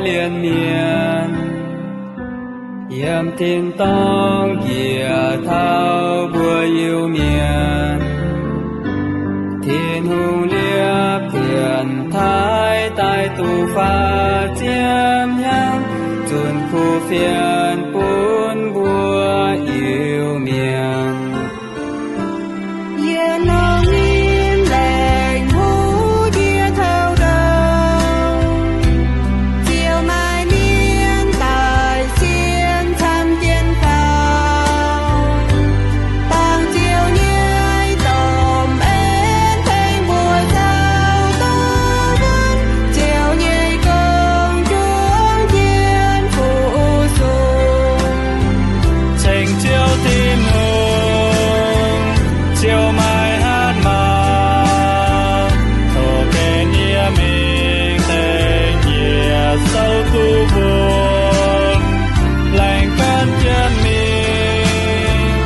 zien mienh, yiem tin-dorngh njiec taux mbuo Iu-Mienh. Tin-Hungh liepv dienx taaih daaih duqv faaux ziepc hnyangx, zunh kuv fienx bun mbuo Iu-Mienh. Yie longc nyim laengz hnyouv ndie taux ndau, ziouc maaih mienh daaih sienx camv jienv faaux. Dangh Ziouv nyei domh en tengx mbuo zaux duqv wuonv, Ziouv nyei gong juangc jienv fu-sux. Ceng Ziouv Tin-Hungh, Ziouv maaih hatc maaz, tov gengh yie mingh dengh yiec souv duqv wuonv, laengz gan jienv mingh,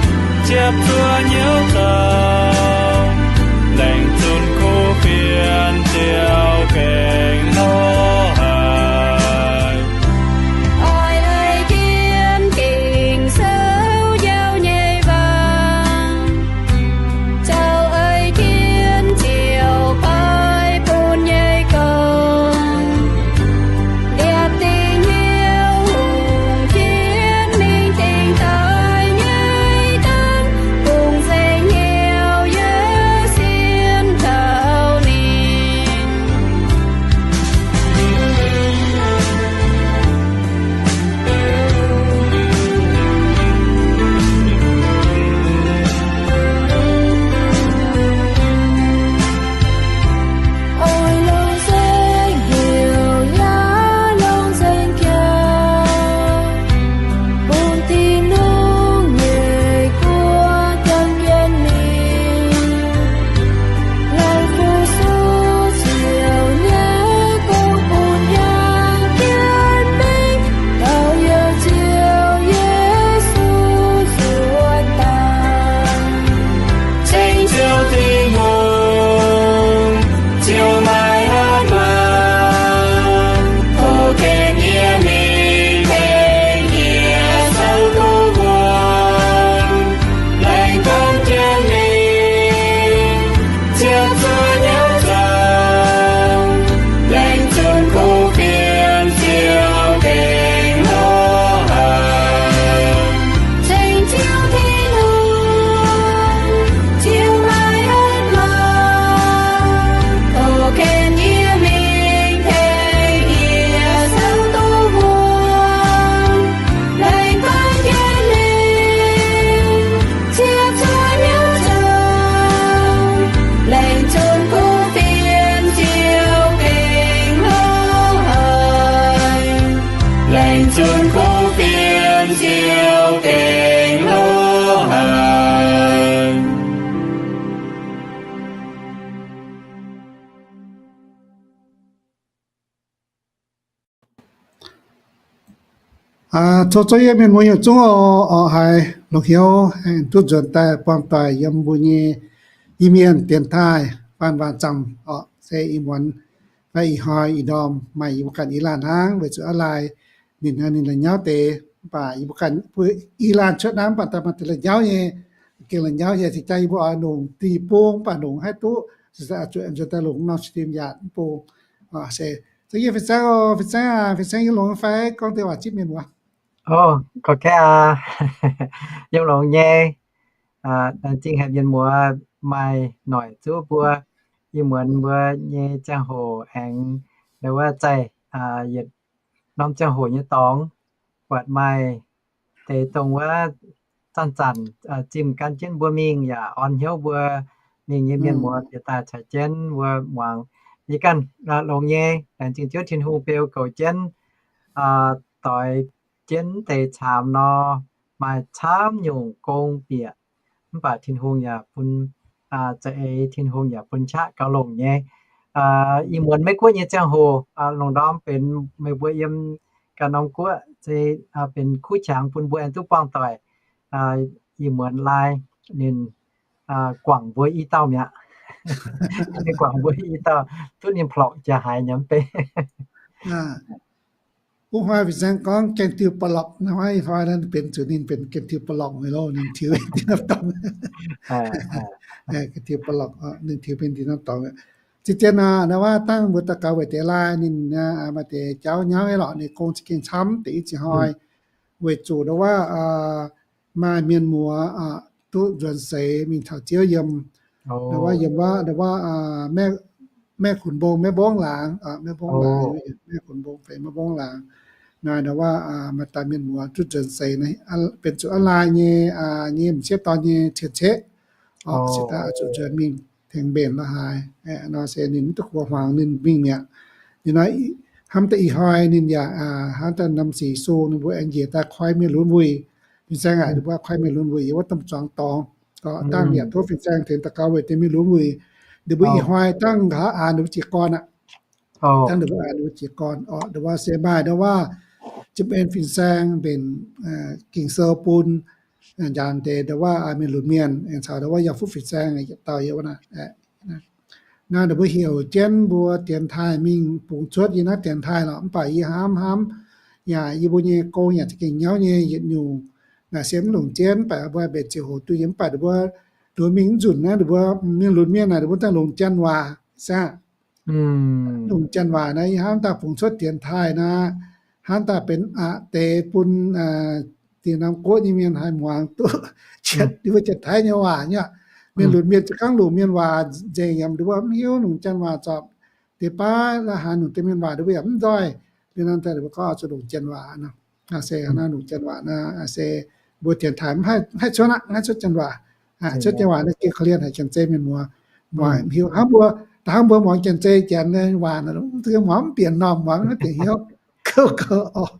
ziepc zuoqv hnyouv zoux, laengz zunc kuv fienx Ziouv gengh lorz haic. Oix ei jienv Ging-Sou njaaux nyei waac, caux ei jienv Ziouv baaix bun nyei gong, liepc dingc hnyouv hungh jienv mingh dingc daaih nyei dangv, bungx nzengc hnyouv yie sienx taux ninh. Oix longc saeng-heuc yaac longc saeng-jaax, bun Tin-Hungh nyei guoqv janx jienv mingh, laengz fu-sux Ziouv nyei gong bun yangh jienv mingh, taux youh Ziouv Yesu zuotc daaih. Ceng Ziouv Tin-Hungh, Ziouv maaih hatc maaz, tov gengh yie mingh dengh yiec souv duqv wuonv, laengz gan jienv mingh, ziepc zuoqv hnyouv zoux, laengz zunc kuv fienx Ziouv gengh lorz haic. Ceng Ziouv Tin-Hungh, Ziouv maaih hatc maaz, tov gengh yie mingh dengh yiec souv duqv wuonv, laengz gan jienv mingh, ziepc zuoqv hnyouv zoux, laengz zunc kuv fienx Ziouv gengh lorz haic. Laengz zunc kuv fienx Ziouv gengh lorz haic. Aa, tov zouv yie mienh muoz yietc zungv oc, oc haiz longx hnyouv aengx duqv nzuonx daaih buangh doic yiem mbuo nyei Iu-Mienh dienx taaih faan waac-zaamh oc, se ih muonz fai ih hnoi ih ndorm maaih yie mbuo ganh i laanh hnangv, weic zuqc aav laai ninh, ninh la'nyauv deix, mv baac yie mbuo ganh, mbuo i laanh cuotv naaiv mv baac daaih maaih deix la'nyauv nyei, gengh la'nyauv nyei, cingx jaa yie mbuo oix longc deic-bung mv baac longc haih duqv, zuqc daaih longc norm stream yaac mv bung. Se, za'gengh fih zaangv, fih zaangv aac, fih zaangv yiem longx fai gorngv deix waac zipv mienh muoz. O, gorngv kaav aac, yiem longx nyei. Laengz zingh haic mienh muoz maaih noic zuov mbuo. Ih muonz mbuo nyei ziangh hoc aengx ndau wuov zaih yietc norm ziangh hoc nyei dorngx, buatc maaih deix dongh wuov zanc-zanc zimh gan jienv mbuo mingh yaac orn hnyouv mbuo mingh nyei mienh muoz bieqc daaih caux jienv mbuo muangx. Yie ganh longx nyei, laengz zingh Ziouv Tin-Hungh beu goux jienv, doix jienv deix caamx nor, maaih camv nyungc gong bieqc, mv baac Tin-Hungh yaac bun za'eix, Tin-Hungh yaac bun qaqv gauh longc nyei. Ih muonz Meiv-Guoqv nyei ziangh hoc, lungh ndorm benx meih mbuo yiem ganh norm guoqv se benx kuv qangx bun mbuo aengx duqv buangh doic. Ih muonz laai ninh guangc mbuo i dauh mi'aqv. Ninh guangc mbuo i dauh, duqv ninh plorqc jaax haaix nyungc mv bei. Wuov hnoi fin-saeng gorngv gaeng diuh ba'lorqc, hnoi, hnoi naaiv benx zuqc ninh benx gaeng diuh ba'lorqc nyei loh, ninh tiux mingh diuh norm dorngx. Gaeng diuh ba'lorqc, ninh tiux mingh diuh norm dorngx. Zien-zien nor, ndau wuov dangh mbuo daux gaux weic deix laai ninh maaih deix jauv nyauv nyei lorqc, ninh gong za'gengh camv deix i ziex hnoi, weic zuqc ndau wuov maaih mienh muoz duqv nzuonx seix mingh taux Ziouv yiem, ndau wuov yiem wuov, ndau wuov Maev Kunx Mbong, Maev Mbong Laangz, Maev Mbong Laangz, Maev Kunx Mbong fai Maev Mbong Laangz. Naaiv ndau wuov maaih daaih mienh muoz duqv nzuonx seix, benx zuqc aav laai nyei, nyei m'sieqv dorn nyei cien-ceqv. Orqc, se daaih zuqc nzuonx mingh tengx mbenc la'haaix nor se ninh mv duqv gox hmuangx ninh mingh mi'aqv. Ninh nor hnamv daaih ih hnoi ninh yaac hnamv daaih norm sic sung ninh mbuo aengx njiec daaih koi mienh lunx wuic. Fin-saeng aac, ninh mbuo koi mienh lunx wuic yiem wuov domh zuangx dorngx. Dangh yaac tov fin-saeng tengx daux gaux weic deix mienh lunx wuic. Ninh mbuo ih hnoi dangh nqa'haav aanx ninh mbuo jiez gorn aqv. Dangh ninh mbuo aanx ninh mbuo jiez gorn orqc, ndau wuov se maaih ndau wuov zipv en fin-saeng mbenc Ging-Sou bun njaaux deix ndau wuov mienh lunx mienh, aengx caux ndau wuov yaac fuqv fin-saeng yietc dauh yiem wuov naaiv. Naaiv ninh mbuo heuc jienv mbuo dienx taaih mingh bungx cuotv yie naaiv dienx taaih lorqc, mv baac yie hnamv hnamv yaac yie mbuo nyei gong yaac za'gengh nyauv nyei yietc nyungc. Naaic se mv longc jienv, mv baac mbuo mbenc ziangh hoc duqv yiem, mv baac ninh mbuo nduov mingh mv nzunc naaiv ninh mbuo mienh lunx mienh naaic ninh mbuo dangh longc janx waac, se aqv. Longc janx waac naaiv yie hnamv daaih bungx cuotv dienx taaih naaiv, hnamv daaih benx aqc deix bun dieh norm guoqv nyei mienh haih muangx duqv, mbuo Janx-Taiv nyei waac nyei. Mienh lunx mienh za'gengh longc mienh waac nzengc yaac ninh mbuo mv hiuv, longc janx waac zorpc deix baav la'haaix, longc deix mienh waac ninh mbuo yaac mv nzoih. Liuz nor daaih ninh mbuo gorngv zuqc longc janx waac nor. Naaiv se naaiv longc janx waac naaiv se mbuo dienx taaih mv haih cuotv aqv, mv haih cuotv janx waac. Cuotv janx waac naaiv gengh korv-lienh haic, janx-zei mienh muoz muangx mv hiuv. Hnangv mbuo, hnangv mbuo muangx janx-zei janx waac, muangx mv bieqc normh, muangx mv bieqc hnyouv. Gouv gouv orqc.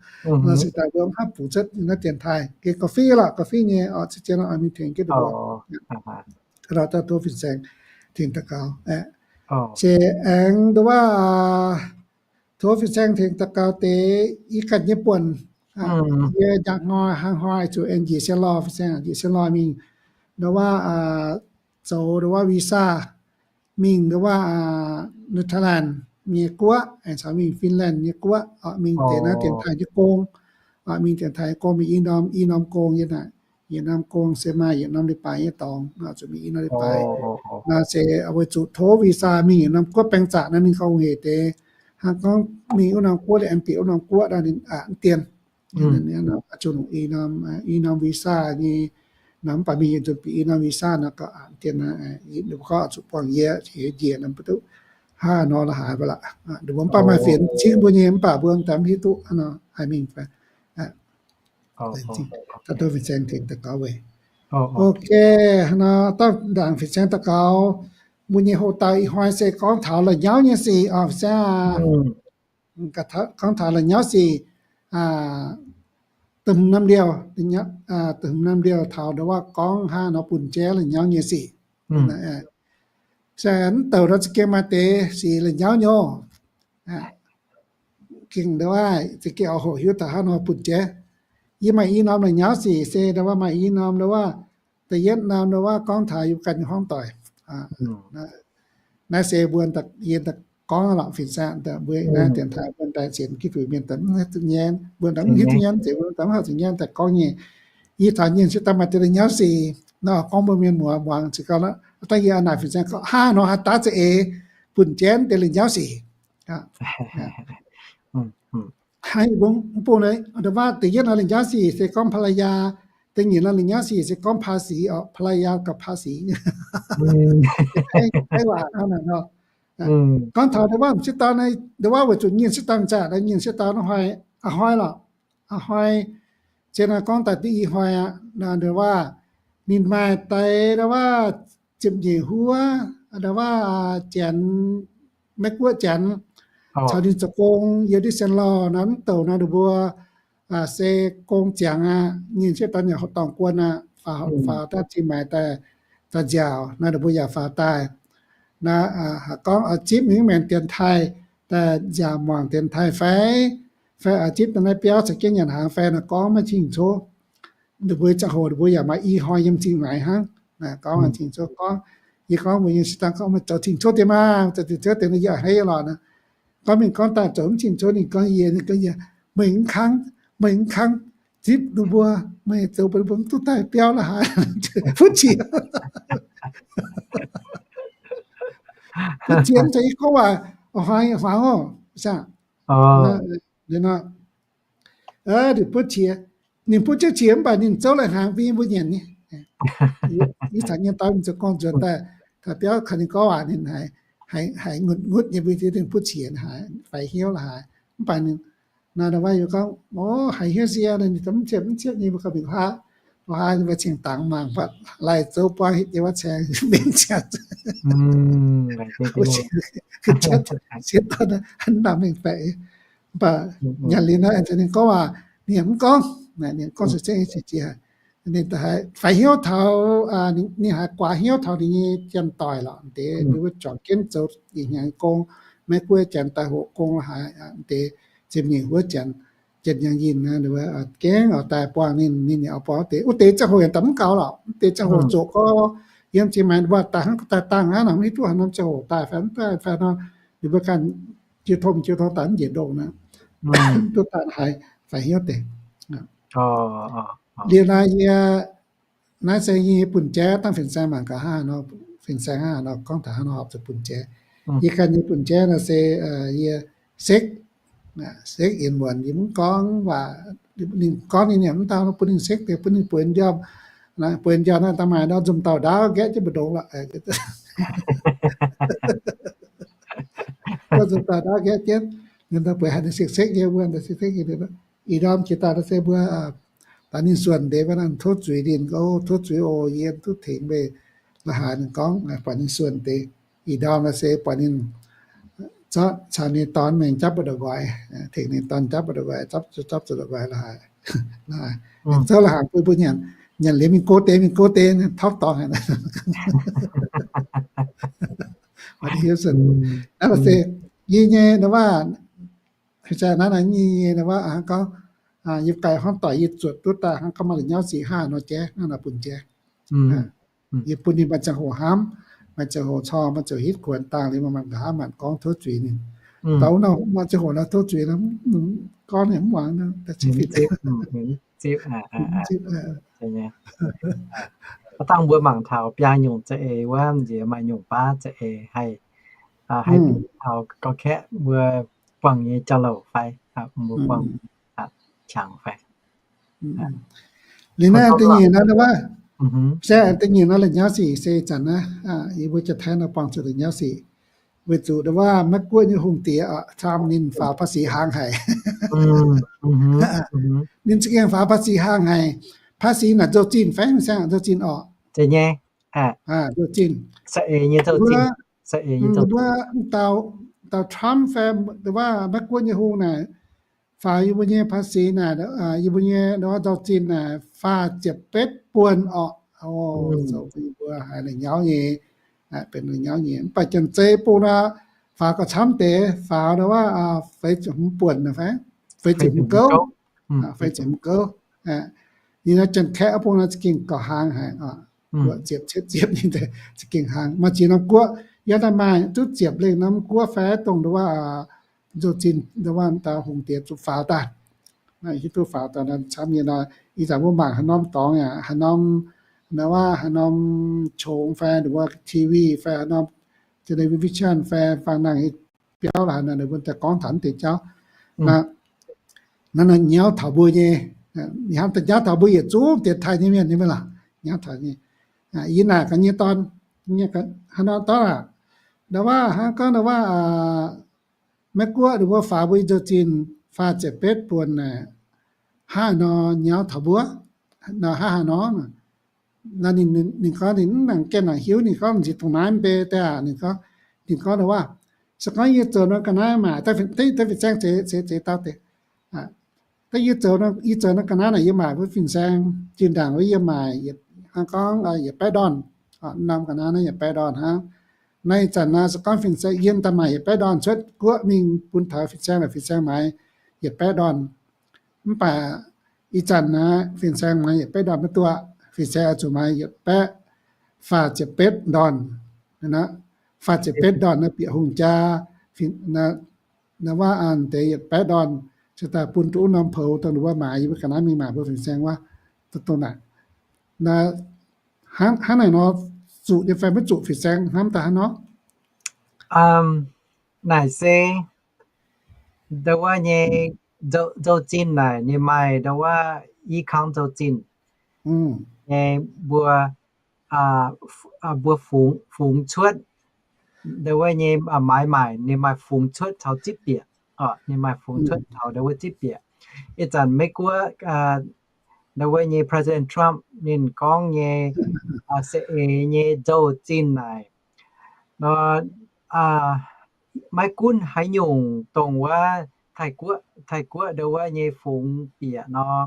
Nor se daaih mbuo mv haih bungx cuotv naaiv dienx taaih, gengh gauh fih lorqc, gauh fih nyei orqc, cien-ceqv nor oix mingh tengx jienv ninh mbuo. Daaih tov fin-saeng tengx daux gaux. Se aengx ndau wuov tov fin-saeng tengx daux gaux deix yie ganh nyei buonc. Yie njaaux hnoi hnangv hnoi zuqc aengx njiec sien lorh, fin-saeng njiec sien lorh mingh ndau wuov zoux ndau wuov visa mingh ndau wuov Netherlands nyei guoqv, aengx caux mingh Finland nyei guoqv, mingh deix naaiv dienx taaih nyei gong. Mingh dienx taaih nyei gong mingh i norm, i norm gong nyei naaic. Yietc norm gong se maaih yietc norm leiz-baaix nyei dorngx, zuqc mingh i norm leiz-baaix. Naaiv se weic zuqc tov visa mingh yietc norm guoqv baeng zaqc naaiv ninh gauh hungh hec deix. Hnangv gorngv mingh wuov norm guoqv liuz aengx bieqc wuov norm guoqv naaiv ninh aqc mv dien. Zuqc i norm, i norm visa nyei nor, mv baac mingh yietc nzunc bieqc i norm visa nor gauh aqc mv dien. Ninh mbuo gorngv zuqc buangh yie njiec nor mv duqv hnangv nor la'haaix mv baac lorqc. Ninh mbuo mv baac maaih fienx cingv mbuo nyei, mv baac mbuo daaih mv hiuv duqv hnangv nor haih mingh fai. Ok, dangh fin-saeng daux gaux. Mbuo nyei hoc-dauh ih hnoi se gorngv taux la'nyauv nyei sic oc, fin-saeng. Gorngv taux la'nyauv sic, da'hmz norm liouh, da'hmz norm liouh taux ndau wuov gorngv hnangv nor bun jaiv la'nyauv nyei sic. Se mv douc nor za'gengh maaih deix sic la'nyauv nyei. Gengh ndau wuov za'gengh oix hoqc hiuv taux hnangv nor bun jaiv. Yie maaih i norm la'nyauv sic se ndau wuov maaih i norm ndau wuov, da'yietv norm ndau wuov gorngv taux yie ganh nyei hmuangv doic. Naaiv se mbuo yie gorngv lorqc, fin-saeng, mbuo naaiv dienx taaih mbuo daaih sienx Giduc mienh daaih mv haih zuqc nyaanh, mbuo daaih mv hiuv duqv nyaanh, mv haih zuqc nyaanh daaih gorngv nyei. Yie taux nyienh se daaih maaih deix la'nyauv sic nor, gorngv mbuo mienh muoz muangx ziouc gauh, dangh yie a'naaic fin-saeng gorngv hnangv nor haaix daaih za'eix bun jaiv deix la'nyauv sic. Hnangv yie mbuo mv bung naaiv, ndau wuov da'yietv norm la'nyauv sic se gorngv ภรรยา, da'nyeic norm la'nyauv sic se gorngv ภาษี oc, ภรรยา กับภาษี. Gorngv taux ndau wuov m'sieqv dorn, ndau wuov weic zuqc nyienh sieqv dorn zaqc, nyienh sieqv dorn a'hnoi, a'hnoi lorqc, a'hnoi, se nor gorngv daaih diuh ih hnoi aqv, ndau wuov ninh maaih deix ndau wuov ziepc nyeic huov, ndau wuov Janx, Meiv-Guoqv Janx, caux ninh zoux gong yiem diuh sien lorh nor, mv douc nor ninh mbuo se gong ziangx aqv, nyienh sieqv dorn yaac hoqc dorngh guon aqv, faaux, faaux daaih cingx maaiz daaih, daaih nziaauc nor ninh mbuo yaac faaux daaih. Naaiv gorngv oix zipv mingh maengx dienx taaih, daaih nziaauc muangx dienx taaih fai, fai oix zipv daaih naaiv biauv caux jienv nyanc hnaangx fai nor gorngv maiv cing-cov. Ninh mbuo ziangh hoc ninh mbuo yaac maaih i hnoi yiem cingx maaiz hnangv. Gorngv cing-cov gorngv, yie gorngv mbuo nyei sieqv dorn gorngv meih zoux cing-cov deix maah, zoux cing-cov deix nor yie a'hneiv lorqc nor. Gorngv mingh gorngv daaih zoux mv cing-cov, ninh gorngv yie, ninh gorngv yie, meih mv kangv, meih mv kangv zipv ninh mbuo, meih zoux bun ninh mbuo mv duqv daaih biauv la'haaix. Butv qiex. Butv qiex mv zeiz gorngv waac hmuangx oc. Ninh butv qiex, ninh butv jienv qiex mv baac ninh zouv laih hnaangx mbuo nyanc nyei. Ih zanc nyei dorn zoux gorngv nzuonx daaih, daaih biauv kaux ninh gorngv waac ninh haiz ngutv ngutv nyei, mbuo ninh butv qiex haiz faix hnyouv la'haaix. Mv baac ninh naaiv waac yie gorngv, o, haiz hnyouv sie, ninh mv ciepv mv ciepv nyei, mbuo gauh mingh huaav, huaav mbuo cingx dangx mangc buatc laih zouv buangv hitv nyei wuov caeng mingh ziangx. Sieqv dorn naaiv mingh baeqc. Mv baac nyanc liuz naaiv, ninh gorngv waac, ninh yaac mv gorngv, ninh gorngv se zengv jiex, ninh haiz faix hnyouv taux, ninh haiz guaax hnyouv taux ninh nyei janx-doic lorqc. Deix mbuo juangc jienv zoux ih hnyangx gong, Meiv Guoqv janx daaih hoqc gong la'haaix, deix ziepc nyeic wuov janx, janx-yangh yinh, gengh oix daaih buangh ninh, ninh yaac oix buangh wuov deix. Wuov deix ziangh hoc yaac daaih mv gaux lorqc. Wuov deix ziangh hoc zoqc gorngv yiem jiex maengx mbuo daaih hnangv daaih dangh aqv nor, mv hiuv duqv haaix norm ziangh hoc daaih fai mv daaih fai nor, ninh mbuo ganh jiu tong jiu tong daaih mv njiec ndongh naaiv, duqv daaih haiz faix hnyouv deix. Liuz naaiv yie, naaiv se yie nyei bun jaav, dangh fin-saeng mangc gaax hnangv haaix nor, fin-saeng hnangv haaix nor gorngv taux hnangv nor horpc zuqc bun jaav. Yie ganh nyei bun jaav nor se yie sekv, sekv yen muonc, yie mv gorngv waac, ninh gorngv ninh yaac mv dau, bun ninh sekv deix, bun ninh bueix njormh, bueix njormh naaiv daaih maaih nor nzunc dauh ndaauv nqaeqv jienv mbu'ndongx lorqc. Nzunc dauh ndaauv nqaeqv jienv, ninh daaih bueix haiz ninh sekv-sekv nyei wuov, sekv-sekv nyei. Ih ndorm jiex daaih se mbuo daaih ninh suonc deix wuov, tov zuiz ninh, o, tov zuiz oc, yie duqv tengx meih la'haaix, ninh gorngv, buatc ninh suonc deix. Ih ndorm se buatc ninh zorqv caux ninh dorn mingh japv mbu'ndongx nqoi, tengx ninh dorn japv mbu'ndongx nqoi, japv, japv zuqc ndongx nqoi la'haaix. Ninh zouv la'haaix bun mbuo nyanc, nyanc liuz mingh go deix, mingh go deix, topv dorngx haic. Naaiv se yie nyei naaiv waac, naaiv nyei naaiv waac hnangv gorngv, yie ganh hnangv doic yie zuotc duqv daaih hnangv gorngv maaih la'nyauv sic hnangv nor jaiv, hnangv nor bun jaiv. Yie bun ninh maaih ziangh hoc hnamv, maaih ziangh hoc corng, maaih ziangh hoc hitv kuonx dangh liuz maaih nqa'haav maanc gorngv tov zuiz ninh. Daux wuov nor maaih ziangh hoc nor tov zuiz nor, gorngv ninh mv muangx nor, da'zipv fih zipv. Dangh mbuo mangc taux biaa nyungc za'eix wuov, nziex maaih nyungc baav za'eix haih, haih bieqc taux gauh kaeqv mbuo buangh nyei jauv-louc fai mbuo buangh qangx fai. Liuz naaiv da'nyeic naaiv, se da'nyeic naaiv la'nyauv sic se ih zanc naaiv, yie mbuo jiex Taiv nor buangh zuqc la'nyauv sic. Weic zuqc ndau wuov Meiv Guoqv nyei hungh diex Trump ninh faaux ภาษี hnaangx haic. Ninh za'gengh faaux ภาษี hnaangx haic. ภาษี naaic nzou-zinh fai mv saengv nzou-zinh orqc? Nzou-zinh. Mbuo dauh Trump fai ndau wuov Meiv Guoqv nyei hungh naaic faaux yie mbuo nyei ภาษี naaic, yie mbuo nyei ndau wuov nzou-zinh naaic faah ziepc betv buonc orqc. Zoux bun yie mbuo haiz la'nyauv nyei, benx la'nyauv nyei. Mv baac janx-zei bung nor, faaux gauh camv deix, faaux ndau wuov feix ziepc hmz buonc fai, feix ziepc hmz gouv, feix ziepc hmz gouv. Ninh nor janx-kaeqv bung nor za'gengh gauh hnaangx haic, ziepc cietv ziepc nyei, za'gengh hnaangx. Maaih ziex norm guoqv yiem daaih maaih duqv ziepc lengh norm guoqv fai dongh ndau wuov nzou-zinh ndau wuov dauh hungh diex zuqc faaux daaih. Hiuv duqv faaux daaih camv nyei nor, ih zanc mbuo mangc haaix norm dorngx yaac haaix norm ndau wuov haaix norm qongx fai ndau wuov TV fai haaix norm television fai fangx nangh biauv la'haaix nor, ninh mbuo daaih gorngv taux deix jauv. Naaiv nor nyauv taux mbuo nyei, hnamv daaih nyauv taux mbuo yietc zungv dienx taaih nyei mienh nyei maiv lorqc, nyauv taux nyei. Yie naaic gaax nyei dorn, haaix norm dorn aac, ndau wuov hnangv gorngv ndau wuov Meiv Guoqv ninh mbuo faaux mbuo nzou-zinh faah ziepc betv buonc naaic, hnangv haaix nor nyauv taux mbuo, hnangv haaix nor. Naaiv ninh, ninh gorngv ninh mv nangc gengh nangc hiuv, ninh gorngv m'nziex dongh naaiv mv bei daaih aac, ninh gorngv, ninh gorngv ndau wuov, se gorngv yie zoux nor ga'naaiv maah, da'fih, da'fih zaeng zeix, zeix, zeix dauh deix. Da'yie zoux, yie zoux nor ga'naaiv naaic yie maaic wuov fin-saeng, zinh ndaangc wuov yie maaic yietc, hnangv gorngv yietc baeqv ndorn, norm ga'naaiv naaiv yietc baeqv ndorn hnangv. Naaiv ih zanc naaiv se gorngv fin-saeng yiem daaih maaic yietc baeqv ndorn cuotv guoqv mingh bun taux fin-saeng, fin-saeng maaiz yietc baeqv ndorn. Mv baac ih zanc naaiv fin-saeng maaiz yietc baeqv ndorn maiv duqv, fin-saeng oix zuqc maaiz yietc baeqv faah ziepc betv ndorn. Faah ziepc betv ndorn naaiv bieqc hungh jaa, naaiv waac an deix yietc baeqv ndorn, daaih bun duqv wuov norm poux dongh ninh mbuo maaiz, yie mbuo ga'naaiv mingh maaic mbuo fin-saeng wuov, dongh naaic. Hnangv naaic nor, zuqc nyei fai maiv zuqc, fin-saeng hnamv daaih hnangv nor. Naaic se ndau wuov nyei nzou-, nzou-zinh naaic ninh maaih ndau wuov i kang nzou-zinh nyei mbuo, mbuo fungx, fungx cuotv ndau wuov nyei maaiz maaic ninh maaih fungx cuotv taux zipv bieqc. Ninh maaih fungx cuotv taux ndau wuov zipv bieqc. Ih zanc Meiv Guoqv ndau wuov nyei President Trump ninh gorngv nyei saeng-eix nyei nzou-zinh naaic nor, maiv gunv haaix nyungc dongh wuov Taiv-Guoqv, Taiv-Guoqv ndau wuov nyei fungx bieqc nor,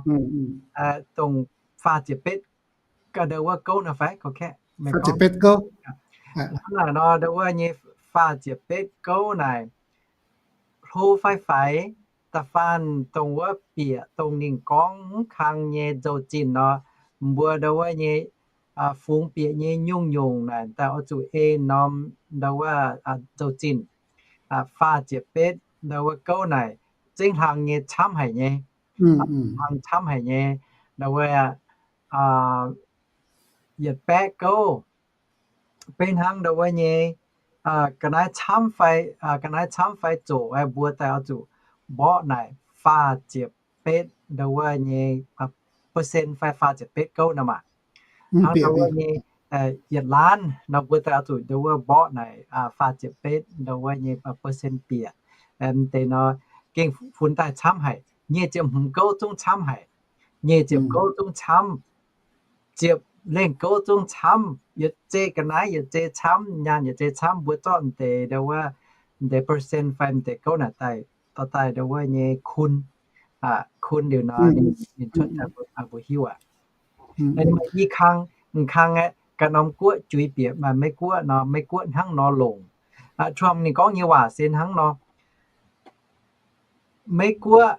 dongh faah ziepc betv, ndau wuov gouv nor fai? Hnangv naaic nor, ndau wuov nyei faah ziepc betv gouv naaic, hlo fai faix, da'faanh dongh wuov bieqc dongh ninh gorngv mv kang nyei nzou-zinh nor, mbuo ndau wuov nyei fungx bieqc nyei nyungc-nyungc naaic daaih oix zuqc ei norm ndau wuov nzou-zinh. Faah ziepc betv ndau wuov gouv naaic zengv hlang nyei camv haic nyei. Hlang camv haic nyei, ndau wuov yietc baeqv gouv. Beiv hnangv ndau wuov nyei ga'naaiv camv fai, ga'naaiv camv fai zoqc, mbuo daaih oix zuqc mborqv naaic faah ziepc betv ndau wuov nyei percent fai faah ziepc betv gouv nor maah. Hnangv ndau wuov nyei yietc laanv nor, mbuo daaih oix zuqc ndau wuov mborqv naaic faah ziepc betv ndau wuov nyei percent bieqc. Deix nor gengh funx daaih camv haic. Nyic ziepc hmz gouv zungv camv haic. Nyic ziepc gouv zungv camv. Ziepc lengh gouv zungv camv. Yietc zei ga'naaiv yietc zei camv, nyaanh yietc zei camv. Mbuo zorqv deix ndau wuov, deix percent fai deix gouv naaic daaih, dorh daaih ndau wuov nyei kun, kun liuz nor ninh cuotv daaih mbuo hiuv aqv. Ninh maaih i kang, m'kang aeqv, ganh norm guoqv juix bieqc maaih Meiv Guoqv nor, Meiv Guoqv hnangv nor longc. Trump ninh gorngv nyei waac se hnangv nor, Meiv Guoqv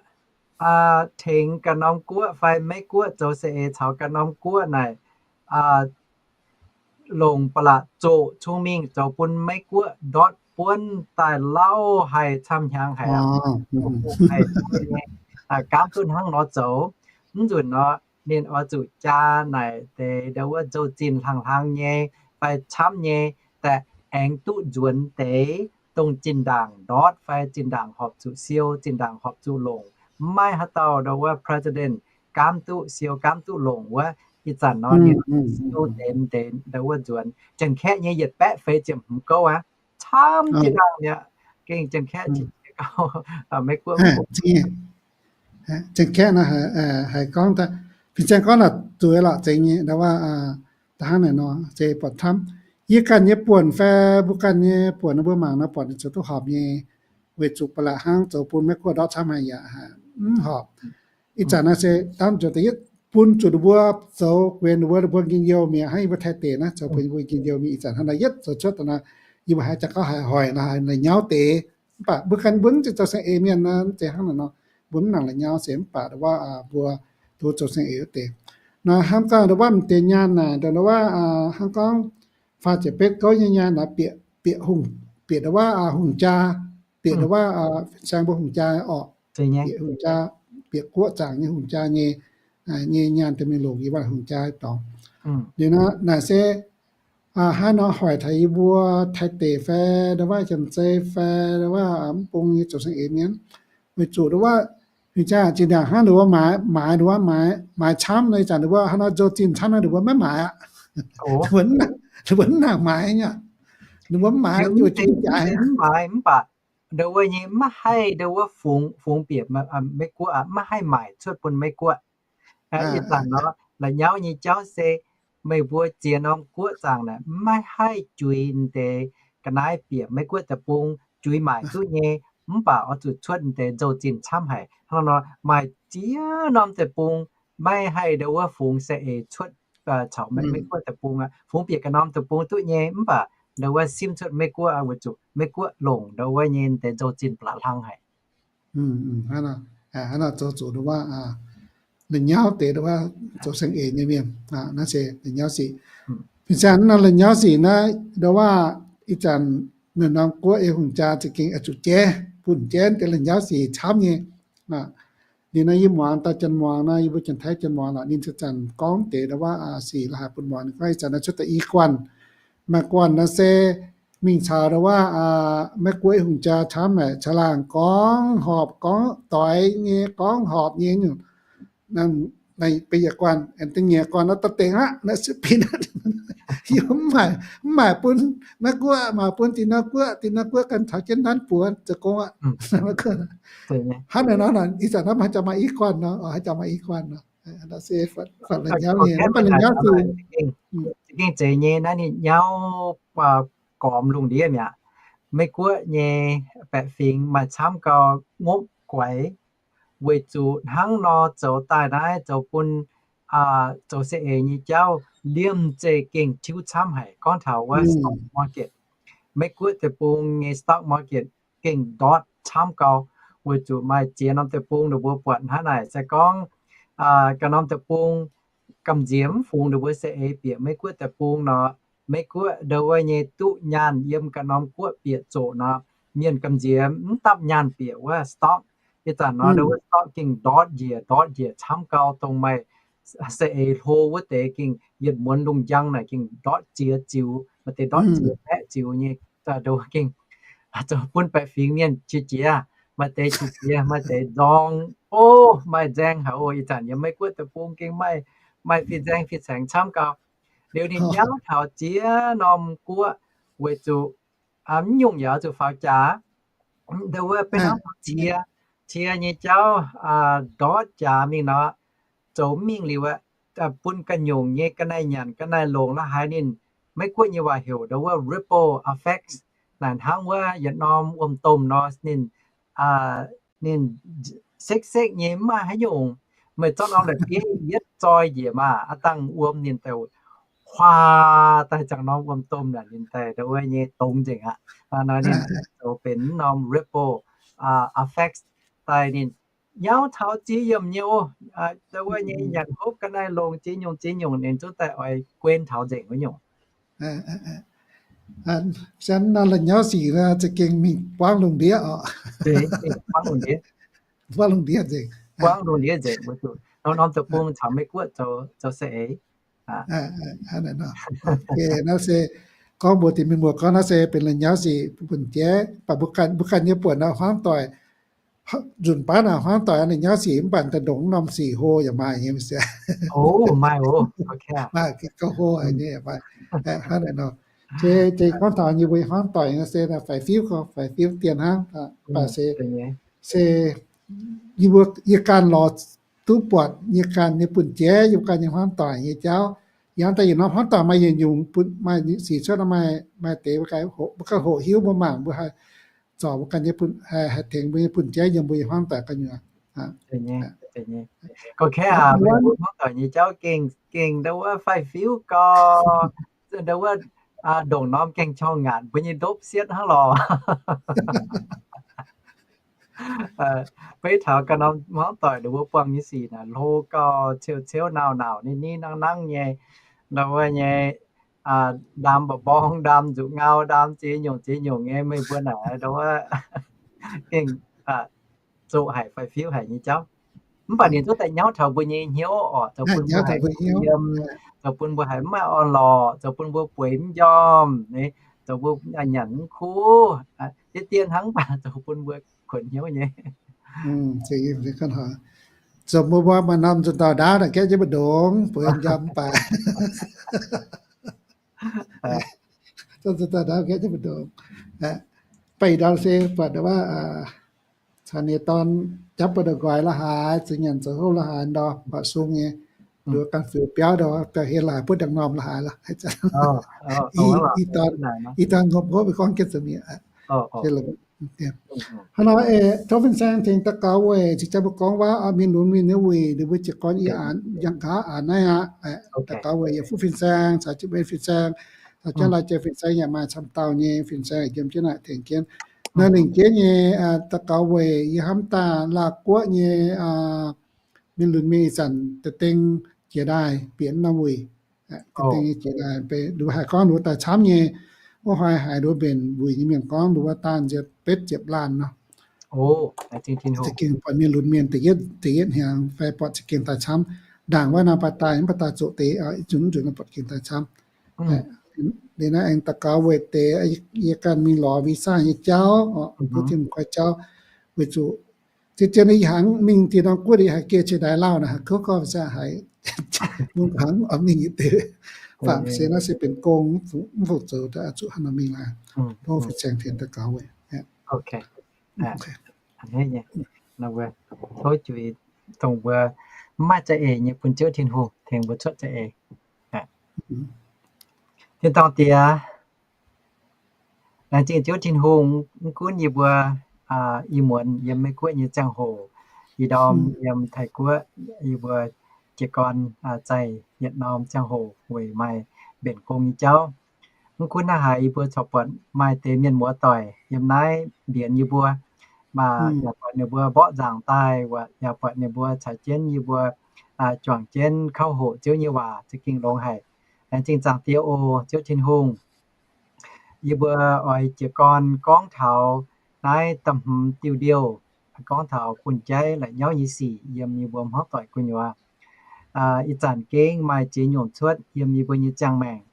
tengx ganh norm guoqv fai Meiv Guoqv zoux saeng-eix caux ganh norm guoqv naaic, longc ba'laqc zoqc cong-mengh zoux bun Meiv Guoqv ndortv buonv daaih lauh haih camv hnyangx haic, gaamv duqv hnangv nor zoux. Mv nzunc nor, ninh oix zuqc jaa naaic deix ndau wuov nzou-zinh hlang-hlang nyei fai camv nyei daaih aengx duqv nzuonx deix dongh zinh ndaangc ndortv fai zinh ndaangc horpc zuqc siou, zinh ndaangc horpc zuqc longc. Mv maaih haaix dauh ndau wuov president gaamv duqv siou gaamv duqv longc wuov. Ih zanc nor ninh siou deix deix ndau wuov nzuonx. Janx-Kaeqv nyei yietc baeqv feix ziepc hmz gouv aqv, camv jiex ndaangc mi'aqv. Gengh Janx-Kaeqv, Meiv Guoqv, Janx-Kaeqv naaic haiz gorngv, fin-saeng gorngv naaic zuqc lorqc zengx nyei ndau wuov, da'hnangv naaic nor se buatc camv. Yie ganh nyei buonc fai mbuo ganh nyei buonc nor mbuo mangc nor buatc ninh zoux duqv horpc nyei, weic zuqc ba'laqc hnangv zoux bun Meiv Guoqv ndortv camv haic yaac mv horpc. Ih zanc naaiv se dangv nzuonx da'yietv bun zuqc ninh mbuo zoux guenx ninh mbuo, ninh mbuo njien-youh mi'aqv. Hnangv yie mbuo Taiv deic naaiv zoux guenx ninh mbuo njien-youh mi'aqv. Ih zanc hnangv naaiv yietv zoux cuotv daaih nor, yie mbuo haiz jaax gauh haiz hoic nor, haiz la'nyauv deix. Mv baac mbuo ganh mbuo mv zeiz zoux saeng-eix mienh nor, mv zeiz hnangv naaic nor, mbuo mv nangc la'nyauv se mv baac ndau wuov mbuo duqv zoux saeng-eix wuov deix. Naaiv hnangv gorngv ndau wuov m'deix nyaanh naaic, ndau wuov hnangv gorngv faah ziepc betv gouv nyei nyaanh naaic bieqc, bieqc hungh, bieqc ndau wuov hungh jaa, bieqc ndau wuov fin-saeng mbuo hungh jaa orqc, bieqc hungh jaa, bieqc guoqv zaangc nyei hungh jaa nyei, nyei nyaanh daaih mingh longc yie wuov hungh jaa dorngx. Liuz nor naaic se hnangv nor hoic taux yie mbuo Taiv deic fai ndau wuov Janx-Zei fai ndau wuov mv bung nyei zoux saeng-eix mienh, weic zuqc ndau wuov fin-saeng zinh ndaangc hnangv ninh mbuo maaiz, maaiz ndau wuov maaiz, maaiz camv nor, ih zanc ninh mbuo hnangv nor nzou-zinh camv nor ninh mbuo maiv maaiz aqv. Ninh mbuo mv nangc maaiz nyei. Ninh mbuo mv maaiz juoh jiex jaaix. Mv baac ndau wuov nyei maiv haih ndau wuov fungx, fungx bieqc Meiv Guoqv aqv, maiv haih maaic cuotv bun Meiv Guoqv. Ih zanc nor la'nyauv nyei jauv se meih mbuo ziex norm guoqv zaangc naaic maiv haih juix deix ga'naaiv bieqc Meiv Guoqv deic-bung, juix maaic duqv nyei, mv baac oix zuqc cuotv deix nzou-zinh camv haic. Hnangv nor maaih ziex norm deic-bung maiv haih ndau wuov fungx saeng-eix cuotv caux Meiv Guoqv deic-bung aqv. Fungx bieqc ganh norm deic-bung duqv nyei, mv baac ndau wuov simv cuotv Meiv Guoqv weic zuqc Meiv Guoqv longc ndau wuov nyei deix nzou-zinh ba'laqc hlang haic. Hnangv nor zoux zuqc ndau wuov la'nyauv deix ndau wuov zoux saeng-eix nyei mienh. Naaiv se la'nyauv sic. Fin-saeng naaiv la'nyauv sic naaiv ndau wuov ih zanc naaiv norm guoqv nyei hungh jaa za'gengh oix zuqc jaiv, bun jaiv deix la'nyauv sic camv nyei. Ninh nor yie muangx daaih janx muangx nor, yie mbuo janx-taiv janx muangx lorqc, ninh zanc-zanc gorngv deix ndau wuov sic la'haic bun muangx. Ninh gorngv ih zanc naaiv cuotv da'yietv guanh. Maaih guanh naaiv se mingh caux ndau wuov Meiv Guoqv hungh jaa camv haic, caangh laangh gorngv horpc gorngv doix nyei, gorngv horpc nyei. Naaiv benx yietc guanh, aengx da'nyeic guanh nor da'dengx aqv, naaiv se binc aqv. Yie mv maaih, mv maaih bun Meiv Guoqv, maaih bun Dinh Nor Guoqv, Dinh Nor Guoqv ganh taux jienv nanv buonc zoux gong aqv. Hnangv naaiv nor, ih zanc naaiv haaix jaax maaih i guanh nor, haaix jaax maaih i guanh nor. Naaiv se faatv la'nyauv nyei, mv baac la'nyauv zingh, za'gengh zeiz nyei naaiv ninh nyauv gormx lungh ndiev mi'aqv. Meiv Guoqv nyei baeqc fingx maaih camv gau, ngopv guaix, weic zuqc hnangv nor zoux daaih naaiv zoux bun, zoux C E nyei jauv liemh zeih gengh tiuv camv haic. Gorngv taux wuov stock market, Meiv Guoqv deic-bung nyei stock market gengh ndortv camv gau, weic zuqc maaih ziex norm deic-bung ninh mbuo buatc hnangv naaic. Se gorngv ganh norm deic-bung gamh nziex mv fungx ninh mbuo C E bieqc Meiv Guoqv deic-bung nor, Meiv Guoqv ndau wuov nyei duqv nyaanh yiem ganh norm guoqv bieqc zoqc nor, mienh gamh nziex mv dapv nyaanh bieqc wuov stock. Ih zanc nor ndau wuov stock gengh ndortv njiec, ndortv njiec camv gau, dongh maaih C E hlo wuov deix gengh yietc muonz lungh njang naaic gengh ndortv ziex ziux, maaih deix ndortv ziex baeqv ziux nyei. Ndau gengh zoux bun baeqc fingx mienh qiex jiez, maaih deix qiex jiez, maaih deix nzorng, o, maaih nzaeng haic oc. Ih zanc yiem Meiv Guoqv deic-bung gengh maaih, maaih fin-nzaeng fin-saengx camv gau. Liuz ninh nyauv taux ziex norm guoqv, weic zuqc mv nyungc yaac oix zuqc faaux jaax. Ndau wuov beiv hnangv cie, cie nyei jauv ndortv jaax mingh nor, zoux mingh liuz aqv, bun ganh nyungc nyei ga'naaiv nyanc ga'naaiv longc la'haaix ninh, Meiv Guoqv nyei waac heuc ndau wuov ripple effects. Naaic hnangv wuov yietc norm wuom-domh nor, ninh, ninh sekv-sekv nyei mv maaih haaix nyungc. Meih zorqv norm la'bieiv yietv zoi njiec maah, aav dangh wuom ninh daaih huaa daaih ziangh norm wuom-domh naaic ninh daaih ndau wuov nyei dongz nzengc aqv. Nor ninh zoux benx norm ripple effects daaih ninh nyauv taux ziex yiemc nyei oc. Ndau wuov nyei nyanc hopv ga'naaiv longc ziex nyungc ziex nyungc ninh zungv daaih oix guen taux nzengc wuov nyungc. Zanc naaiv la'nyauv sic nor za'gengh mingh buangv lungh ndiev oc. Buangv lungh ndiev nzengc. Buangv lungh ndiev nzengc wuov zuqc norm deic-bung caux Meiv Guoqv zoux, zoux saeng-eix. Naaiv se gorngv mbuox deix mienh muoz gorngv naaiv se benx la'nyauv sic bun jaiv, mv baac mbuo ganh, mbuo ganh nyei buonc nor hmuangv doic, nzunc baav naaic hmuangv doic la'nyauv sic mv baac daaih ndongc norm sic hlo yaac maaih nyei. Maaih gauh hlo nyei yaac maaih. Hnangv naaiv nor, se gorngv taux yie mbuo hmuangv doic nor se faix-fiuv, faix-fiuv dien hnangv. Mv baac se, se yie mbuo, yie ganh lorz duqv buatc yie ganh nyei bun jaiv, yie ganh nyei hmuangv doic nyei jauv. Yangh daaih yietc norm hmuangv doic maaih yietc nyungc, maaih sic cuotv nor maaih, maaih deix mbuo ganh hoqc hiuv, mbuo mangc mbuo haih zorc mbuo ganh nyei, haih tengx mbuo nyei bun jaiv yiem mbuo nyei hmuangv doic gu'nyuoz. Hmuangv doic nyei jauv gengh, gengh ndau wuov faix-fiuv gau, ndau wuov ndongc norm gaeng-qorng ngaatc mbuo nyei ndopv sietv hnangv lorqc. Beiv taux ganh norm hmuangv doic ndau wuov buangh nyei sic naaic hlo gau, ceu-ceuv nauc-nauc, ni-ni nangv-nangv nyei, ndau wuov nyei, ndaam mba'mborng, ndaam nzuqc ngau, ndaam ziex nyungc ziex nyungc nyei. Meih mbuo naaic ndau wuov gengh zoqc haic, faix-fiuv haic nyei jauv. Mv baac ninh zungv daaih nyauv taux mbuo nyei hnyouv oc, zoux bun mbuo haiz yiem, zoux bun mbuo haiz mv maaih orn-lorqc, zoux bun mbuo bueix mv njormh, zoux mbuo nyanc mv kuv, deix dien hnangv, mv baac zoux bun mbuo kuonx hnyouv nyei. Zoux mbuo mbuo maaih norm nzuonx dauh ndaauv naaic gaeqv jienv mbu'ndongx, bueix mv njormh mv baac nzuonx dauh ndaauv gaeqv jienv mbu'ndongx. Baac ih ndorm se buatc wuov, caux ninh dorn japv buoz-ndoqv nqoi la'haaix, zoux nyanc zoux hopv la'haaix ndorm, buatc sung nyei, nduov ganh fu'jueiv biauv ndorm, biauv-hlen la'haaix, buov ndiangx-normh la'haaix lorqc. Ih dorn, ih dorn ngopv hopv gorngv jienv zoux mienh. Hnangv nor, tov fin-saeng tengx daux gaux weic zinh jaa mbuo gorngv waac, mienh lunx mienh nyei wuic, ninh mbuo jiez gorn yangh gaax aqc naaiv aqv. Daux gaux weic yietc fuqv fin-saeng caux jienv mbuo fin-saeng, caux jienv lai-jiex fin-saeng yaac maaih camv dauh nyei fin-saeng yiem jienv naaic tengx jienv. Naaiv lengc jeiv nyei daux gaux weic yie hnamv daaih Laauh Guoqv nyei mienh lunx mienh ih zanc da'deng jiex ndaaih bieqc norm wuic. Da'deng jiex ndaaih, ninh mbuo haiz gorngv ninh mbuo daaih camv nyei, wuov hnoi haiz ninh mbuo mbenc wuic nyei mienh gorngv ninh mbuo daanh nzienz betv ziepc laanh nor. Za'gengh buatc mienh lunx mienh da'yietv, da'yietv hnyangx fai buatc za'gengh daaih camv. Ndaangc wuov naaiv baac daaih, mv baac daaih zoqc deix, ih zunc nzunc buatc gengh daaih camv. Liuz naaiv aengx daux gaux weic deix yie ganh mingh lorz visa nyei jauv, bun Tin-Hungh koi jauv, weic zuqc zien-zien yie haiz mingh tin norm guoqv yie haiz geh cie ndaix lauh naaic, haiz kouv gorngv fin-saeng haiz mungv hnaangx oix mingh nyei deix. Faam se naaiv se benx gong, mv fungc zoux daaih zuqc hnangv nor mingh laaix. Tov fin-saeng tengx daux gaux weic. Tov juix dongh mbuo mv maaih za'eix nyei bun Ziouv Tin-Hungh tengx mbuo cuotv za'eix. Tin-dorngh Diex, laengz zingh Ziouv Tin-Hungh, mv gunv yie mbuo ih muonz yiem Meiv Guoqv nyei ziangh hoc, ih ndorm yiem Taiv Guoqv, yie mbuo jiez gorn zaih yietc norm ziangh hoc weic maaih mbenc gong nyei jauv. Mv gunv naaiv haiz yie mbuo corc buatc maaih deix mienh muoz doic yiem naaiv mbienx yie mbuo, mv baac yaac buatc ninh mbuo mborqv nzaangc daaih, yaac buatc ninh mbuo caux jienv yie mbuo juangc jienv kauv hoqc Ziouv nyei waac za'gengh longx haic. Laengz zingh Zaangc Diex oc, Ziouv Tin-Hungh. Yie mbuo oix jiez gorn gorngv taux naaiv da'hmz diuh ndiouh, gorngv taux bun jaiv la'nyauv nyei sic yiem yie mbuo hmuangv doic gu'nyuoz. Ih zanc gengh maaih ziex nyungc cuotv yiem yie mbuo nyei ziangh maengc.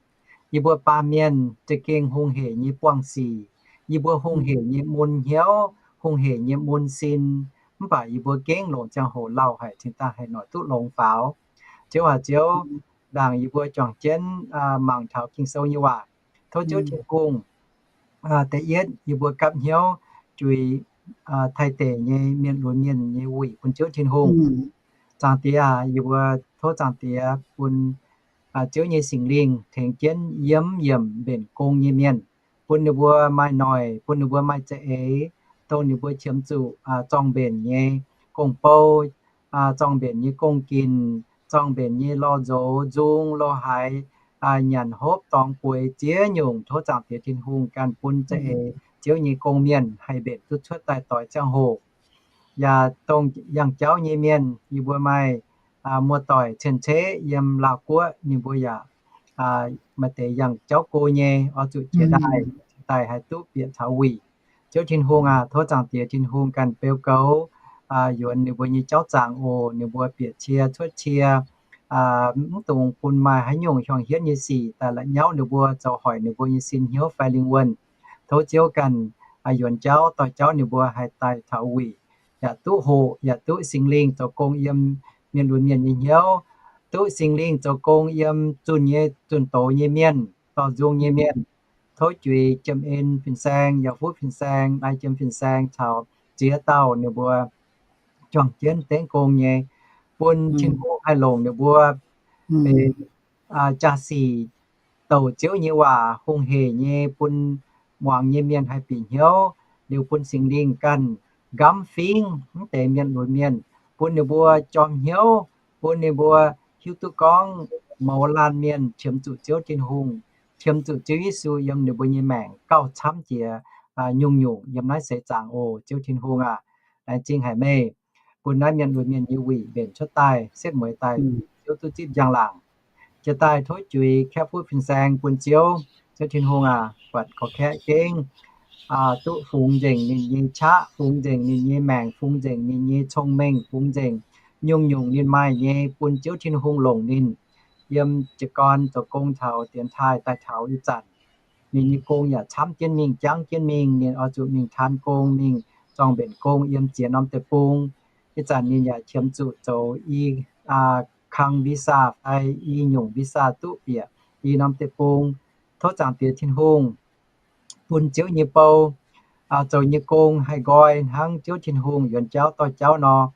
Yie mbuo baamh mienh za'gengh hungh heic nyei buangh sic, yie mbuo hungh heic nyei mun hnyouv, hungh heic nyei mun sin, mv baac yie mbuo gengh longc ziangh hoc lauh haic cingx daaih haih noic duqv longx faaux. Ziouv aac, Ziouv, ndaangc yie mbuo juangc jienv mangc taux Ging-Sou nyei waac, tov Ziouv Tin-Hungh da'yietv yie mbuo gapv hnyouv juix Taiv deic nyei mienh lunx mienh nyei wuic bun Ziouv Tin-Hungh. Zaangc Diex aac, yie mbuo tov Zaangc Diex bun Ziouv nyei Singx Lingh tengx jienv yiem yiemc mbenc gong nyei mienh, bun ninh mbuo maaih noic, bun ninh mbuo maaih za'eix, dongh ninh mbuo qiemx zuqc zorng-mbenc nyei gong-bou, zorng-mbenc nyei gong-ginc, zorng-mbenc nyei lorh nzox nzung lorh haaix, nyanc hopv dorngx bueix ziex nyungc. Tov Zaangc Diex Tin-Hungh ganh bun za'eix Ziouv nyei gong-mienh haih mbenc duqv cuotv daaih doix ziangh hoc. Yaac dongh yangh jauv nyei mienh, yie mbuo maaih muoz-doic cien-ceqv yiem Laauh Guoqv, ninh mbuo yaac maaih deix yangh jauv go nyei, oix zuqc jiex daaih, daaih haih duqv bieqc taux wuic. Ziouv Tin-Hungh aac, tov Zaangc Diex Tin-Hungh ganh beu goux yuonx ninh mbuo nyei jauv zaangc oc. Ninh mbuo bieqc cie cuotv cie, mv dungx bun maaih haaix nyungc hiuang hietv nyei sic daaih la'nyauv ninh mbuo, zoux hoic ninh mbuo nyei sin hnyouv fai lingh wuonh. Tov Ziouv ganh yuonx jauv dorh jauv ninh mbuo haih daaih taux wuic, yaac duqv hoqc, yaac duqv Singx Lingh zoux gong yiem mienh lunx mienh nyei hnyouv, duqv Singx Lingh zoux gong yiem zunh nyei, zunh doz nyei mienh, dorh nzung nyei mienh. Tov juix Jiem En fin-saeng, Yauh Fuqv fin-saeng, Lai Jiem fin-saeng caux ziex dauh ninh mbuo juangc jienv dengv gong nyei, bun Tin-Hungh haih longc ninh mbuo benx jaa-sic douc Ziouv nyei waac, hungh heic nyei bun muangx nyei mienh haih bieqc hnyouv, liuz bun Singx Lingh ganh nqamv fingv mv deix mienh lunx mienh, bun ninh mbuo jorm hnyouv, bun ninh mbuo hiuv duqv gorngv mouz laanh mienh qiemx zuqc Ziouv Tin-Hungh, qiemx zuqc Ziouv Yesu yiem ninh mbuo nyei maengc gauh camv jiex nyungc-nyungc yiem naaiv seix zaangc oc. Ziouv Tin-Hungh aac, laengz zingh haic meih bun naaiv mienh lunx mienh nyei wuic mbenc cuotv daaih setv mueiz daaih, Ziouv duqv zipv njang-laangc. Jiex daaih tov juix Kaeqv Fuqv fin-saeng bun Ziouv. Ziouv Tin-Hungh aac, buatc gorx-kaeqv gengh duqv fungx nzengc ninh nyei qaqv, fungx nzengc ninh nyei maengc, fungx nzengc ninh nyei cong-mengh, fungx nzengc nyungc-nyungc ninh maaih nyei bun Ziouv Tin-Hungh longc ninh yiem jiez gorn zoux gong taux dienx taaih daaih taux ih zanc. Ninh nyei gong yaac camv jienv mingh, jangv jienv mingh. Ninh oix zuqc mingh taan gong, mingh zorng-mbenc gong yiem ziex norm deic-bung. Ih zanc ninh yaac qiemx zuqc zoux i kang visa fai i nyungc visa duqv bieqc i norm deic-bung. Tov Zaangc Diex Tin-Hungh bun Ziouv nyei bou zoux nyei gong haih nqoi hnangv Ziouv Tin-Hungh yuonx jauv dorh jauv nor.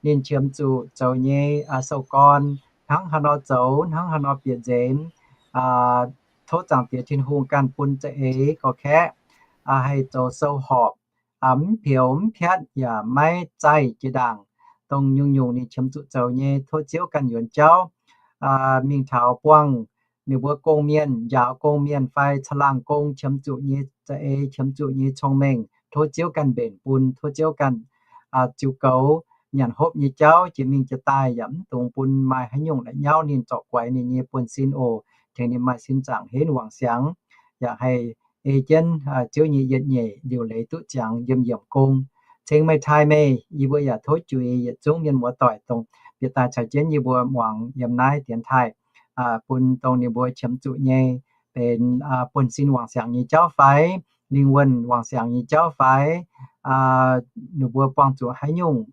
Ninh qiemx zuqc zoux nyei sou gorn hnangv haaix nor zoux, hnangv haaix nor bieqc nzemx. Tov Zaangc Diex Tin-Hungh ganh bun za'eix gorx-kaeqv haih zoux sou horpc, mv peux mv piatv yaac maiv zaih jiex ndaangc. Dongh nyungc-nyungc ninh qiemx zuqc zoux nyei, tov Ziouv ganh yuonx jauv mingh taux buangh ninh mbuo gong-mienh, njaaux gong-mienh fai caangh laangh gong qiemx zuqc nyei za'eix, qiemx zuqc nyei cong-mengh, tov Ziouv ganh mbenc bun, tov Ziouv ganh ziux goux nyanc hopv nyei jauv jiex mingh jiex daaih, yaac mv dungx bun maaih haaix nyungc la'nyauv ninh zorc guaix ninh nyei buonv-sin oc. Tengx ninh maaih sin zaangc henv wangc siangx, yaac haih ei jienv Ziouv nyei yietc nyeic liuc leiz duqv ziangx yiem yiemc gong. Ceng meih taaih meih, yie mbuo yaac tov juix yietc zungv mienh muoz doic dongh bieqc daaih caux jienv yie mbuo muangx yiem naaiv dienx taaih, bun dongh ninh mbuo qiemx zuqc nyei, benx buonv-sin wangc siangx nyei jauv fai, lingh wuonh wangc siangx nyei jauv fai, ninh mbuo buangh zuqc haaix nyungc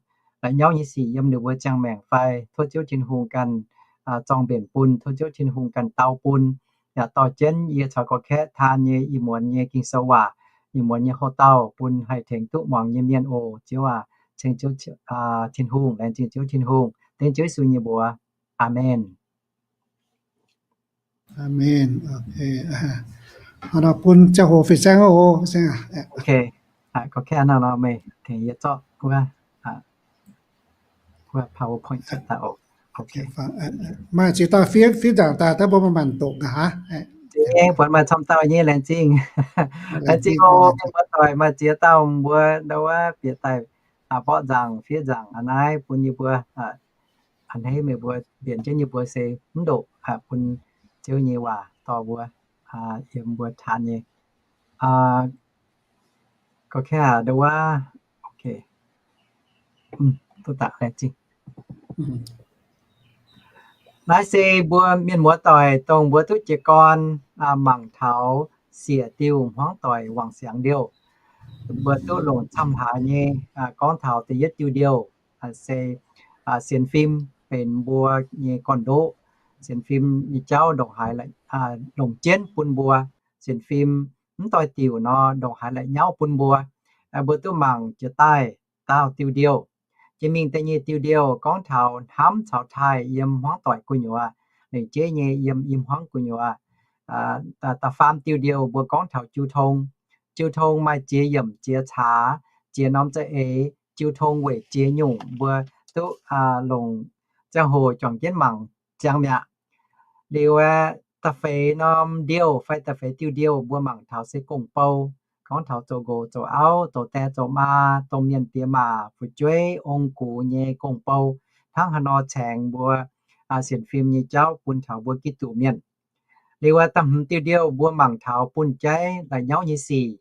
la'nyauv nyei sic yiem ninh mbuo ziangh maengc fai, tov Ziouv Tin-Hungh ganh zorng mbenc bun, tov Ziouv Tin-Hungh ganh dau bun. Yaac dorh jienv yie caux gorx-kaeqv taan nyei ih muonz nyei Ging-Sou waac, ih muonz nyei houx-dauh bun haih tengx duqv muangx nyei mienh oc. Ziouv aac, ceng Ziouv Tin-Hungh, laengz zingh Ziouv Tin-Hungh, dengv Ziouv Yesu nyei mbuox. Aamen. Aamen. Bun ziangh hoc fih saeng oc. Maaih ziex dauh fiev nzaangc daaih, daaih mbuo maaih maanc doqc nqa'haav. Buatc maaih camv dauh nyei, laengz zingh. Laengz zingh oc, mienh muoz doic, maaih ziex dauh mbuo ndau wuov bieqc daaih mborqv nzaangc fiev nzaangc a'naaiv bun yie mbuo. A'hneiv meih mbuo mbienx jienv yie mbuo se mv ndoqc bun Ziouv nyei waac dorh mbuo yiem mbuo taan nyei. Gorx-kaeqv aac, ndau wuov, duqv daaih laengz zingh. Naaiv se mbuo mienh muoz doic dongh mbuo duqv jiez gorn mangc taux siec diuh hmuangv doic wangc siangx liouh, mbuo duqv longc camv haaix nyei gorngv taux da'yietv diuh liouh se sienx fim benx mbuo nyei gorn-ndoqv. Sienx fim nyei jauv ndongc haaix longc jienv bun mbuo. Sienx fim mv doix diuc nor, ndongc haaix la'nyauv bun mbuo. Mbuo duqv mangc jiex daaih daauh diuh liouh. Jiex mingh da'nyeic diuh liouh gorngv taux hnamv caux taaih yiem hmuangv doic gu'nyuoz, lengc jeiv nyei yiem i hmuangv gu'nyuoz. Da'faam diuh liouh mbuo gorngv taux jiu tong. Jiu tong maaih ziex yiemc ziex caax, ziex norm za'eix. Jiu tong weic ziex nyungc mbuo duqv longc ziangh hoc juangc jienv mangc ziangx mi'aqv. Liuz aeqv, da'feix norm liouh fai da'feix diuh liouh mbuo mangc taux se gong-bou, gorngv taux zoux nqox zoux auv, zoux die zoux maa, domh mienh diex maac fu'jueiv ong-gux nyei gong-bou, hnangv haaix nor caengx mbuo sienx fim nyei jauv bun taux mbuo Giduc mienh. Liuz aeqv, da'hmz diuh liouh mbuo mangc taux bun jaiv la'nyauv nyei sic.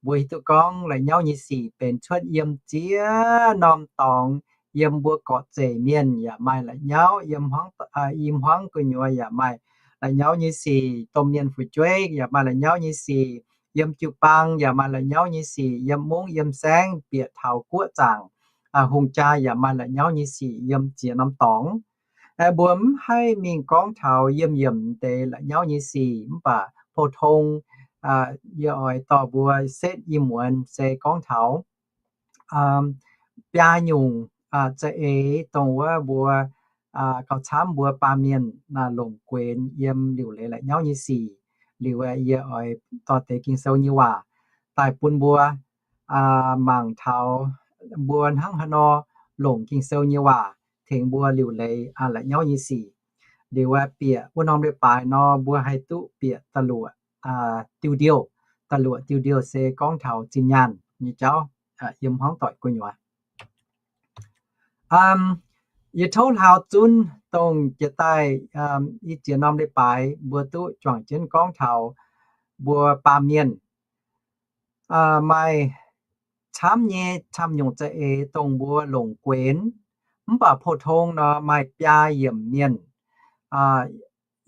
Mbuo hiuv duqv gorngv la'nyauv nyei sic benx cuotv yiem ziex norm dorngx. Yiem mbuo gorqv-zeic mienh yaac maaih la'nyauv, yiem i hmuangv gu'nyuoz yaac maaih la'nyauv nyei sic, domh mienh fu'jueiv yaac maaih la'nyauv nyei sic, yiem jiu-baang yaac maaih la'nyauv nyei sic, yiem mungv yiem saengv, bieqc taux guoqv zaangc, hungh jaa yaac maaih la'nyauv nyei sic yiem ziex norm dorngx. Mbuo mv haih mingh gorngv taux yiemh yiemc deix la'nyauv nyei sic, mv baac pou-tong yie oix dorh mbuo setv i muonz se gorngv taux biaa nyungc za'eix dongh wuov mbuo gauh camv mbuo baamh mienh longc guenx yiem liuc leiz la'nyauv nyei sic. Liuz yie oix dorh deix Ging-Sou nyei waac daaih bun mbuo mangc taux mbuo hnangv haaix nor longc Ging-Sou nyei waac tengx mbuo liuc leiz la'nyauv nyei sic. Liuz bieqc wuov norm leiz-baaix nor, mbuo haih duqv bieqc da'luoqc diuh liouh. Da'luoqc diuh liouh se gorngv taux zinh nyaanh nyei jauv yiem hmuangv doic gu'nyuoz. Yie tov hlaau zunv dongh jiex daaih i ziex norm leiz-baaix mbuo duqv juangc jienv gorngv taux mbuo baamh mienh maaih camv nyei camv nyungc za'eix dongh mbuo longc guenx, mv baac pou-tong nor maaih biaa yiemc mienh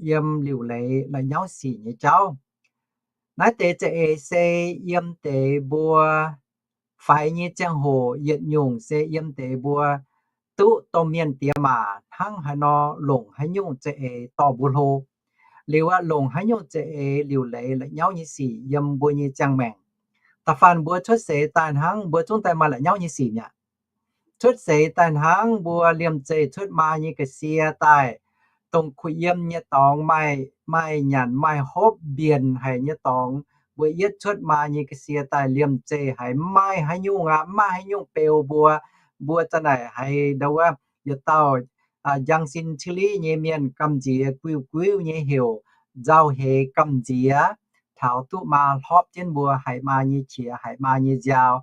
yiem liuc leiz la'nyauv sic nyei jauv. Naaiv deix za'eix se yiem deix mbuo faix nyei ziangh hoc yietc nyungc se yiem deix mbuo duqv domh mienh diex maac hnangv haaix nor longc haaix nyungc za'eix dorh mbuo hlo. Liuz aeqv, longc haaix nyungc za'eix liuc leiz la'nyauv nyei sic yiem mbuo nyei ziangh maengc. Da'faanh mbuo cuotv seix daaih hnangv mbuo zungv daaih maaih la'nyauv nyei sic mi'aqv. Cuotv seix daaih hnangv mbuo liemh zeih cuotv maa nyei ga'sie daaih, dongh kuh yiem nyei dorngx maaih, maaih nyanc maaih hopv mbienc haic nyei dorngx, mbuo yietv cuotv maa nyei ga'sie daaih liemh zeih haiz mv maaih haaix nyungc aqv, mv maaih haaix nyungc beu mbuo. Mbuo za'naaic haiz ndau wuov yietc dauh njang sin ciliv nyei mienh gamh nziex guiu-guiuv nyei heuc, nzauh heix gamh nziex, taux duqv maa hlopv jienv mbuo haiz maa nyei qiex, haiz maa nyei nziaaux,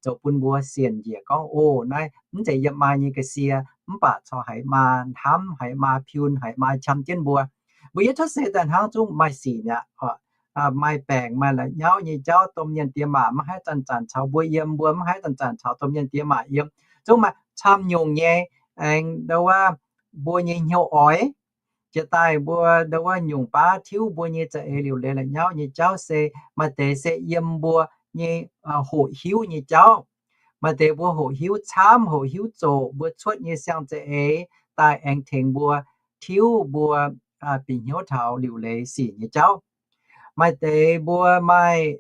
zoux bun mbuo sienc njiec gorngv, O, naaiv mv zeiz yiem maa nyei ga'sie, mv baac corc haiz maa hnamv, haiz maa piun, haiz maa qam jienv mbuo. Mbuo yietv cuotv seix daaih hnangv zungv maaih sic mi'aqv oc. maaih baengc maaih la'nyauv nyei jauv, domh mienh diex maac maiv haih zanc-zanc caux mbuo yiem, mbuo maiv haih zanc-zanc caux domh mienh diex maac yiem. Zungv maaih camv nyungc nyei, aengx ndo wuov mbuo nyei hnyouv oix jiex daaih mbuo ndo wuov nyungc baav tiuv mbuo nyei za'eix liuc leiz la'nyauv nyei jauv se maaih deix se yiem mbuo nyei hoqc hiuv nyei jauv. Maaih deix mbuo hoqc hiuv camv, hoqc hiuv zoqc, mbuo cuotv nyei siang-za'eix daaih aengx tengx mbuo tiuv mbuo bieqc hnyouv taux liuc leiz sic nyei jauv. Maaih deix mbuo maaih,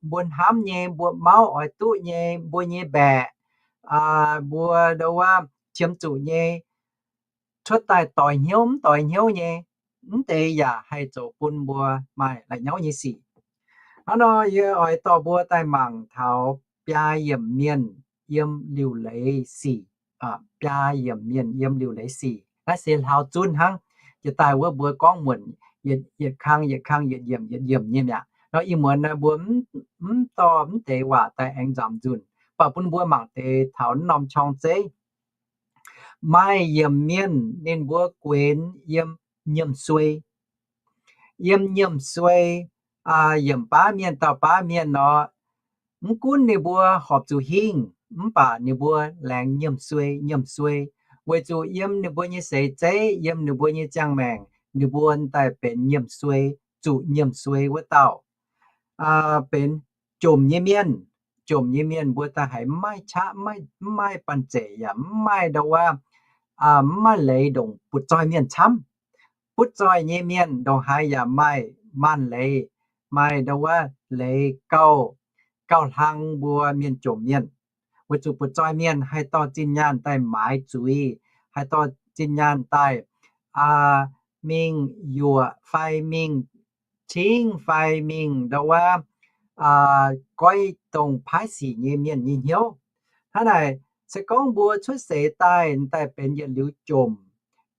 mbuo hnamv nyei, mbuo mauv oix duqv nyei, mbuo nyei mbaeqc, mbuo ndo wuov qiemx zuqc nyei, cuotv daaih doix hnyouv mv doix hnyouv nyei, mv deix yaac haih zoux bun mbuo maaih la'nyauv nyei sic. Hnangv nor yie oix dorh mbuo daaih mangc taux biaa yiemc mienh yiem liuc leiz sic. Biaa yiemc mienh yiem liuc leiz sic. Naaiv se hlauv-zunv hnangv. Jiex daaih wuov mbuo gorngv muonc yietc kang yietc kang yietc yiemc yietc yiemc nyei mi'aqv. Nor ih muonz naaiv mbuo mv dorh mv deix waac daaih aengx nzamc nzunc, mv baac bun mbuo mangc deix taux norm qorng zeiv. Maaih yiemc mienh ninh mbuo guenx yiem nyiemc suei. Yiem nyiemc suei, yiemc baav mienh dauh baav mienh nor, mv gunv ninh mbuo horpc zuqc hingh, mv baac ninh mbuo laengz nyiemc suei, nyiemc suei, weic zuqc yiem ninh mbuo nyei seix zeiv, yiem ninh mbuo nyei ziangh maengc, ninh mbuo daaih benx nyiemc suei, zuqc nyiemc suei wuov dauh. Benx jomc nyei mienh, jomc nyei mienh mbuo daaih haiz mv maaih qaqv, mv maaih banh zeic yaac mv maaih ndo wuov, mv maaih leiz ndongc butv-zoih mienh camv. Butv-zoih nyei mienh ndongc haaix yaac maaih maanh leiz, maaih ndo wuov leiz gauh, gauh hlang mbuo mienh jomc mienh. Weic zuqc butv-zoih mienh haih dorh zinh nyaanh daaih maaiz zuiz, haih dorh zinh nyaanh daaih mingh yuoqc fai mingh cingv fai mingh ndo wuov goiv dongh paaiv sic nyei mienh nyei hnyouv. Hnangv naaic, se gorngv mbuo cuotv seix daaih, daaih benx yietc liuz jomc,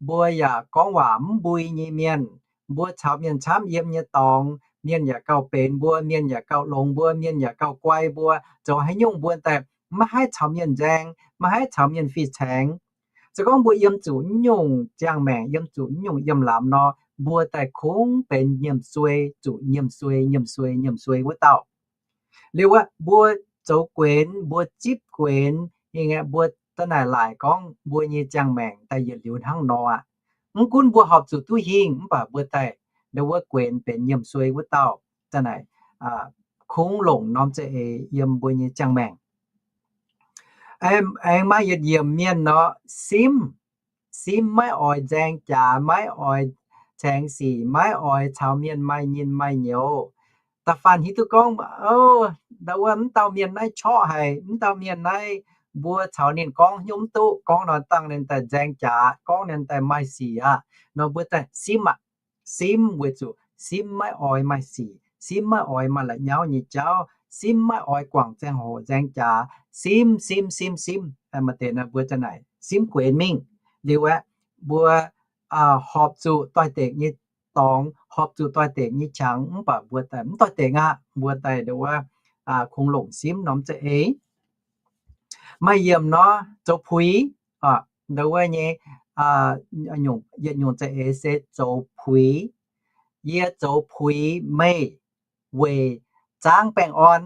mbuo yaac gorngv waac mv mbui nyei mienh, mbuo caux mienh camv yiem nyei dorngx, mienh yaac gauh benx mbuo, mienh yaac gauh longx mbuo, mienh yaac gauh guai mbuo, zoux haaix nyungc mbuo daaih maiv haih caux mienh nzaeng, maiv haih caux mienh fih caengx. Se gorngv mbuo yiem zuqc naaiv nyungc ziangh maengc, yiem zuqc naaiv nyungc yiem lamz nor, mbuo daaih kungx benx nyiemc suei, zuqc nyiemc suei, nyiemc suei, nyiemc suei wuov dauh. Liuz aqv, mbuo zoux guenx, mbuo zipv guenx, mbuo da'naaic laaic gorngv mbuo nyei ziangh maengc daaih yietc liuz hnangv nor aqv. Mv gunv mbuo horpc zuqc duqv hingh, mv baac mbuo daaih ndo wuov guenx benx nyiemc suei wuov dauh. Da'naaic kungx longc norm za'eix yiem mbuo nyei ziangh maengc. Aengx maaih yietc yiemc mienh nor, simv, simv maiv oix nzaeng jaax, maiv oix caengx sic, maiv oix caux mienh maaih nyinh maaih nyouz. Da'faanh hiuv duqv gorngv, ndo wuov mv dauh mienh naaiv qorqv haic, mv dauh mienh naaiv mbuo caux ninh gorngv hnyouv mv duqv, gorngv nor dangh ninh daaih nzaeng jaax, gorngv ninh daaih maaih sic aqv. Nor mbuo daaih simv aqv. Simv weic zuqc simv maiv oix maaih sic, simv maiv oix maaih la'nyauv nyei jauv, simv maiv oix guangc ziangh hoc nzaeng jaax, simv, simv, simv, simv, maaih deix mbuo za'naaic simv guenx mingh. Liuz aeqv, mbuo horpc zuqc doix-dekc nyei dorngx, horpc zuqc doix-dekc nyei qangx, mv baac mbuo daaih mv doix-dekc aqv, mbuo daaih ndo wuov kungx longc simv norm za'eix. Maaih yiemc nor, zoux puix. Ndo wuov nyei yietc nyungc za'eix se zoux puix. Yie zoux puix meih weic zaangv baengh orn.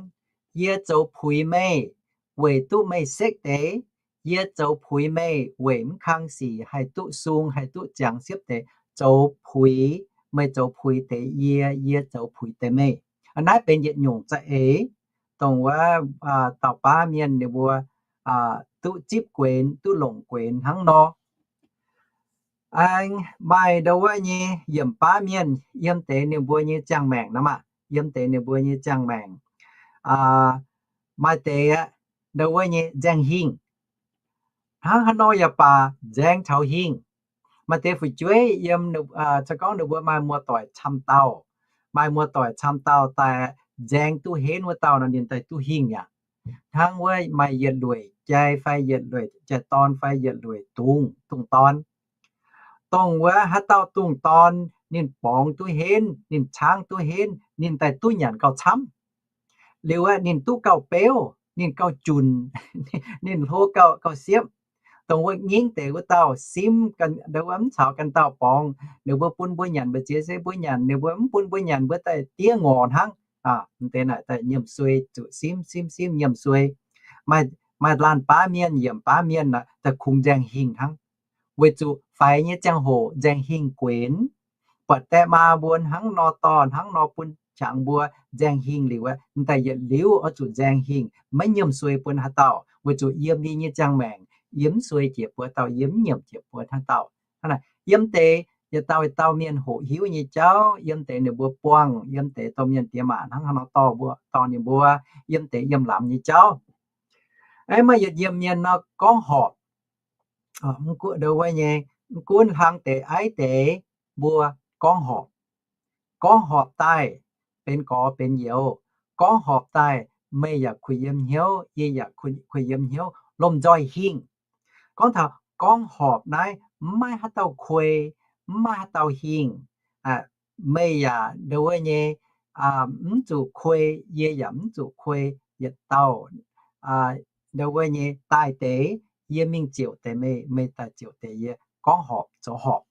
Yie zoux puix meih weic duqv meih sekv deix. Yie zoux puix meih weic mv kang sic haih duqv sung, haih duqv ziangx siepv deix. Zoux puix, meih zoux puix deix yie, yie zoux puix deix meih. Naaiv benx yietc nyungc za'eix, dongh wuov dauh baav mienh ninh mbuo duqv zipv guenx, duqv longc guenx hnangv nor. Aengx maaih ndo wuov nyei yiemc baav mienh yiem deix ninh mbuo nyei ziangh maengc nor maah, yiem deix ninh mbuo nyei ziangh maengc. Maaih deix aeqv, ndo wuov nyei nzaeng hingh. Hnangv haaix nor yaac baac nzaeng taux hingh. Maaih deix fu'jueiv yiem, se gorngv ninh mbuo maaih muoz-doic camv dauh, maaih muoz-doic camv dauh daaih nzaeng duqv henv wuov dauh nor, ninh daaih duqv hingh yaac. Hnangv wuov maaih yietc lueic jai fai yietc lueic jai-dorn fai yietc lueic dungz, dungz dorn. Dongh wuov haaix dauh dungz dorn ninh borngz duqv henv, ninh caangv duqv henv, ninh daaih duqv nyanc gauh camv. Liuz aeqv, ninh duqv gauh beuv, ninh gauh junc, ninh hlo gauh, gauh siepv. Dongh wuov ngingv deix wuov dauh simv, wuov mv caux ganh dauh borngz, ninh mbuo bun mbuo nyanc mbu'ziex se mbuo nyanc, ninh mbuo mv bun mbuo nyanc mbuo daaih diev ngorc hnangv. Deix naaic daaih nyiemc suei zuqc simv simv simv nyiemc suei. Maaih laanh baav mienh yiemc baav mienh daaih kungx nzaeng hingh hnangv. Weic zuqc faix nyei ziangh hoc nzaeng hingh guenx, buatc die maa mbuo hnangv nor dorh hnangv nor bun qangx mbuo nzaeng hingh liuz, daaih yietc liuz oix zuqc nzaeng hingh, maiv nyiemc suei bun haaix dauh, weic zuqc yiem yie nyei ziangh maengc, yie mv suei jiex buo dauh, yie mv nyiemc jiex buo haaix dauh. Yiem deix yietc dauh yietc dauh mienh hoqc hiuv nyei jauv, yiem deix ninh mbuo buangh, yiem deix domh mienh diex maac hnangv haaix nor dorh mbuo, dorh ninh mbuo, yiem deix yiem lamz nyei jauv. Aeqv, maaih yietc nyiemc mienh nor gorngv horpc, mv gunv hlang deix aiv deix mbuo gorngv horpc. Gorngv horpc daaih benx gorx benx youz, gorngv horpc daaih meih yaac kuh yiem hnyouv, yie yaac kuh yiem hnyouv, lomh nzoih hingh. Gorngv taux gorngv horpc naaiv mv maaih haaix dauh kuei, mv maaih haaix dauh hingh. Meih yaac ndo wuov nyei, mv zuqc kuei, yie yaac mv zuqc kuei, yietc dauh ndo wuov nyei daaih deix, yie mingh ziouc deix meih, meih daaih ziouc deix yie, gorngv horpc zoux horpc.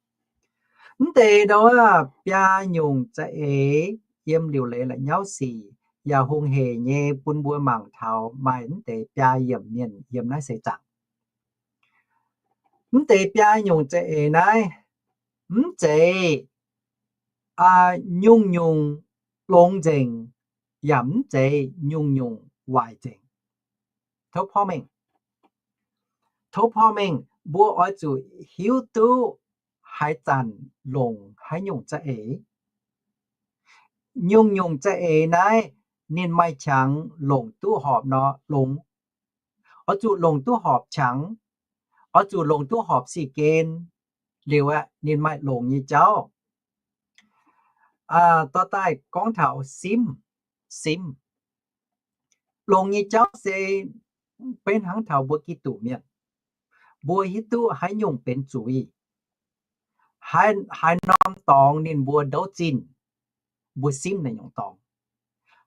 Mv deix ndo wuov biaa nyungc za'eix yiem liuc leiz la'nyauv sic yaac hungh heic nyei bun mbuo mangc taux maaih mv deix biaa yiemc mienh yiem naaiv seix zaangc. Mv deix biaa nyungc za'eix naaiv mv zeiz nyungc-nyungc longx nzengc, yaac mv zeiz nyungc-nyungc waaic nzengc. Tov porv mengh, tov porv mengh mbuo oix zuqc hiuv duqv haaix zanc longc haaix nyungc za'eix. Nyungc-nyungc za'eix naaiv ninh maaih qangx longc duqv horpc nor longx. Oix zuqc longc duqv horpc qangx, oix zuqc longc duqv horpc sic gen liuz aeqv, ninh maaih longc nyei jauv. Dorh daaih gorngv taux simv, simv. Longc nyei jauv se beiv hnangv taux mbuo Giduc mienh, mbuo hiuv duqv haaix nyungc benx zuiz, haaix norm dorngx ninh mbuo ndouv zinh, mbuo simv naaiv nyungc dorngx.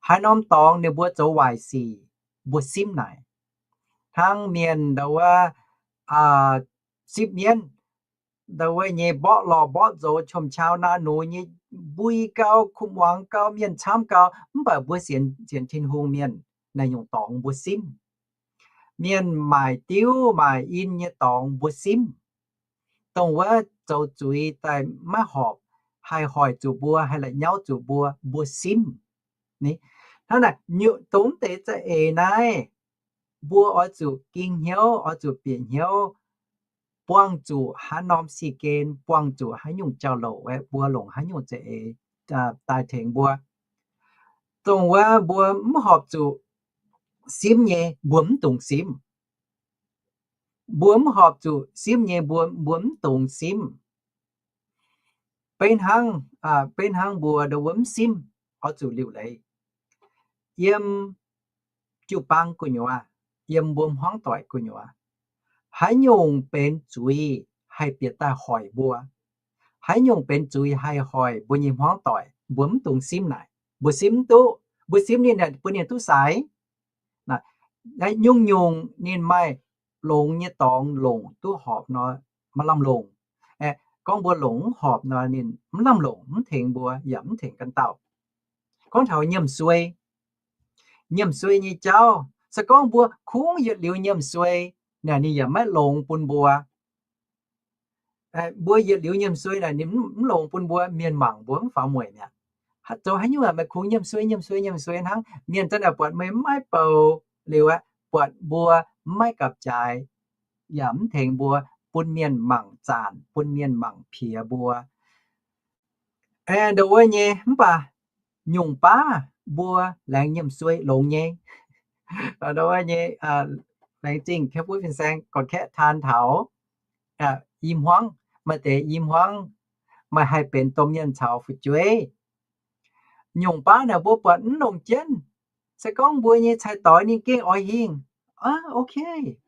Haaix norm dorngx ninh mbuo zoux waaic sic, mbuo simv naaic. Hnangv mienh ndo wuov sipv mienv, ndo wuov nyei mborqv lorh mborqv nzox, qom-qau naaiv nux nyei, mbui gau, kuv muangx gau, mienh camv gau, mv baac mbuo sienx, sienx Tin-Hungh mienh naaiv nyungc dorngx mbuo simv. Mienh maaic diuv maaic in nyei dorngx mbuo simv. Dongh wuov zoux zuiz daaih maiv horpc, haih hoic zuqc mbuo, haih la'nyauv zuqc mbuo, mbuo simv. Hnangv naaic, dongh mv deix za'eix naaiv, mbuo oix zuqc ging hnyouv, oix zuqc bieqc hnyouv, buangh zuqc haaix norm sic gen, buangh zuqc haaix nyungc jauv-louc, mbuo longc haaix nyungc za'eix daaih tengx mbuo. Dongh wuov mbuo mv horpc zuqc simv nyei, mbuo mv dungx simv. Mbuo mv horpc zuqc simv nyei, mbuo, mbuo mv dungx simv. Beiv hnangv, beiv hnangv mbuo ndo wuov mv simv, oix zuqc liuc leiz. Yiem jiu-baang gu'nyuoz, yiem mbuo hmuangv doic gu'nyuoz, haaix nyungc benx zuiz haih bieqc daaih hoic mbuo, haaix nyungc benx zuiz haih hoic mbuo nyei hmuangv doic, mbuo mv dungx simv naaic. Mbuo simv mv duqv, mbuo simv ninh bun ninh duqv sai. Nyungc-nyungc ninh maaih longx nyei dorngx longc duqv horpc nor, maiv lamh longc. Gorngv mbuo longc mv horpc nor, ninh mv lamh longc, mv tengx mbuo yaac mv tengx ganh dauh. Gorngv taux nyiemc suei, nyiemc suei nyei jauv, se gorngv mbuo kungx yietc liuz nyiemc suei, naaic ninh yaac maiv longx bun mbuo. Mbuo yietc liuz nyiemc suei naaic ninh mv longx bun mbuo, mienh mangc mbuo mv faaux mueic mi'aqv. Zoux haaix nyungc meih kungx nyiemc suei, nyiemc suei, nyiemc suei hnangv, mienh zanc naaic buatc meih mv maaih bouc liuz aeqv, buatc mbuo mv maaih gapv-jaaix, yaac mv tengx mbuo, bun mienh mangc zaanc, bun mienh mangc piex mbuo. Ndo wuov nyei, mv baac nyungc baav mbuo laengz nyiemc suei longx nyei. Ndo wuov nyei, laengz zingh Kaeqv Butv Fin-Saeng gorngv kaeqv taan taux i hmuangv, maaih deix i hmuangv maaih haih benx domh mienh caux fu'jueiv. Nyungc baav naaic mbuo buatc mv longc jienv. Se gorngv mbuo nyei cai-doix ninh gengh oix hingh, ok,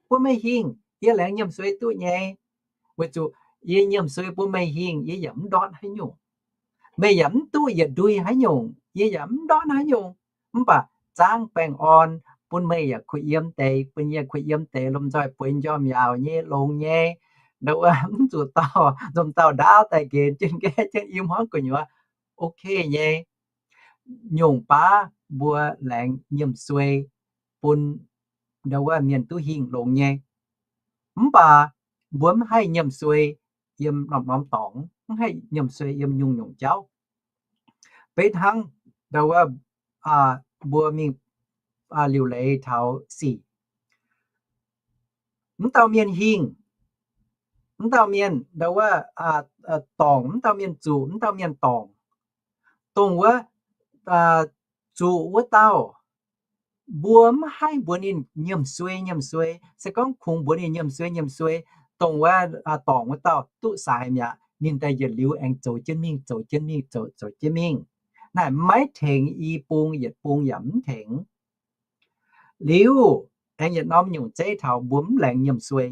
bun meih hingh, yie laengz nyiemc suei duqv nyei. Weic zuqc yie nyiemc suei bun meih hingh, yie yaac mv ndortv haaix nyungc. Meih yaac mv duqv yietc ndui haaix nyungc, yie yaac mv ndortv haaix nyungc. Mv baac zaangv baengh orn, bun meih yaac kuh yiem deix, bun yie kuh yiem deix, lomh nzoih bueix njormh yaauc nyei, longx nyei, ndau wuov mv zuqc dauh, lomh dauh ndaauv daaih nqenx jienv nqaeqv jienv i hmuangv gu'nyuoz. Ok nyei. Nyungc baav mbuo laengz nyiemc suei bun ndau wuov mienh duqv hingh longx nyei. Mv baac mbuo mv haih nyiemc suei yiem norm-norm dorngx, mv haih nyiemc suei yiem nyungc-nyungc jauv. Beiv hnangv ndau wuov mbuo mingh liuc leiz taux sic, mv dauh mienh hingh, mv dauh mienh ndau wuov dorngc, mv dauh mienh zuqc, mv dauh mienh dorngc, dongh wuov zuqc wuov dauh, mbuo mv haih mbuox ninh nyiemc suei nyiemc suei. Se gorngv kungx mbuox ninh nyiemc suei nyiemc suei, dongh wuov dorngc wuov dauh duqv sai mi'aqv, ninh daaih yietc liuz aengx zoux jienv mingh, zoux jienv mingh, zoux, zoux jienv mingh. Naaiv maiv tengx i bung, yietc bung yaac mv tengx. Liuz aengx yietc norm nyungc zeiv taux mbuo mv laengz nyiemc suei.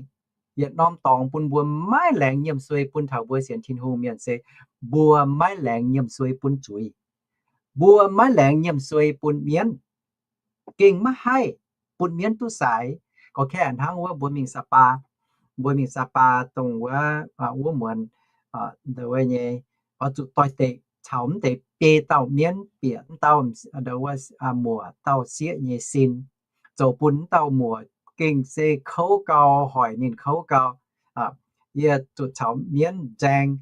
Yietc norm dorngx bun mbuo maiv laengz nyiemc suei bun taux mbuo sienx Tin-Hungh mienh se mbuo maiv laengz nyiemc suei bun zuiz. Mbuo maiv laengz nyiemc suei bun mienv. Gengh maiv haih bun mienv duqv sai. Gorqv-kaeqv hnangv wuov mbuo mingh Saax Baa, mbuo mingh Saax Baa dongh wuov, wuov muonz, ndau wuov nyei, oix zuqc doix-dekc caux mv deix biei dauh mienv bieqc mv dauh, ndau wuov, muoc dauh sieqv nyei sin, zoux bun mv dauh muoc gengh se kouv gau, hoic ninh kouv gau. Yie zuqc caux mienv nzaeng,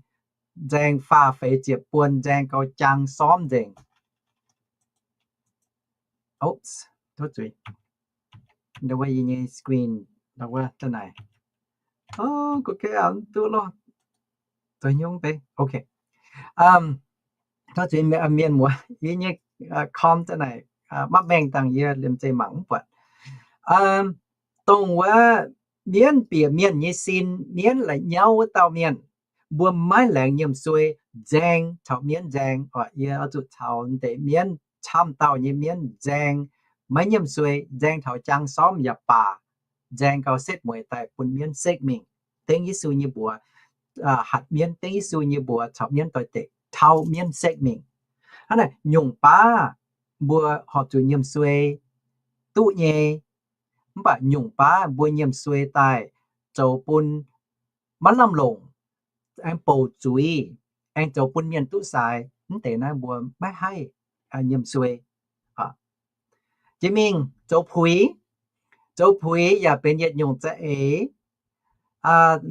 nzaeng faah feix ziepc buon, nzaeng gau jaang sormv nzengc. Oops, tov zuiz. Ndau wuov yie nyei screen, ndau wuov da'naaic. Gorqv-kaeqv mv duqv loh. Zoux nyungc beiv. Ok. Tov zuiz mienh muoz, yie nyei com da'naaic maiv maengh dangh yie liemh zeih mangc mv buatc. Dongh wuov mienv bieqc mienh nyei sin, mienv la'nyauv wuov dauh mienh, mbuo maiv laengz nyiemc suei nzaeng taux mienv nzaeng. Yie oix zuqc caux deix mienv camv dauh nyei mienv nzaeng, maiv nyiemc suei, nzaeng taux jaang sormv yaac baac, nzaeng gau setv mueiz daaih bun mienv sekv mingh. Dengv Yesu nyei mbuox, hatc mienv, dengv Yesu nyei mbuox caux mienv doix-dekc, taux mienv sekv mingh. Hnangv naaic nyungc baav mbuo horpc zuqc nyiemc suei duqv nyei. Mv baac nyungc baav mbuo nyiemc suei daaih zoux bun maiv lamh longc, aengx bouc zuiz, aengx zoux bun mienh duqv sai, mv deix naaiv mbuo maiv haih nyiemc suei. Jiex mingh zoux puix. Zoux puix yaac benx yietc nyungc za'eix.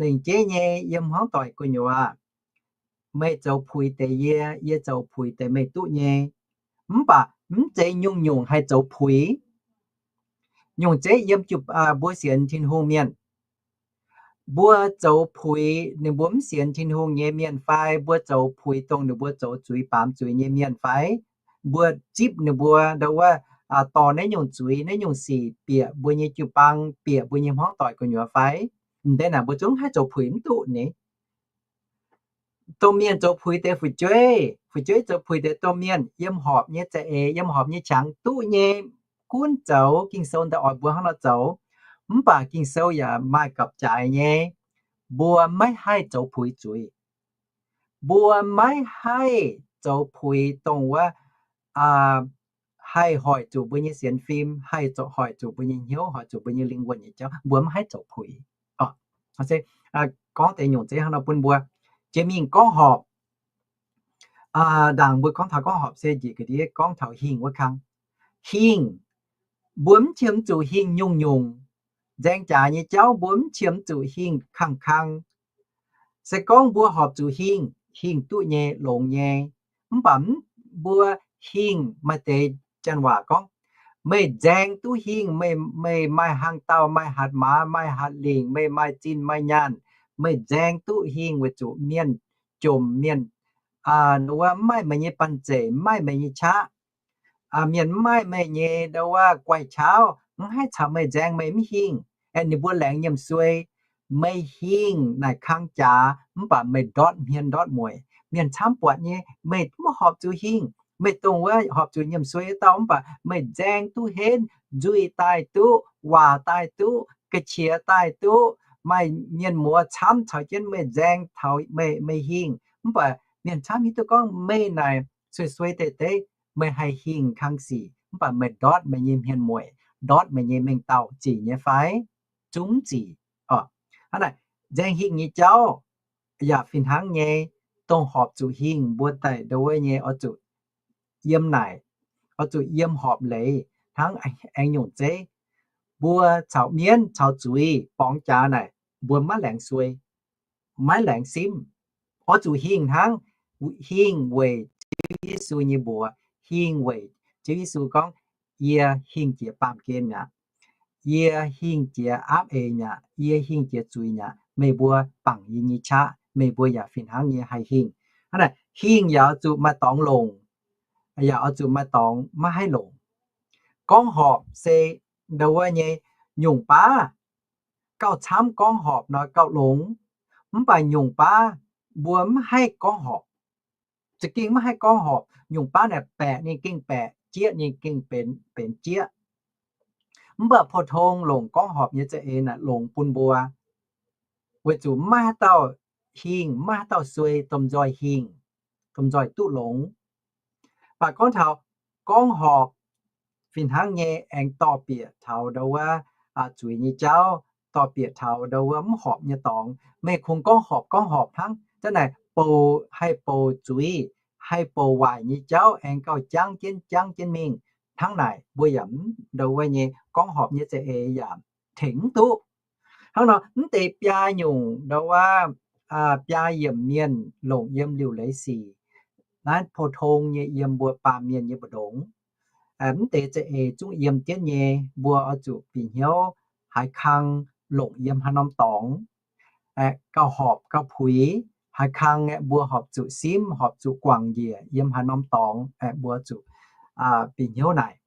Lengc jeiv nyei yiem hmuangv doic gu'nyuoz, meih zoux puix deix yie, yie zoux puix deix meih duqv nyei. Mv baac mv zeiz nyungc-nyungc haih zoux puix. Nyungc zeiv yiem mbuo sienx Tin-Hungh mienh, mbuo zoux puix ninh mbuo mv sienx Tin-Hungh nyei mienh fai mbuo zoux puix dongh ninh mbuo zoux zuiz baamz zuiz nyei mienh fai mbuo zipv ninh mbuo ndau wuov dorh naaiv nyungc zuiz naaiv nyungc sic bieqc mbuo nyei jiu-baang, bieqc mbuo nyei hmuangv doic gu'nyuoz fai? M'deix naaic mbuo zungv haih zoux puix mv duqv ni. Domh mienh zoux puix deix fu'jueiv, fu'jueiv zoux puix deix domh mienh, yiem horpc nyei za'eix, yiem horpc nyei qangx duqv nyei. Gunv zoux Ging-Sou daaih oix mbuo hnangv nor zoux. Mv baac Ging-Sou yaac maaih gapv-jaaix nyei, mbuo maiv haih zoux puix zuiz. Mbuo maiv haih zoux puix dongh wuov haih hoic zuqc mbuo nyei sienx fim, haih hoic zuqc mbuo nyei hnyouv, hoic zuqc mbuo nyei lingh wuonh nyei jauv. Mbuo maiv haih zoux puix. Gorngv deix nyungc zeiv hnangv nor bun mbuo. Jiex mingh gorngv horpc. Ndaangc mbuo gorngv taux gorngv horpc se njiec ga'ndiev gorngv taux hingh wuov kang. Hingh, mbuo mv qiemx zuqc hingh nyungc-nyungc. Nzaeng jaax nyei jauv mbuo mv qiemx zuqc hingh kang-kang. Se gorngv mbuo horpc zuqc hingh, hingh duqv nyei, longx nyei. Mv baac mbuo hingh maaih deix janx waac gorngv, meih nzaeng duqv hingh, meih, meih maaih hlang dauh, maaih hatc maaz, maaih hatc lingc, meih maaih zinh maaih nyaanh, meih nzaeng duqv hingh weic zuqc mienh jomc, mienh wuov mv maaih meih nyei banh zeic, mv maaih meih nyei qaqv. Mienh mv maaih meih nyei ndau wuov guaih-qaauv, mv haih caux meih nzaeng, meih mv hingh. Aengx ninh mbuo laengz nyiemc suei, meih hingh naaic kang jaax mv baac meih ndortv hmien ndortv mueic. Mienh camv buatc nyei, meih mv horpc zuqc hingh. Meih dongh wuov horpc zuqc nyiemc suei dauh mv baac meih nzaeng duqv henv, nzuih daaih duqv, waac daaih duqv, ga'qiex daaih duqv, maaih mienh muoz camv caux jienv meih nzaeng taux meih, meih hingh. Mv baac mienh camv hiuv duqv gorngv meih naaic suei-suei deix deix, meih haih hingh kang sic mv baac meih ndortv meih nyei hmien mueic, ndortv meih nyei mengh dauh zic nyei fai? Zungv zic oc. Hnangv naaic, nzaeng hingh nyei jauv yaac fih hnangv nyei, dongh horpc zuqc hingh mbuo daaih ndo wuov nyei oix zuqc yiem naaic, oix zuqc yiem horpc leiz hnangv aengx nyungc zeiv. Mbuo caux mienv caux zuiz borngz jaax naaic, mbuo maiv laengz suei, maiv laengz simv. Oix zuqc hingh hnangv, hingh weic Ziouv Yesu nyei mbuox, hingh weic Ziouv Yesu gorngv, yie hingh jiex baamh gen mi'aqv, yie hingh jiex aapv eix mi'aqv, yie hingh jiex zuiz mi'aqv. Meih mbuo bangc yie nyei qaqv, meih mbuo yaac fih hnangv nyei haih hingh. Hnangv naaic, hingh yaac oix zuqc maaih dorngx longc, yaac oix zuqc maaih dorngx maiv haih longc. Gorngv horpc se ndo wuov nyei nyungc baav gauh camv, gorngv horpc nor gauh longx, mv baac nyungc baav mbuo mv haih gorngv horpc. Za'gengh maiv haih gorngv horpc. Nyungc baav naaic baeqc ninh gengh baeqc, jieqv ninh gengh benx, benx jieqv. Mv baac pou-tong longc gorngv horpc nyei za'eix naaic longx bun mbuo, weic zuqc maiv haaix dauh hingh, maiv haaix dauh suei domh nzoih hingh, domh nzoih duqv longx. Mv baac gorngv taux gorngv horpc fih hnangv nyei aengx dorh bieqc taux ndo wuov zuiz nyei jauv, dorh bieqc taux ndo wuov mv horpc nyei dorngx. Meih kungx gorngv horpc gorngv horpc hnangv, zanc naaic bouc haih bouc zuiz, haih bouc waaic nyei jauv aengx gauh jangv jienv jangv jienv mingh. Hnangv naaic mbuo yaac mv ndo wuov nyei gorngv horpc nyei za'eix yaac tengx mv duqv. Hnangv nor mv deix biaa nyungc ndo wuov, biaa yiemc mienh longc yiem liuc leiz sic. Naaiv pou-tong nyei yiem mbuo baamh mienh nyei mbu'ndongx. Mv deix za'eix zungv yiem jienv nyei, mbuo oix zuqc bieqc hnyouv haaix kang longc yiem haaix norm dorngx, gauh horpc gauh puix. Haaix kang aeqv, mbuo horpc zuqc simv, horpc zuqc guangc njiec yiem haaix norm dorngx aeqv, mbuo zuqc bieqc hnyouv naaic.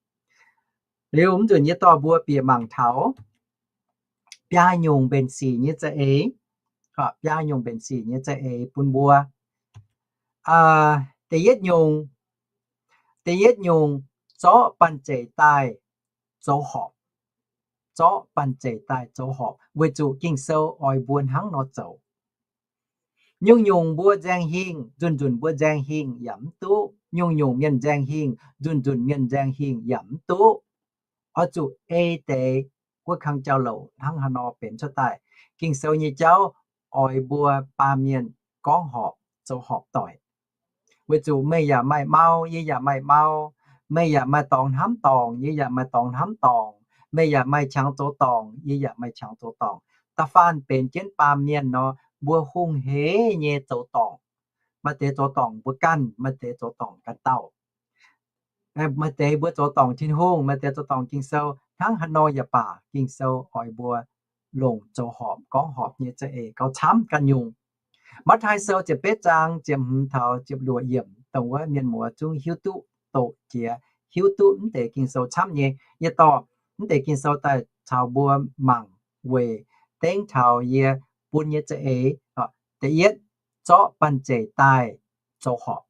Liuz mv nzunc yie dorh mbuo bieqc mangc taux biaa nyungc mbenc sic nyei za'eix, biaa nyungc mbenc sic nyei za'eix bun mbuo. Da'yietv nyungc, da'yietv nyungc, zorqv banh zeic daaih zoux horpc. Zorqv banh zeic daaih zoux horpc weic zuqc Ging-Sou oix mbuo hnangv nor zoux. Nyungc-nyungc mbuo nzaeng hingh, nzunc-nzunc mbuo nzaeng hingh yaac mv duqv. Nyungc-nyungc mienh nzaeng hingh, nzunc-nzunc mienh nzaeng hingh yaac mv duqv. Oix zuqc ei deix wuov kang jauv-louc hnangv haaix nor benx cuotv daaih. Ging-Sou nyei jauv oix mbuo baamh mienh gorngv horpc zoux horpc doic. Weic zuqc meih yaac maaih mau, yie yaac maaih mau. Meih yaac maaih dorngx hnamv dorngc, yie yaac maaih dorngx hnamv dorngc. Meih yaac maaih qangx zoux dorngc, yie yaac maaih qangx zoux dorngc. Da'faanh benx jienv baamh mienh nor, mbuo hungh heiv nyei zoux dorngc. Maaih deix zoux dorngc mbuo ganh, maaih deix zoux dorngc ganh dauh. Maaih deix mbuo zoux dorngc Tin-Hungh, maaih deix zoux dorngc Ging-Sou. Hnangv haaix nor yaac baac, Ging-Sou oix mbuo longc zoux horpc, gorngv horpc nyei za'eix gauh camv ganh nyungc. Matv^taai Sou ziepc betv zaang ziepc hmz taux ziepc luoqc yiemc, dongh wuov mienh muoz zungv hiuv duqv doqc jiex, hiuv duqv mv deix Ging-Sou camv nyei. Yie dorh mv deix Ging-Sou daaih caux mbuo mangc weic dengv taux yie bun nyei za'eix. Da'yietv, zorqv banh zeic daaih zoux horpc.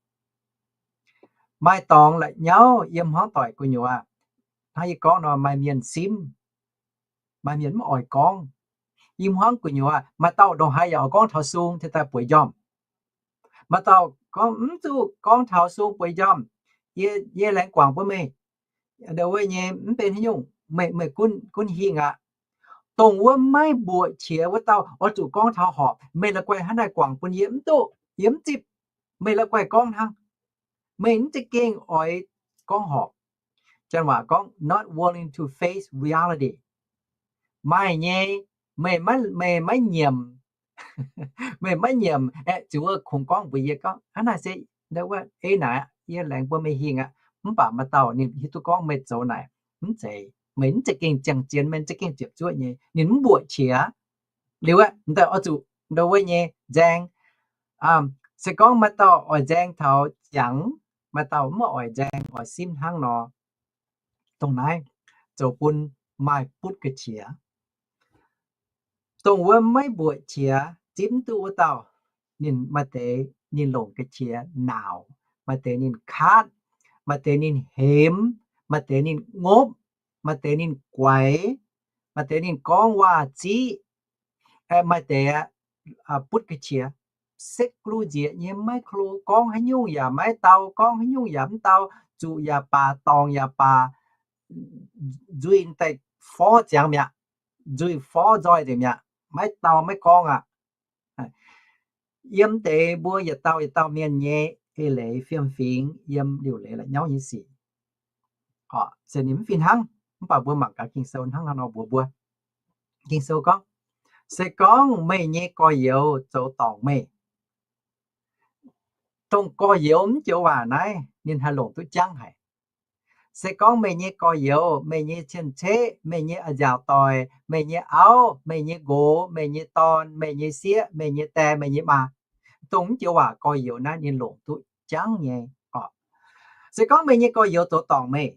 Maaih dorngx la'nyauv yiem hmuangv doic gu'nyuoz. Hnangv yie gorngv nor, maaih mienh simv, maaih mienh mv oix gorngv. Yiem hmuangv gu'nyuoz maaih dauh ndongc haaix yaac oix gorngv taux sung, tengx daaih bueix njormh. Maaih dauh gorngv, mv zuqc gorngv taux sung, bueix njormh. Yie, yie laengz guangc bun meih. Ndo wuov nyei mv benx haaix nyungc, meih, meih gunv, gunv hingh aqv. Dongh wuov maiv mbuoqc qiex wuov dauh oix zuqc gorngv taux horpc. Meih la'guaih hnangv naaiv guangc bun yie mv duqv, yie mv zipv. Meih la'guaih gorngv hnangv. Meih mv za'gengh oix gorngv horpc. Janx waac gorngv not willing to face reality. Maaih nyei, meih maiv, meih maiv nyiemc, meih maiv nyiemc aeqv, ziouc wuov kungx gorngv mbuox yie gorngv, hnangv naaiv se, wuov ei naaic, yie laengz bun meih hingh aqv. Mv baac maaih dauh ninh hiuv duqv gorngv meih zoux naaic mv zeiz, meih mv za'gengh ziangh zien, meih mv za'gengh ziepc zuoqv nyei, ninh mv mbuoqc qiex. Liuz aeqv, m'daaih oix zuqc ndo wuov nyei nzaeng. Se gorngv maaih dauh oix nzaeng taux ziangx, maaih dauh mv oix nzaeng, oix simv hnangv nor, dongh naaiv zoux bun maaih butv ga'qiex. Dongh wuov maiv mbuoqc qiex, zipv mv duqv wuov dauh, ninh maaih deix ninh longc ga'qiex naauc, maaih deix ninh kaatv, maaih deix ninh hemx, maaih deix ninh ngopv, maaih deix ninh guaix, maaih deix ninh gorngv waac-ziqv, maaih deix butv ga'qiex, sekv glu nzieqc nyei, maiv klo, gorngv haaix nyungc yaac maiv dau, gorngv haaix nyungc yaac mv dau, zuqc yaac baac, dorngc yaac baac, nzuih daaih forv ziangx mi'aqv, nzuih forv nzoih nzengc mi'aqv, maiv dau maiv gorngv aqv. Yiem deix mbuo yietc dauh yietc dauh mienh nyei eix leiz fiem-fingx yiem liuc leiz la'nyauv nyei sic. Se ninh mv fih hnangv, mv baac mbuo mangc gaax Ging-Sou hnangv haaix nor mbuox mbuo. Ging-Sou gorngv, se gorngv meih nyei gorx-youz zoux dorngc meih, dongh gorx-youz mv joux waac naaiv ninh haih longc duqv jangv haic. Se gorngv meih nyei gorx-youz, meih nyei cien-ceqv, meih nyei a'nziaauc doic, meih nyei auv, meih nyei nqox, meih nyei dorn, meih nyei sieqv, meih nyei die, meih nyei maa, dongh mv joux waac gorx-youz naaiv ninh longc duqv jangv nyei oc. Se gorngv meih nyei gorx-youz zoux dorngc meih,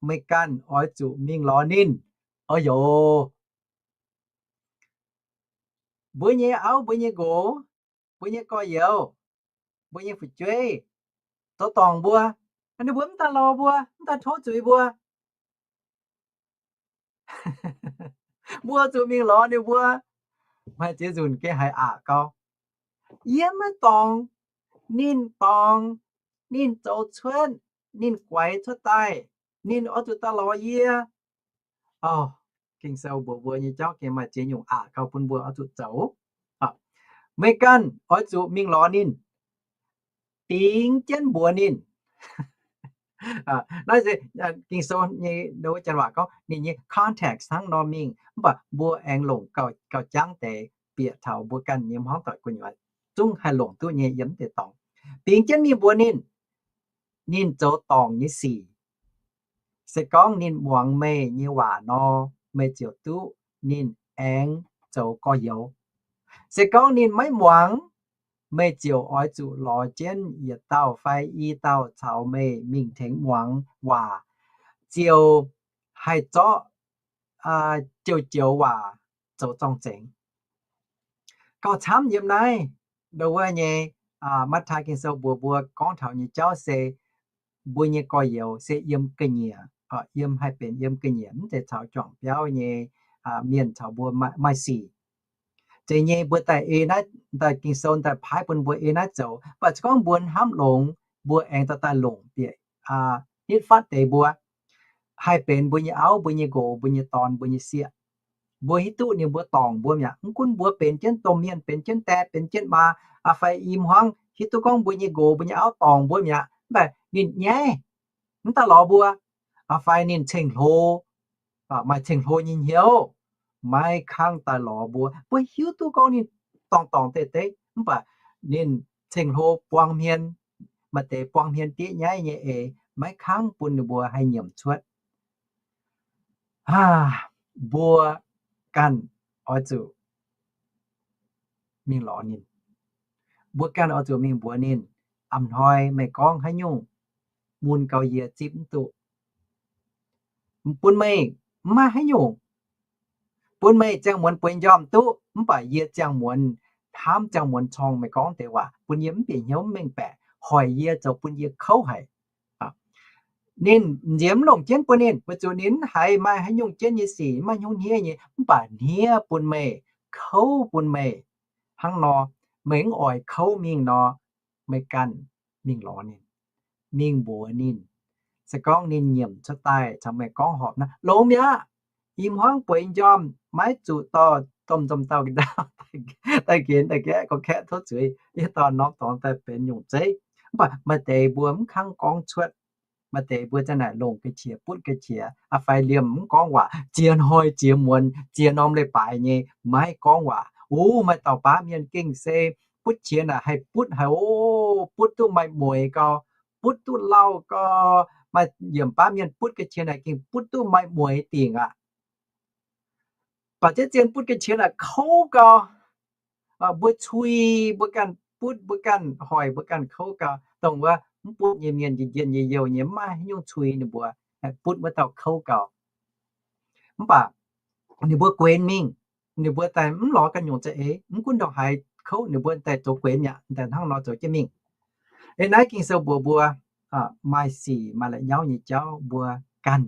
meih ganh oix zuqc mingh lorz ninh. Oix youz, mbuo nyei auv, mbuo nyei nqox, mbuo nyei gorx-youz, mbuo nyei fu'jueiv zoux dorngc mbuo, ninh mbuo mv daaih lorz mbuo, mv daaih tov zuiz mbuo, mbuo zuqc mingh lorz ninh mbuo. Maaih ziex nzunc gengh haiz aqc gau. Yie maiv dorngc, ninh dorngc, ninh zoux cuotv, ninh guaix cuotv daaih, ninh oix zuqc daaih lorz yie. Ging-Sou mbuox mbuo nyei jauv gengh maaih ziex nyungc aqc gau bun mbuo oix zuqc zoux. Meih ganh oix zuqc mingh lorz ninh, bingx jienv mbuox ninh. Naaiv se Ging-Sou nyei wuov janx waac gorngv ninh nyei context hnangv nor mingh, mv baac mbuo aengx longc gauh jangv deix bieqc taux mbuo ganh nyei hmuangv doic gu'nyuoz zungv haih longc duqv nyei yiem deix dorngx. Bingx jienv mingh mbuox ninh, ninh zoux dorngc nyei sic. Se gorngv ninh muangx meih nyei waac nor, meih ziouc duqv ninh aengx zoux gorx-youz. Se gorngv ninh maiv muangx, meih ziouc oix zuqc lorz jienv yietc dauh fai i dauh caux meih mingh tengx muangx waac, ziouc haih zorqv joux-joux waac zoux zorng-zengx. Gauh camv yiem naaiv ndo wuov nyei Matv^taai Ging-Sou mbuox mbuo gorngv taux nyei jauv se mbuo nyei gorx-youz se yiem ga'nyiec, yiem haih benx yiem ga'nyiec, mv zeiz caux juangc biauv nyei mienh caux mbuo maaih sic. Zeiz nyei mbuo daaih ei naaiv, daaih Ging-Sou daaih paaiv bun mbuo ei naaiv zoux, mv baac se gorngv mbuo hnamv longx, mbuo aengx daaih daaih longc bieqc nitv fatv deix mbuo, haih benx mbuo nyei auv, mbuo nyei nqox, mbuo nyei dorn, mbuo nyei sieqv. Mbuo hiuv duqv ninh mbuo dorngc mbuo mi'aqv. Mv gunv mbuo benx jienv domh mienh, benx jienv die, benx jienv maa, fai i hmuangv hiuv duqv gorngv mbuo nyei nqox, mbuo nyei auv dorngc mbuo mi'aqv, mv baac ninh nyaiv, mv daaih lorz mbuo, fai ninh ceng-hlo, maaih ceng-hlo nyei hnyouv, maiv kangv daaih lorz mbuo. Mbuo hiuv duqv gorngv ninh dorngc dorngc deix deix, mv baac ninh ceng-hlo buang hmien, maaih deix buang hmien diev nyaiv nyei eix, maiv kangv bun ninh mbuo haih nyiemc cuotv. Mbuo ganh oix zuqc mingh lorz ninh. Mbuo ganh oix zuqc mingh mbuox ninh, a'hnoi meih gorngv haaix nyungc, mun gau yie zipv mv duqv. Bun meih mv maaih haaix nyungc. Bun meih ziangh muonz bueix njormh duqv, mv baac yie ziangh muonz hnamv, ziangh muonz corng meih gorngv deix waac, bun yie mv bieqc hnyouv mv mengh baeqc, hoic yie zoux bun yie kouv haic. Ninh nziex mv longc jienv bun ninh, weic zuqc ninh mv haiz maaih haaix nyungc jienv nyei sic, maaih hnyouv hniev nyei, mv baac hniev bun meih, kouv bun meih. Hnangv nor, meih mv oix kouv mingh nor, meih ganh mingh lorz ninh, mingh mbuox ninh. Se gorngv ninh nyiemc cuotv daaih caux meih gorngv horpc nor, longx mi'aqv. Ih hmuangv bueix njormh maiv zuqc dorh domh nzomh dauh ga'ndaauh daaih nqenx daaih gaeqv gorqv-kaeqv tov zuiz, yietc dauh norm dorngx daaih benx nyungc zeiv. Mv baac maaih deix mbuo mv kangv gorngv cuotv. Maaih deix mbuo ziang naaic longc ga'qiex butv ga'qiex, fai liemh mv gorngv waac, ziex hnoi ziex muonz ziex norm leiz-baaix nyei maiv gorngv waac. O, maaih dauh baav mienh gengh se butv qiex naaic haih butv haic o, butv duqv maaih mueix gau, butv duqv lauh gau. Maaih yiemc baav mienh butv ga'qiex naaic gengh butv duqv maaih mueix dingc aqv. Baac jienv zien butv ga'qiex naaic kouv gau. Mbuo cui, mbuo ganh butv, mbuo ganh hoic, mbuo ganh kouv gau. Dongh wuov mv butv nyei mienh, njien-njien nyei youh nyei, mv maaih haaix nyungc cui ninh mbuo, butv wuov dauh kouv gau. Mv baac ninh mbuo guenx mingh, ninh mbuo daaih mv lorz ganh nyungc za'eix, mv gunv ndongc haaix kouv, ninh mbuo daaih zoux guenx mi'aqv, daaih hnangv nor zoux jienv mingh. Ih naaiv Ging-Sou mbuox mbuo, maaih sic maaih la'nyauv nyei jauv mbuo ganh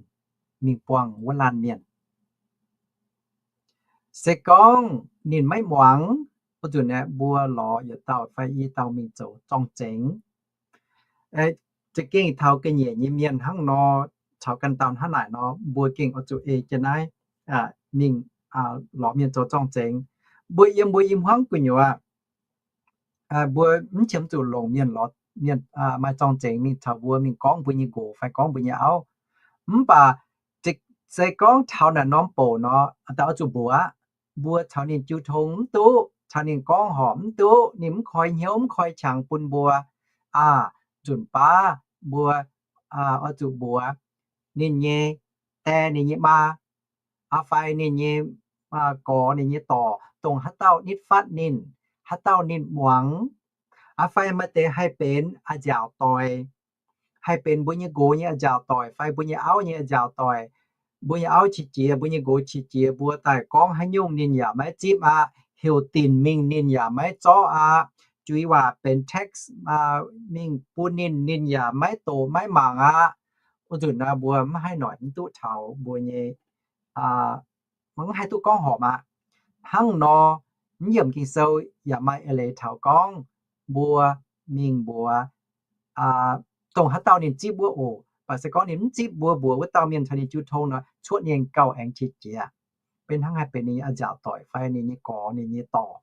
mingh buangh wuov laanh mienh. Se gorngv ninh maiv muangx, wuov nzunc aeqv, mbuo lorz yietc dauh fai i dauh mingh zoux zorng-zengx. Za'gengh taux ga'nyiec nyei mienh hnangv nor, taux ganh dauh hnangv naaic nor, mbuo gengh oix zuqc ei jienv naaiv mingh lorz mienh zoux zorng-zengx. Mbuo yiem mbuo i hmuangv gu'nyuoz, mbuo mv qiemx zuqc longc mienh lorz mienh maaih zorng-zengx mingh caux mbuo mingh gorngv mbuo nyei nqox fai gorngv mbuo nyei auv. Mv baac se gorngv taux naaic norm bouc nor, daaih oix zuqc mbuox aqv. Mbuo caux ninh jiu tong mv duqv, caux ninh gorngv horpc mv duqv, ninh mv koi hnyouv mv koi qangx bun mbuo. Aa, nzunc baav mbuo oix zuqc mbuox ninh nyei die, ninh nyei maa, aa, fai ninh nyei gorx, ninh nyei dorc, dongh haaix dauh nitv fatv ninh, haaix dauh ninh muangx, aa, fai maaih deix haih benx a'nziaauc doic, haih benx mbuo nyei nqox nyei a'nziaauc doic fai mbuo nyei auv nyei a'nziaauc doic. Mbuo nyei auv qiex jiez, mbuo nyei nqox qiex jiez, mbuo daaih gorngv haaix nyungc ninh yaac maiv zipv aqv. Heuc dinc mingh ninh yaac maiv zorqv aqv. Juiz waac benx tax mingh bun ninh, ninh yaac maiv doqc maiv mangc aqv. Wuov nzunc naaiv mbuo mv haih noic mv duqv taux mbuo nyei, mv haih duqv gorngv horpc aqv. Hnangv nor, mv yiemc Ging-Sou yaac maaih eix leiz taux gorngv mbuo mingh mbuox dongh haaix dauh ninh zipv wuov oc. Baac se gorngv ninh mv zipv, mbuo mbuox wuov dauh mienh caux ninh jiu tong nor, cuotv ninh gauh aengx qiex jiez. Benx hnangv haih benx ninh a'nziaauc doic fai ninh nyei gorx, ninh nyei dorc.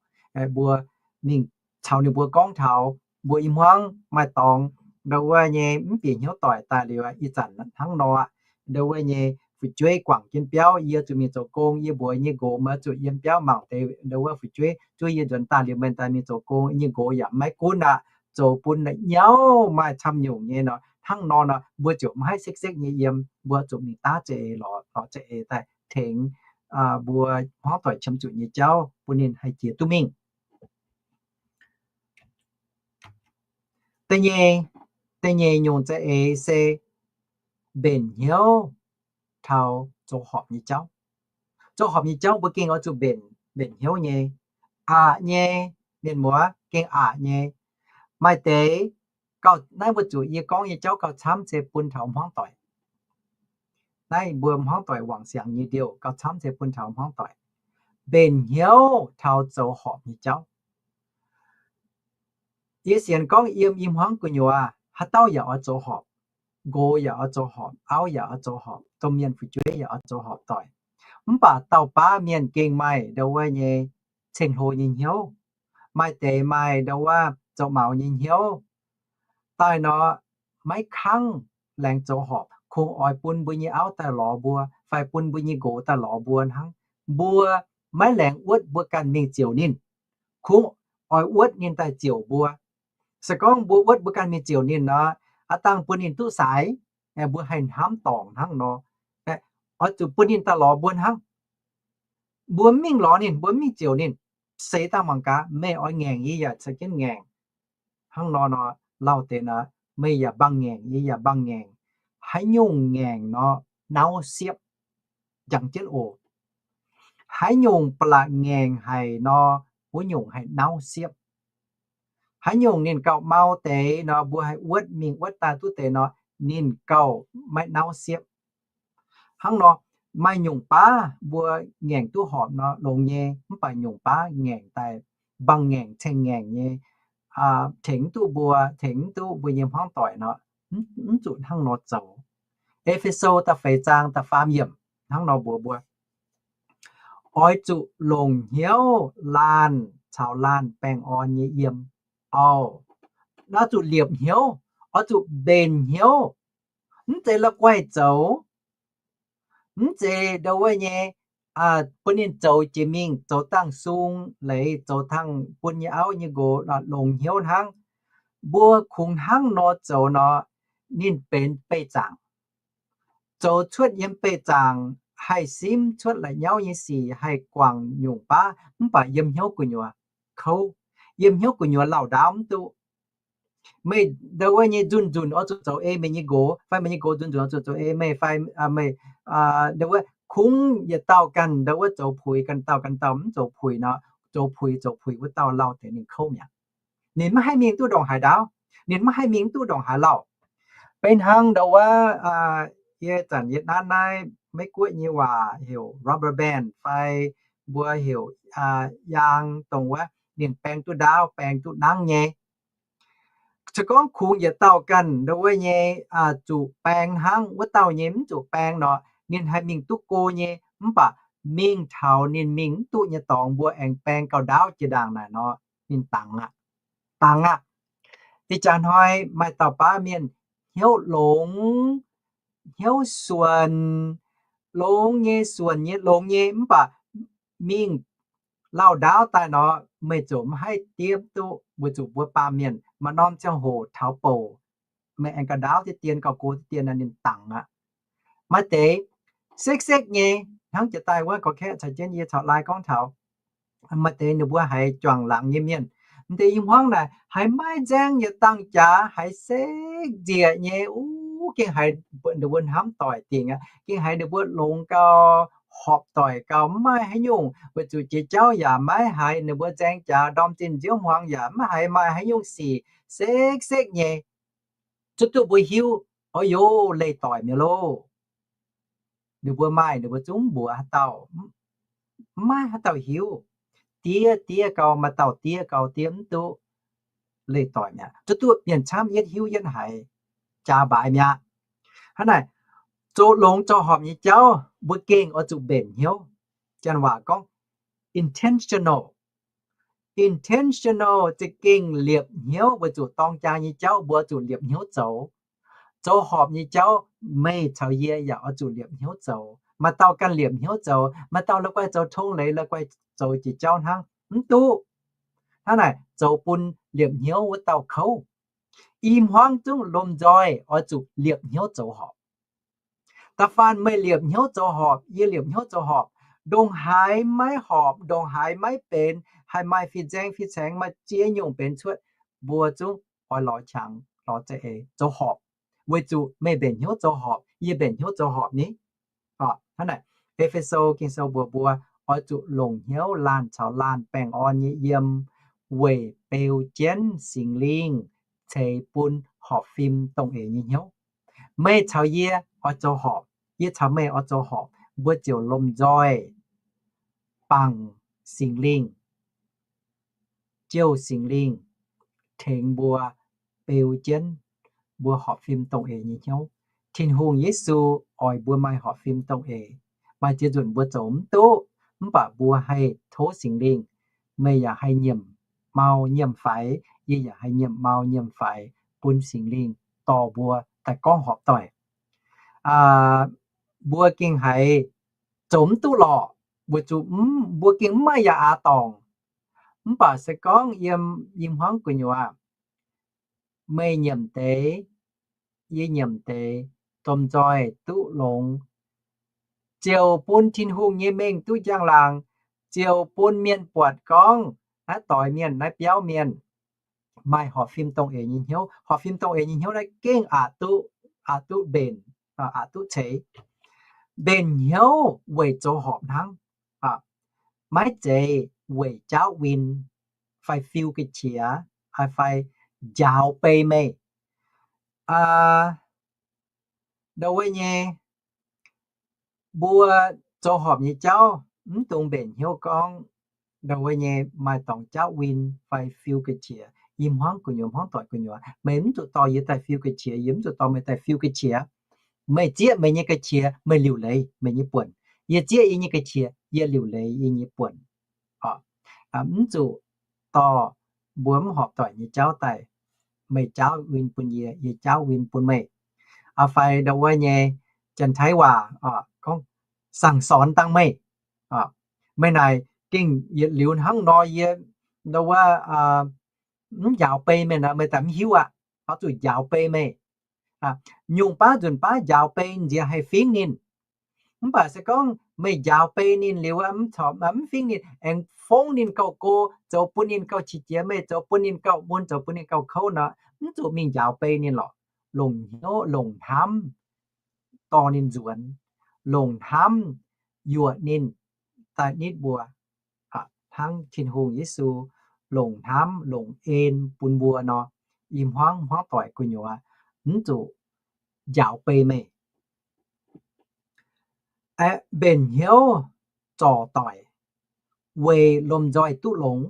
Mbuo mingh caux ninh mbuo gorngv taux mbuo i hmuangv maaih dorngx ndau wuov nyei mv bieqc hnyouv doic daaih liuz, ih zanc hnangv nor aqv. Ndau wuov nyei fu'jueiv guangc jienv biauv, yie zuqc mingh zoux gong, yie mbuox nyei nqox, meih zuqc yiem biauv mangc deix ndau wuov fu'jueiv, zuov yie nzuonx daaih liuz meih daaih mingh zoux gong. Nyei nqox yaac maiv gunv aqv, zoux bun la'nyauv maaih camv nyungc nyei nor. Hnangv nor nor, mbuo ziouc maiv haih sekv-sekv nyei yiem, mbuo zuqc mingh daav za'eix lorz, lorz za'eix daaih tengx mbuo hmuangv doic qiemx zuqc nyei jauv bun ninh haih jiex duqv mingh. Da'nyeic, da'nyeic nyungc za'eix se mbenc hnyouv taux zoux horpc nyei jauv. Zoux horpc nyei jauv mbuo gengh oix zuqc mbenc, mbenc hnyouv nyei. Aqc nyei, mienh muoz, gengh aqc nyei. Maaih deix gauh, naaiv mbuo zuqc yie gorngv nyei jauv gauh camv se bun taux hmuangv doic. Naaiv mbuo hmuangv doic wangc siangx nyei ndiouh gauh camv se bun taux hmuangv doic. Mbenc hnyouv taux zoux horpc nyei jauv. Yie sienx gorngv yiem i hmuangv gu'nyuoz haaix dauh yaac oix zoux horpc. Nqox yaac oix zoux horpc, auv yaac oix zoux horpc, domh mienh fu'jueiv yaac oix zoux horpc doic. Mv baac dauh baav mienh gengh maaih ndau wuov nyei ceng-hlo nyei hnyouv. Maaih deix maaih ndau wuov zoux maux nyei hnyouv daaih nor, maiv kangv laengz zoux horpc, kungx oix bun mbuo nyei auv daaih lorz mbuo fai bun mbuo nyei nqox daaih lorz mbuo hnangv. Mbuo maiv laengz wuotv mbuo ganh mingh ziouc ninh. Kungx oix wuotv ninh daaih ziouc mbuo. Se gorngv mbuo wuotv mbuo ganh mingh ziouc ninh nor, aav dangh bun ninh duqv saaix, mbuo haih hnamv dorngc hnangv nor. Oix zuqc bun ninh daaih lorz mbuo hnangv. Mbuo mv mingh lorz ninh, mbuo mv mingh ziouc ninh, seix dangh mangc gaax, meih oix ngaengc yie yaac caux jienv ngaengc. Hnangv nor nor, lauh deix nor, meih yaac mbaang ngaengc yie yaac mbaang ngaengc. Haaix nyungc ngaengc nor, nauv siepv. Jangx jienv oc. Haaix nyungc ba'laqc ngaengc haic nor, wuov nyungc haih nauv siepv. Haaix nyungc ninh gauh mau deix nor, mbuo haih wuotv mingh wuotv daaih duqv deix nor, ninh gauh maiv nauv siepv. Hnangv nor, maaih nyungc baav mbuo ngaengc duqv horpc nor longx nyei, mv baac nyungc baav ngaengc daaih mbaang ngaengc ceng ngaengc nyei, tengx mv duqv mbuo, tengx mv duqv mbuo nyei hmuangv doic nor, mv zuqc hnangv nor zoux. E^fe^so da'feix zaang da'faam yiemc hnangv nor mbuox mbuo, oix zuqc longc hnyouv laanh caux laanh baengh orn nyei yiem. Oix zuqc liepc hnyouv, oix zuqc mbenc hnyouv. Mv zeiz la'guaih zoux, mv zeiz ndau wuov nyei bun ninh zoux jiex mingh, zoux dangh sung leiz, zoux dangh bun nyei auv nyei nqox longx hnyouv hnangv. Mbuo kungx hnangv nor zoux nor, ninh benx beih zaangc. Zoux cuotv yiem beih zaangc haih simv cuotv la'nyauv nyei sic, haih guangc nyungc baav, mv baac yiem hnyouv gu'nyuoz kouv, yiem hnyouv gu'nyuoz lauh ndaauv mv duqv. Meih ndau wuov nyei nzunc nzunc oix zuqc zoux ei meih nyei nqox, fai meih nyei nqox nzunc nzunc oix zuqc zoux ei meih, fai meih ndau wuov kungx yietc dauh ganh ndau wuov zoux puix, ganh dauh ganh dauh mv zoux puix nor, zoux puix zoux puix wuov dauh lauh deix ninh kouv mi'aqv. Ninh maiv haih mingh duqv ndongc haaix ndaauv, ninh maiv haih mingh duqv ndongc haaix lauh. Beiv hnangv ndau wuov, yie zanc yie nanv naaiv Meiv Guoqv nyei waac heuc rubber band fai mbuo heuc yaang, dongh wuov ninh baeng duqv ndaauv, baeng duqv nangv nyei. Se gorngv kungx yietc dauh ganh ndongc wuov nyei zuqc baeng hnangv, wuov dauh nyei mv zuqc baeng nor, ninh haih mingh duqv go nyei. Mv baac mingh taux ninh mingh mv duqv nyei dorngx mbuo aengx baeng gauh ndaauv jiex ndaangc naaic nor, ninh dangx aqv. Dangx aqv. Ih jaax hnoi maaih dauh baav mienh hnyouv longx, hnyouv suonc, longx nyei, suonc nyei, longx nyei, mv baac mingh lauh ndaauv daaih nor, meih ziouc mv haih diev duqv, weic zuqc mbuo baamh mienh maaih norm ziangh hoc taux bouc, meih aengx gauh ndaauv diqv dien, gauh go diqv dien nor, ninh dangx aqv. Maaih deix sekv-sekv nyei, hnangv jiex daaih wuov gorx-kaeqv caux jienv yie caux laai gorngv taux, maaih deix ninh mbuo haiz juangc laangz nyei mienh, m'deix i hmuangv naaic haiz maiv nzaeng yietc dangh jaax, haiz sekv nzieqc nyei, uv, gengh haiz ninh mbuo hnamv doic dingc aqv, gengh haiz ninh mbuo longx gau, horpc doic gau, mv maaih haaix nyungc, weic zuqc jiex jauv yaac maiv haiz ninh mbuo nzaeng jaax, ndorm zinh nziouv hmuangx yaac mv haiz maaih haaix nyungc sic, sekv-sekv nyei, zuqc duqv mbuo hiuv, o, yov, leih doic mi'aqv loh. Ninh mbuo maaih ninh mbuo zungv mbuox haaix dauh, mv maaih haaix dauh hiuv. Diev diev gau, maaih dauh diev gau diev mv duqv, leih doic mi'aqv. Zuqc duqv mienh camv yietv hiuv yietv haiz, jaax mbaaix mi'aqv. Hnangv naaic, zoux longx zoux horpc nyei jauv mbuo gengh oix zuqc mbenc hnyouv. Janx waac gorngv intentional. Intentional za'gengh liepc hnyouv, weic zuqc dorng jaa nyei jauv mbuo zuqc liepc hnyouv zoux. Zoux horpc nyei jauv meih caux yie yaac oix zuqc liepc hnyouv zoux. Maaih dauh ganh liepc hnyouv zoux, maaih dauh la'guaih zoux tong leiz, la'guaih zoux jiex jauv hnangv, mv duqv. Hnangv naaic zoux bun liepc hnyouv wuov dauh kouv. I hmuangv zungv lomh nzoih oix zuqc liepc hnyouv zoux horpc. Da'faanh meih liepc hnyouv zoux horpc, yie liepc hnyouv zoux horpc, ndongc haaix maiv horpc, ndongc haaix maiv benx, haih maaih fin-saeng fin-saengx, maaih ziex nyungc benx cuotv, mbuo zungv oix lorz qangx lorz za'eix zoux horpc, weic zuqc meih mbenc hnyouv zoux horpc, yie mbenc hnyouv zoux horpc ni. Hnangv naaic, E^fe^so Ging-Sou mbuox mbuo oix zuqc longc hnyouv laanh caux laanh baengh orn nyei yiem, weic beu jienv Singx Lingh ceix bun horpc fim dongh eix nyei hnyouv. Meih caux yie oix zoux horpc, yie caux meih oix zoux horpc, mbuo ziouc lomh nzoih bangc Singx Lingh, jouh Singx Lingh tengx mbuo beu jienv mbuo horpc fim dongh eix nyei hnyouv. Tin-Hungh Yesu oix mbuo maaih horpc fim dongh eix. Maaih ziex nzunc mbuo zoux mv duqv, mv baac mbuo haih tov Singx Lingh. Meih yaac haih nyiemc mau nyiemc faix, yie yaac haih nyiemc mau nyiemc faix, bun Singx Lingh dorh mbuo daaih gorngv horpc doic. Mbuo gengh haiz zoux mv duqv lorqc, weic zuqc mbuo gengh mv maaih yaac aax dorngc. Mv baac se gorngv yiem i hmuangv gu'nyuoz, meih nyiemc deix, yie nyiemc deix, domh nzoih duqv longx, ziouc bun Tin-Hungh nyei mengh duqv njang-laangc, ziouc bun mienh buatc gorngv naaiv doix mienh, naaiv biauv mienh maaih horpc fim dongh eix nyei hnyouv. Horpc fim dongh eix nyei hnyouv naaiv gengh aqc duqv, aqc duqv mbenc, aqc duqv ceix. Mbenc hnyouv weic zoux horpc hnangv, maiv zeiz weic jaauv win fai fiu ga'qiex fai njaaux bei meih. Ndau wuov nyei, mbuo zoux horpc nyei jauv mv dungx mbenc hnyouv gorngv ndau wuov nyei maaih dorngx jaauv win fai fiu ga'qiex. I hmuangv gu'nyuoz, hmuangv doic gu'nyuoz, meih mv zuqc dorh yie daaih fiu ga'qiex, yie mv zuqc dorh meih daaih fiu ga'qiex. Meih zieqv meih nyei ga'qiex, meih liuc leiz meih nyei buonc. Yie zieqv yie nyei ga'qiex, yie liuc leiz yie nyei buonc. Mv zuqc dorh mbuo mv horpc doic nyei jauv daaih. Meih jaauv win bun yie, yie jaauv win bun meih. Fai ndau wuov nyei Janx-Taiv waac gorngv, สั่งสอน dangh meih. Meih naaic gengh yietc liuz hnangv nor yie ndau wuov mv njaaux bei meih nor, meih daaih mv hiuv aqv. Oix zuqc njaaux bei meih. Nyungc baav nzunc baav njaaux bei nziex haih fingx ninh. Mv baac se gorngv meih njaaux bei ninh liuz, mv corc mv fingx ninh, aengx fongv ninh gauh go, zoux bun ninh gauh qiex jiez meih, zoux bun ninh gauh mun, zoux bun ninh gauh kouv nor, mv zuqc mingh njaaux bei ninh lorqc. Longc hnyouv, longc hnamv dorh ninh nzuonx, longc hnamv yuoqc ninh daaih nitv mbuo, hnangv Tin-Hungh Yesu longc hnamv longc en bun mbuo nor, i hmuangv, hmuangv doic gu'nyuoz mv zuqc njaaux bei meih. Aeqv, mbenc hnyouv zorc doic weic lomh nzoih duqv longx.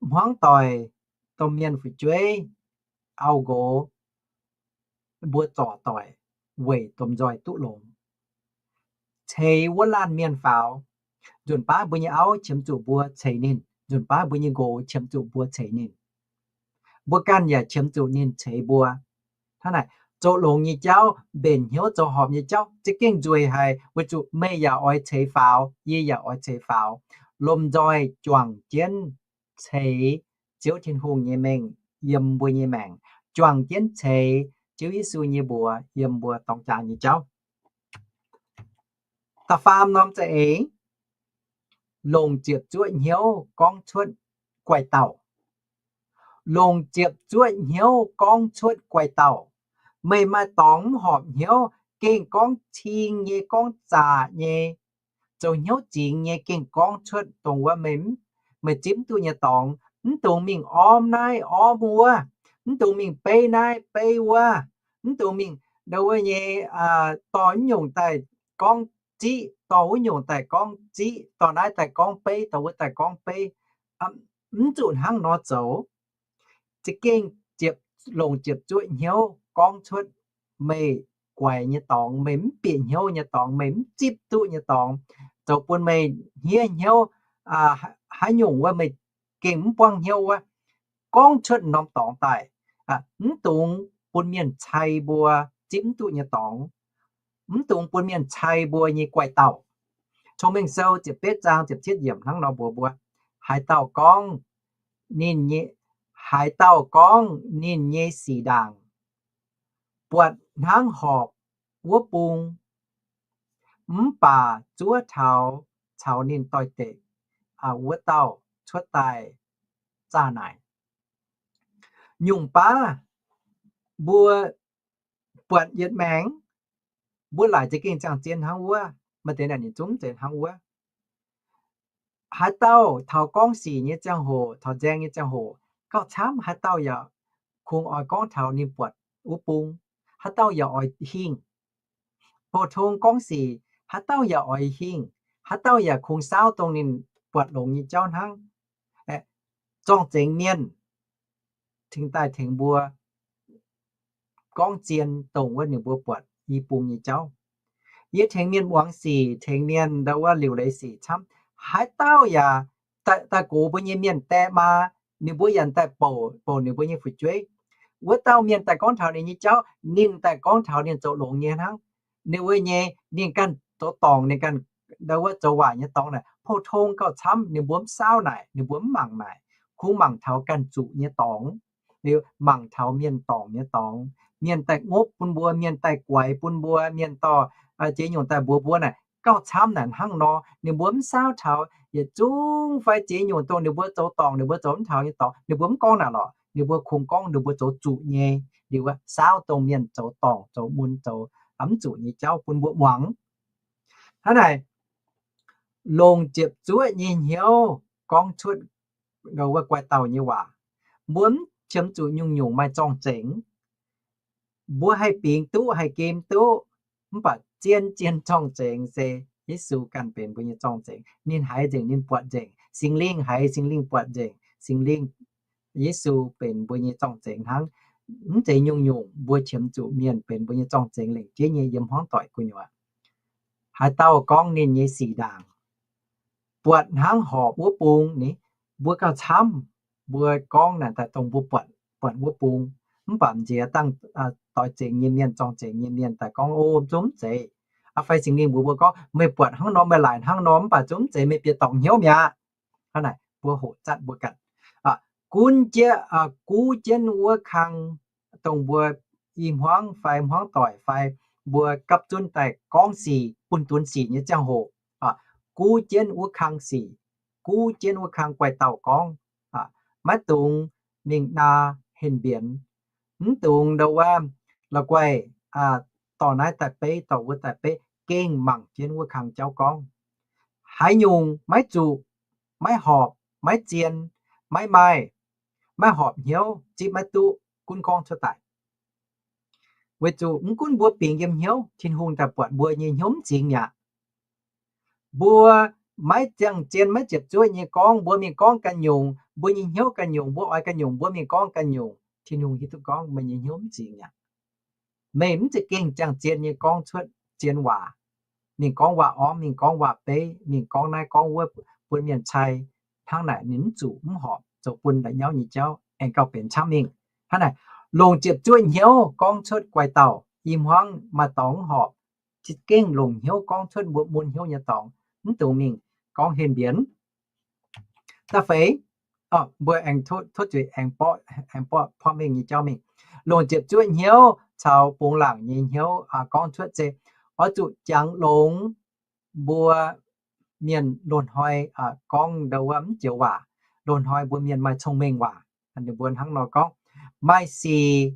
Hmuangv doic, domh mienh fu'jueiv, auv-nqox mbuo zorc doic weic domh nzoih duqv longx. Ceix wuov laanh mienh faaux. Nzunc baav mbuo nyei auv qiemx zuqc mbuo ceix ninh, nzunc baav mbuo nyei nqox qiemx zuqc mbuo ceix ninh. Mbuo ganh yaac qiemx zuqc ninh ceix mbuo. Hnangv naaic, zoux longx nyei jauv, mbenc hnyouv zoux horpc nyei jauv za'gengh nzueic haic, weic zuqc meih yaac oix ceix faaux, yie yaac oix ceix faaux. Lomh nzoih juangc jienv ceix Ziouv Tin-Hungh nyei mengh yiem mbuo nyei maengc, juangc jienv ceix Ziouv Yesu nyei mbuox yiem mbuo dorng jaa nyei jauv. Da'faam norm za'eix, longc ziepc zuoqv hnyouv gorngv cuotv guaih dauh. Longc ziepc zuoqv hnyouv gorngv cuotv guaih dauh. Meih maaih dorngx mv horpc hnyouv, gengh gorngv cing nyei, gorngv zaqc nyei, zoux hnyouv zingx nyei gengh gorngv cuotv dongh wuov meih, meih zipv mv duqv nyei dorngx. Mv dungx mingh orv naaiv orv wuov, mv dungx mingh beiv naaiv beiv wuov, mv dungx mingh ndo wuov nyei, dorh wuov nyungc daaih gorngv ziqv, dorh wuov nyungc daaih gorngv ziqv, dorh naaiv daaih gorngv beiv, dorh wuov daaih gorngv beiv. Mv zuqc hnangv nor zoux. Za'gengh ziepc, longc ziepc zuoqv hnyouv gorngv cuotv meih guaix nyei dorngx, meih mv bieqc hnyouv nyei dorngx, meih mv zipv duqv nyei dorngx, zoux bun meih hniev hnyouv, haaix nyungc wuov meih gengh mv buangv hnyouv wuov, gorngv cuotv norm dorngx daaih. Mv dungx bun mienh cai mbuo zipv mv duqv nyei dorngx. Mv dungx bun mienh cai mbuo nyei guaih dauh. Cong-Mengh Sou ziepc betv zaang ziepc cietv yiemc hnangv nor mbuox mbuo, haaix dauh gorngv ninh nyei, haaix dauh gorngv ninh nyei sic ndaangc, buatc hnangv horpc wuov bung, mv baac zuov taux caux ninh doix-dekc wuov dauh cuotv daaih zaah naaic. Nyungc baav mbuo buatc yietc maengc, mbuo laaic za'gengh ziangh zien hnangv wuov, maaih deix naaic ninh zungv zeiz hnangv wuov. Haaix dauh taux gorngv sic nyei ziangh hoc, taux nzaeng nyei ziangh hoc, gauh camv haaix dauh yaac kungx oix gorngv taux ninh buatc wuov bung, haaix dauh yaac oix hingh. Pou-tong gorngv sic, haaix dauh yaac oix hingh, haaix dauh yaac kungx saauv dongh ninh buatc longx nyei jauv hnangv. Zorng-zengx mienh cingx daaih tengx mbuo gorngv zien dongh wuov ninh mbuo buatc i bung nyei jauv. Yie tengx mienh muangx sic, tengx mienh ndau wuov liuc leiz sic camv, haaix dauh yaac, daaih gox mbuo nyei mienh die maa, ninh mbuo yaac daaih bouc, bouc ninh mbuo nyei fu'jueiv. Wuov dauh mienh daaih gorngv taux ninh nyei jauv, ninh daaih gorngv taux ninh zoux longx nyei hnangv. Ninh wuov nyei, ninh ganh zoux dorngc, ninh ganh ndau wuov zoux waaic nyei dorngx naaic, pou-tong gauh camv, ninh mbuo mv saauv naaic, ninh mbuo mv mangc naaic, kungx mangc taux ganh zuqc nyei dorngx, liuz mangc taux mienh dorngc nyei dorngx, mienh daaih ngopv bun mbuo, mienh daaih guaix bun mbuo, mienh dorh ziex nyungc daaih mbuox mbuo naaic, gauh camv naaic hnangv nor. Ninh mbuo mv saauv taux yietc zungv fai ziex nyungc dongh ninh mbuo zoux dorngc, ninh mbuo zoux mv taux nyei dorngx, ninh mbuo mv gorngv naaic lorqc. Ninh mbuo kungx gorngv ninh mbuo zoux zuqc nyei, liuz saauv dongh mienh zoux dorngc, zoux mun, zoux mv zuqc nyei jauv bun mbuo muangx. Hnangv naaic, longc ziepc zuoqv nyei hnyouv gorngv cuotv wuov guaih dauh nyei waac. Mbuo mv qiemx zuqc nyungc-nyungc maaih zorng-zengx. Mbuo haih bingx duqv, haih gem duqv, mv baac zien-zien zorng-zengx se Yesu ganh benx mbuo nyei zorng-zengx. Ninh haiz nzengc, ninh buatc nzengc. Singx Lingh haiz, Singx Lingh buatc nzengc. Singx Lingh, Yesu benx mbuo nyei zorng-zengx hnangv. Mv zeiz nyungc-nyungc mbuo qiemx zuqc mienh benx mbuo nyei zorng-zengx lengc jeiv nyei yiem hmuangv doic gu'nyuoz. Haaix dauh gorngv ninh nyei sic ndaangc, buatc hnangv horpc wuov bung ni, mbuo gauh camv. Mbuo gorngv naaic daaih dongh mbuo buatc, buatc wuov bung, mv baac m'nziex dangh doix-zengx nyei mienh, zorng-zengx nyei mienh daaih gorngv, O, zungv mv zeiz. Fai Singx Lingh mbuox mbuo gorngv, Meih buatc hnangv nor, meih laaic hnangv nor, mv baac zungv mv zeiz, meih bieqc dorngc hnyouv mi'aqv. Hnangv naaic mbuo hoqc zatv mbuo ganh, gunv jienv, guv jienv wuov kang, dongh mbuo i hmuangv fai hmuangv doic fai mbuo gapv zunv daaih gorngv sic, bunh dunx sic nyei ziangh hoc, guv jienv wuov kang sic, guv jienv wuov kang guaih dauh gorngv, maiv dungx mingh naa henh mbienx, mv dungx ndau wuov la'guaih dorh naaiv daaih beiv, dorh wuov daaih beiv, gengh mangc jienv wuov kang jauv gorngv. Haaix nyungc maiv zuqc, maiv horpc, maiv zien, maiv maaih, maiv horpc hnyouv, zipv maiv duqv, gunv gorngv cuotv daaih. Weic zuqc mv gunv mbuo bingx yiem hnyouv, Tin-Hungh daaih buatc mbuo nyei hnyouv mv zingx mi'aqv. Mbuo maiv ziangh zien, maiv ziepc zuoqv nyei gorngv, mbuo mingh gorngv ganh nyungc, mbuo nyei hnyouv ganh nyungc, mbuo oix ganh nyungc, mbuo mingh gorngv ganh nyungc. Tin-Hungh hiuv duqv gorngv meih nyei hnyouv mv zingx aqv. Meih mv za'gengh ziangh zien nyei gorngv cuotv zien waac, mingh gorngv waac-ormv, mingh gorngv waac-beiv, mingh gorngv naaiv gorngv wuov bun mienh cai. Hnangv naaic ninh mv zuqc mv horpc zoux bun la'nyauv nyei jauv aengx gauh benx camv mingh. Hnangv naaic, longc ziepc zuoqv hnyouv gorngv cuotv guai dauh, i hmuangv maaih dorngx mv horpc, za'gengh longc hnyouv gorngv cuotv mbuo mun hnyouv nyei dorngx, mv dungx mingh gorngv henh mbienx. Da'feix, mbuo aengx tov zuiz aengx borqv, aengx borqv porv mengh nyei jauv mingh. Longc ziepc zuoqv hnyouv caux bungx laangc nyei hnyouv gorngv cuotv se oix zuqc jangx longx mbuo mienh loz-hnoi gorngv ndau wuov mv joux waac. Loz-hnoi mbuo mienh maaih cong-mengh waac, ninh mbuo hnangv nor gorngv, maaih sic,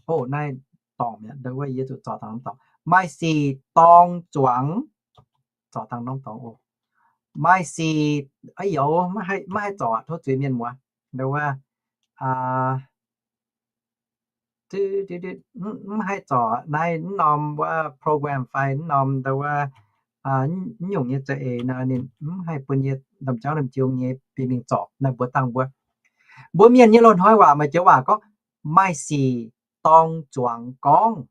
o, naaiv dorngc mi'aqv, ndau wuov yie zuqc zorc dangh norm dorngx. Maaih sic dorng zuangx, zorc dangh norm dorngx oc. Maaih sic, aa, youz, maiv haih zorc, tov zuiz mienh muoz. Ndau wuov, mv haih zorc naaiv norm wuov program fai norm ndau wuov, mv nyungc nyei za'eix nor, ninh mv haih bun yie ndorm jauv ndorm jiu nyei bieqc mingh zorc naaiv mbuo dangh mbuo. Mbuo mienh nyei loz-hnoi waac maaih joux waac gorngv, maaih sic dorng zuangx gorngv,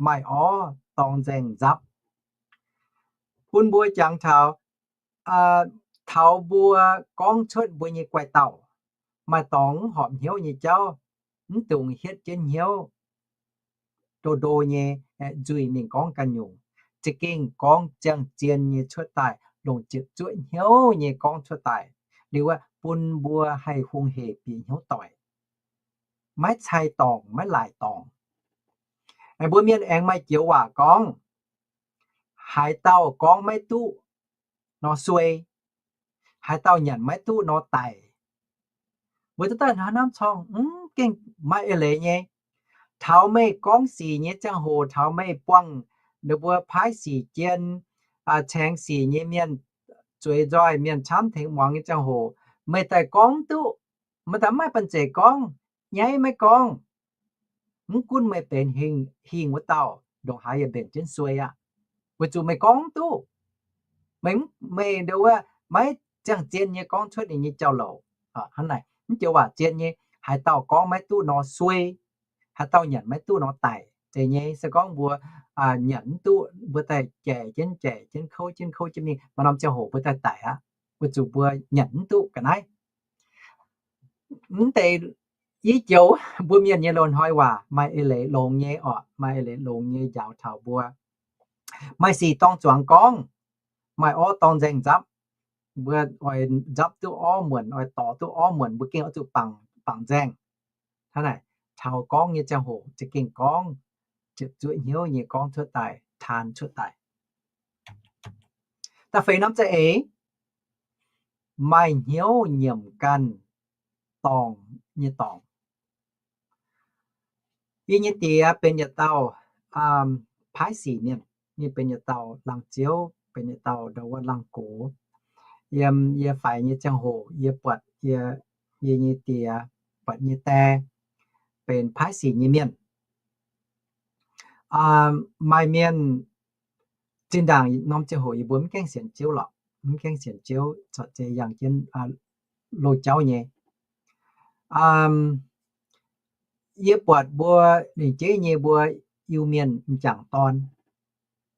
maaih orv dorng nzaeng nzapv. Bun mbuo jangx taux, taux mbuo gorngv cuotv mbuo nyei guai dauh, maaih dorngx mv horpc hnyouv nyei jauv, mv dungx hietv jienv hnyouv ndo ndo nyei nzuih mingh gorngv ganh nyungc. Za'gengh gorngv ziangh zien nyei cuotv daaih, longc ziepc zuoqv hnyouv nyei gorngv cuotv daaih liuz, bun mbuo haih hungh hec bieqc hnyouv doic, maiv cai dorngc, maiv laaic dorngc. Mbuo mienh aengx maaih joux waac gorngv, haaix dauh gorngv maiv duqv nor suei, haaix dauh nyanc maiv duqv nor daic. Mbuo duqv daaih hnangv naaiv corng mv gengh maaih eix leiz nyei. Taux meih gorngv sic nyei ziangh hoc, taux meih buangh ninh mbuo paaiv sic jien, caengx sic nyei mienh, zueiz nzoih mienh camv tengx muangx nyei ziangh hoc, meih daaih gorngv duqv, meih daaih mv maaih banh zeic gorngv, nyaiv maiv gorngv, mv gunv meih benx hingh wuov dauh, ndongc haaix yaac mbenc jienv suei aqv. Weic zuqc meih gorngv mv duqv. Meih, meih ndo wuov maiv ziangh zien nyei gorngv cuotv ninh nyei jauv-louc. Hnangv naaic, mv joux waac zien nyei, haaix dauh gorngv maiv duqv nor suei, haaix dauh nyanc maiv duqv nor daic. Zeiz nyei, se gorngv mbuo nyanc mv duqv, mbuo daaih jaic jienv jaic jienv, kouv jienv kouv jienv mingh, maaih norm ziangh hoc mbuo daaih daic aqv, weic zuqc mbuo nyanc mv duqv ga'naaiv. Mv deix, i joux mbuo mienh nyei loz-hnoi waac maaih eix leiz longx nyei oc, maaih eix leiz longx nyei njaaux taux mbuo. Maaih sic dorng zuangx gorngv, maaih orv dorng nzaeng nzapv. Mbuo oix nzapv duqv orv muonc, oix dorh duqv orv muonc, mbuo gengh oix zuqc bangc, bangc nzaeng. Hnangv naaic, taux gorngv nyei ziangh hoc za'gengh gorngv ziepc zuoqv hnyouv nyei gorngv cuotv daaih, taan cuotv daaih. Da'feix norm za'eix, maaih hnyouv nyiemc ganh dorngc nyei dorngc. Yie nyei diex benx yietc dauh paaiv sic mienh. Ninh benx yietc dauh laangz ziouv, benx yietc dauh ndau wuov laangz gox. Yiem yie faix nyei ziangh hoc yie buatc yie, yie nyei diex, buatc nyei die benx paaiv sic nyei mienh. Maaih mienh, zinh ndaangc norm ziangh hoc yie mbuo mv gaengh sienx Ziouv lorqc, mv gaengh sienx Ziouv, corc zeiz yangh jienv loz-jauv nyei. Yie buatc mbuo lingc jeiv nyei mbuo Iu-Mienh m'jangc dorn.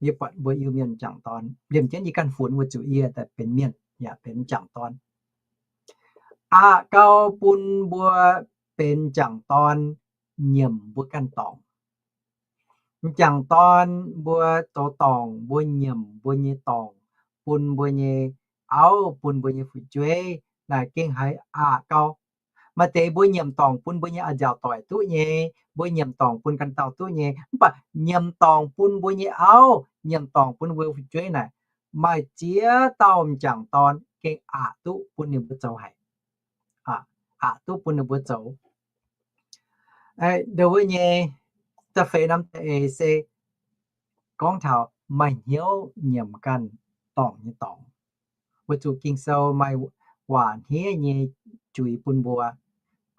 Yie buatc mbuo Iu-Mienh m'jangc dorn, liemh jienv yie ganh funx weic zuqc yie daaih benx mienh yaac benx m'jangc dorn. Aqc gau bun mbuo benx m'jangc dorn nyiemc mbuo ganh dorngc. M'jangc dorn mbuo zoux dorngc, mbuo nyiemc mbuo nyei dorngc, bun mbuo nyei auv, bun mbuo nyei fu'jueiv, naaic gengh haiz aqc gau. Maaih deix mbuo nyiemc dorngc bun mbuo nyei a'nziaauc doic duqv nyei, mbuo nyiemc dorngc bun ganh dauh duqv nyei, mv baac nyiemc dorngc bun mbuo nyei auv, nyiemc dorngc bun mbuo fu'jueiv naaic, maaih ziex dauh m'jangc dorn gengh aqc duqv bun ninh mbuo zoux haic. Aqc duqv bun ninh mbuo zoux. Ndau wuov nyei da'feix norm da'eix se gorngv taux maaih hnyouv nyiemc ganh dorngc nyei dorngc. Weic zuqc Ging-Sou maaih waac hniev nyei juiz bun mbuo,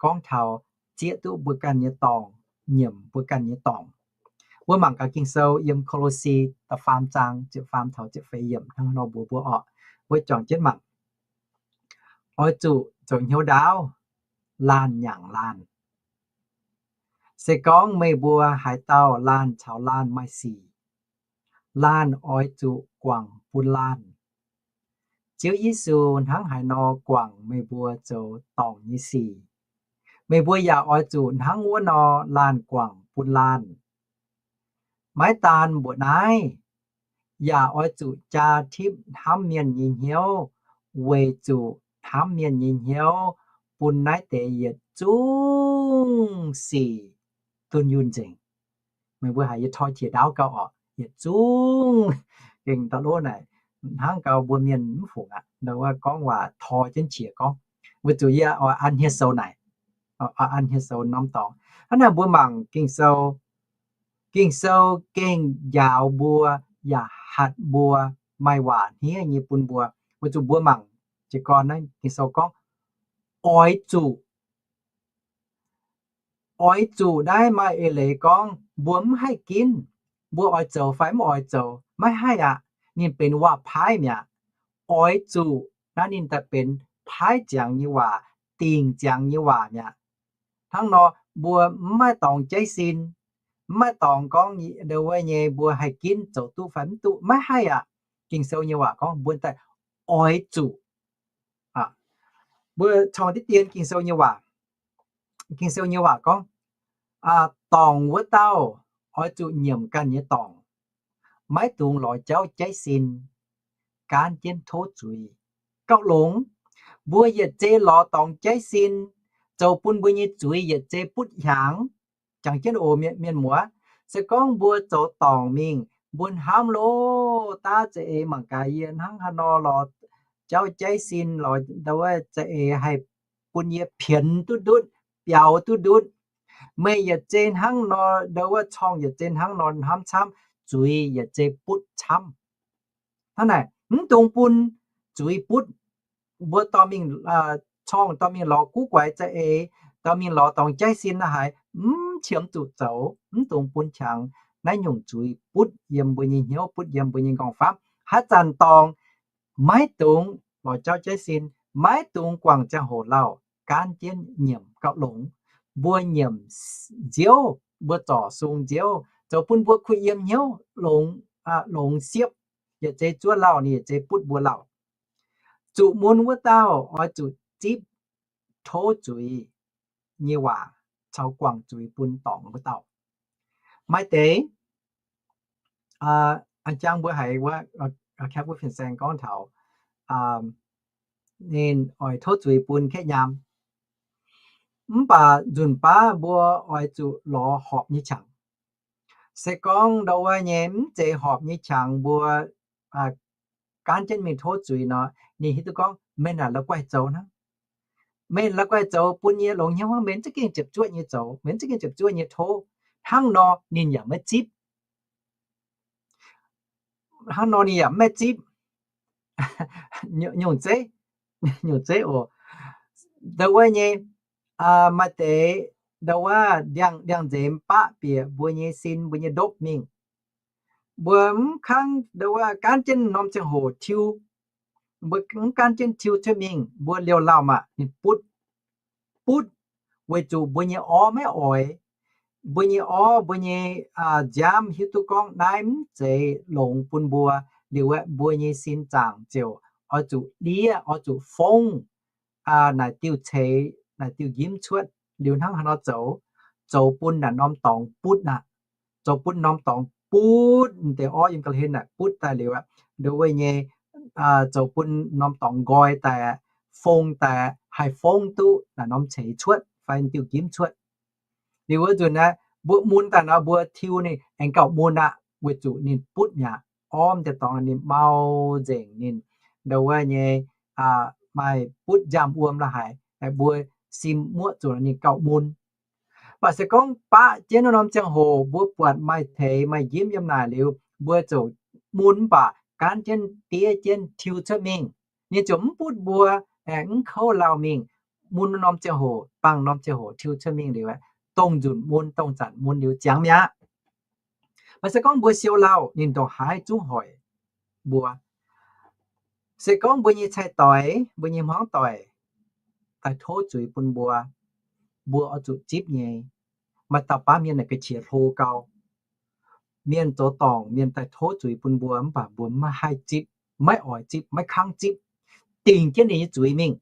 gorngv taux zieqv duqv mbuo ganh nyei dorngc, nyiemc mbuo ganh nyei dorngc. Wuov mangc gaax Ging-Sou yiem Ko^lo^si da'faam zaang ziepc faam taux ziepc feix yiemc hnangv nor mbuox mbuo orqc. Mbuo juangc jienv mangc. Oix zuqc zoux hnyouv ndaauv, laanh nyaangc laanh. Se gorngv meih mbuo haaix dauh laanh caux laanh maaih sic, laanh oix zuqc guangc bun laanh. Ziouv Yesu hnangv haaix nor guangc meih mbuo zoux dorngc nyei sic, meih mbuo yaac oix zuqc hnangv wuov nor laanh guangc bun laanh. Maiv daan mbuoqc naaiv, yaac oix zuqc jaa tipv hnamv mienh nyei hnyouv, weic zuqc hnamv mienh nyei hnyouv bun naaiv deix yietc zungv sic dunh yunh nzengc. Meih mbuo haiz yie toi qiex ndaauv gauh orqc, yietc zungv gengh ndau lov naaic, hnangv gauh mbuo mienh mv fungc aqv, ndau wuov gorngv waac toi jienv qiex gorngv. Weic zuqc yie oix an hnyouv sou naaic, oix an hnyouv sou norm dorngx. Hnangv naaic mbuo mangc Ging-Sou, Ging-Sou gengh njaaux mbuo yaac hatc mbuo, maaih waac hniev nyei bun mbuo. Weic zuqc mbuo mangc jiez gorn naaiv Ging-Sou gorngv, oix zuqc, oix zuqc naaiv maaih eix leiz gorngv mbuo mv haih ginv, mbuo oix zoux fai mv oix zoux, maiv haih aqv. Ninh benx waac-paaiv mi'aqv. Oix zuqc naaiv ninh daaih benx paaiv ziangx nyei waac, dingc ziangx nyei waac mi'aqv. Hnangv nor, mbuo mv maaih dorngx jaiv sin, mv maaih dorngx gorngv ndau wuov nyei mbuo haih ginv zoux duqv fai mv duqv, maiv haih aqv. Ging-Sou nyei waac gorngv mbuo daaih oix zuqc. Mbuo corng diqv dien Ging-Sou nyei waac. Ging-Sou nyei waac gorngv, dorngc wuov dauh oix zuqc nyiemc ganh nyei dorngc, maiv dungx lorz jauv jaiv sin, gaanv jienv tov zuiz, gauh longx. Mbuo yietc zei lorz dorngx jaiv sin, zoux bun mbuo nyei zuiz yietc zei butv hiaangx. Jangx jienv oc, mienh muoz, se gorngv mbuo zoux dorngc mingh, mbuo hnamv loh daav za'eix mangc gaax yie hnangv haaix nor lorz jauv jaiv sin, lorz ndau wuov za'eix haih bun yie pienx duqv ndutv, biaux duqv ndutv. Meih yietc zei hnangv nor ndau wuov corng, yietc zei hnangv nor hnamv camv, zuiz yietc zei butv camv. Hnangv naaic, mv dungx bun zuiz butv. Mbuo dorh mingh, corng dorh mingh lorz guv guaix za'eix, dorh mingh lorz dorngx jaiv sin naaiv haiz, mv qiemx zuqc zoux, mv dungx bun qangx naaiv nyungc zuiz butv yiem mbuo nyei hnyouv, butv yiem mbuo nyei nqorngv-famv. Haaix zanc dorngc, maiv dungx lorz jauv jaiv sin, maiv dungx guangc ziangh hoc lauh, gaanv jienv nyiemc gauh longx. Mbuo nyiemc nziouv, mbuo zorc sung nziouv, zoux bun mbuo kuh yiem hnyouv longx, longx siepv, yietc zei zuov lauh, ninh yietc zei butv mbuo lauh. Zuqc mun wuov dauh oix zuqc zipv tov zuiz nyei waac caux guangc zuiz bun dorngc wuov dauh. Maaih deix, a'jang mbuo haiz wuov, Captain Vincent gorngv taux ninh oix tov zuiz bun Keiv Nyaam. Mv baac nzunc baav mbuo oix zuqc lorz horpc nyei qangx. Se gorngv ndau wuov nyei mv zeiz horpc nyei qangx mbuo gaanv jienv mingh tov zuiz nor, ninh hiuv duqv gorngv meih naaic la'guaih zoux hnangv. Meih la'guaih zoux bun yie longx hnyouv hnangv, meih mv za'gengh ziepc zuoqv nyei zoux, meih mv za'gengh ziepc zuoqv nyei tov. Hnangv nor ninh yaac maiv zipv. Hnangv nor ninh yaac maiv zipv. Nyungc zeiv, nyungc zeiv oc. Ndau wuov nyei, maaih deix ndau wuov ndiangx-nzeix baqv bieqc mbuo nyei sin, mbuo nyei ndopv mingh. Mbuo mv kangv ndau wuov gaanv jienv norm ziangh hoc tiuv. Mbuo mv gaanv jienv tiuv cuotv mingh, mbuo liouh lauh maah, ninh butv, butv, weic zuqc mbuo nyei orv maiv oix. Mbuo nyei orv, mbuo nyei nziaamv hiuv duqv gorngv naaiv mv zeiz longx bun mbuo. Liuz aeqv, mbuo nyei sin zaangc ziouc oix zuqc liev, oix zuqc fongv naaic diuh ceix, naaic diuh njimv cuotv. Liuz hnangv haaix nor zoux? Zoux bun naaic norm dorngx butv aqv. Zoux bun norm dorngx butv, deix orv yiem ga'hlen naaic butv daaih liuz aeqv, ndau wuov nyei zoux bun norm dorngx nqoi daaih, fongv daaih, haih fongv duqv naaic norm ceix cuotv fai diuh njimv cuotv. Liuz wuov nzunc aeqv, mbuo mun daaih nor mbuo tiuv ninh aengx gauh mun aqv, weic zuqc ninh butv mi'aqv. Orv m'deix dorngx ninh mau nzengc, ninh ndau wuov nyei maaih butv nziaamv wuom la'haic, mbuo sim muoqv zuqc ninh gauh mun. Mv baac se gorngv baqv jienv wuov norm ziangh hoc mbuo buatc maaih ceix maaih njimv yiem naaic liuz, mbuo ziouc mun mv baac gaanv jienv diev jienv tiuv cuotv mingh. Ninh ziouc mv butv mbuo, aengx mv kouv lauh mingh. Mun wuov norm ziangh hoc, bangh norm ziangh hoc tiuv cuotv mingh liuz aeqv, dongh nzunc mun, dongh zanc mun liuz ziangx mi'aqv. Mv baac se gorngv mbuo siou lauh, ninh ndongc haaix zungv hoic mbuo. Se gorngv mbuo nyei cai-doix, mbuo nyei hmuangv doic daaih tov zuiz bun mbuo, mbuo oix zuqc zipv nyei. Maaih dauh baav mienh naaic ga'qiex hlo gau. Mienh zoux dorngc, mienh daaih tov zuiz bun mbuo, mv baac mbuo maiv haih zipv, maiv oix zipv, maiv kangv zipv, dingc jienv ninh nyei zuiz mingh.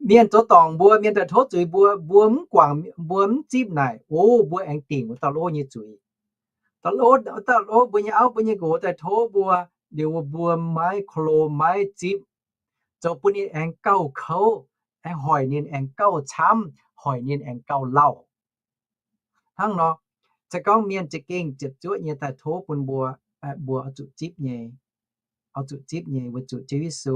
Mienh zoux dorngc mbuo, mienh daaih tov zuiz mbuo, mbuo mv guangc, mbuo mv zipv naaic, o, mbuo aengx dingc wuov dauh lov nyei zuiz. Dauh lov, dauh lov mbuo nyei auv, mbuo nyei nqox daaih tov mbuo, liuz mbuo maiv ko lo maiv zipv, zoux bun ninh aengx gauh kouv, aengx hoic ninh aengx gauh camv, hoic ninh aengx gauh lauh. Hnangv nor, se gorngv mienh za'gengh ziepc zuoqv nyei daaih tov bun mbuo, mbuo oix zuqc zipv nyei, oix zuqc zipv nyei, weic zuqc Ziouv Yesu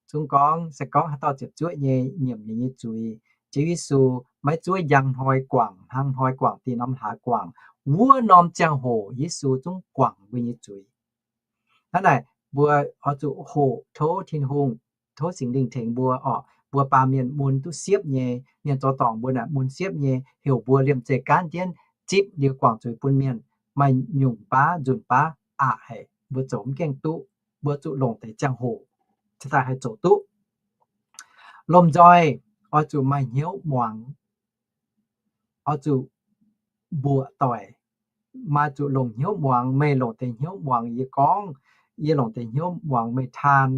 zungv gorngv, se gorngv haaix dauh ziepc zuoqv nyei nyiemc ninh nyei zuiz, Ziouv Yesu maiv zuov njang hnoi guangc, hnangv hnoi guangc, dinh norm hlaax guangc, wuov norm ziangh hoc Yesu zungv guangc mbuo nyei zuiz. Hnangv naaic, mbuo oix zuqc hoqc tov Tin-Hungh, tov Singx Lingh tengx mbuo orqc. Mbuo baamh mienh mun duqv siepv nyei, mienh zoux dorngc mbuo naaic mun siepv nyei, heuc mbuo liemh zeih gaanv jienv zipv liuz guangc zuiz bun mienh, maaih nyungc baav nzunc baav aqc haic, mbuo zoux mv gaengh duqv. Mbuo zuqc longc deix ziangh hoc cingx daaih haih zoux duqv. Lomh nzoih oix zuqc maaih hnyouv muangx, oix zuqc mbuoqc doic, maaih zuqc longc hnyouv muangx. Meih longc deix hnyouv muangx yie gorngv, yie longc deix hnyouv muangx meih taan.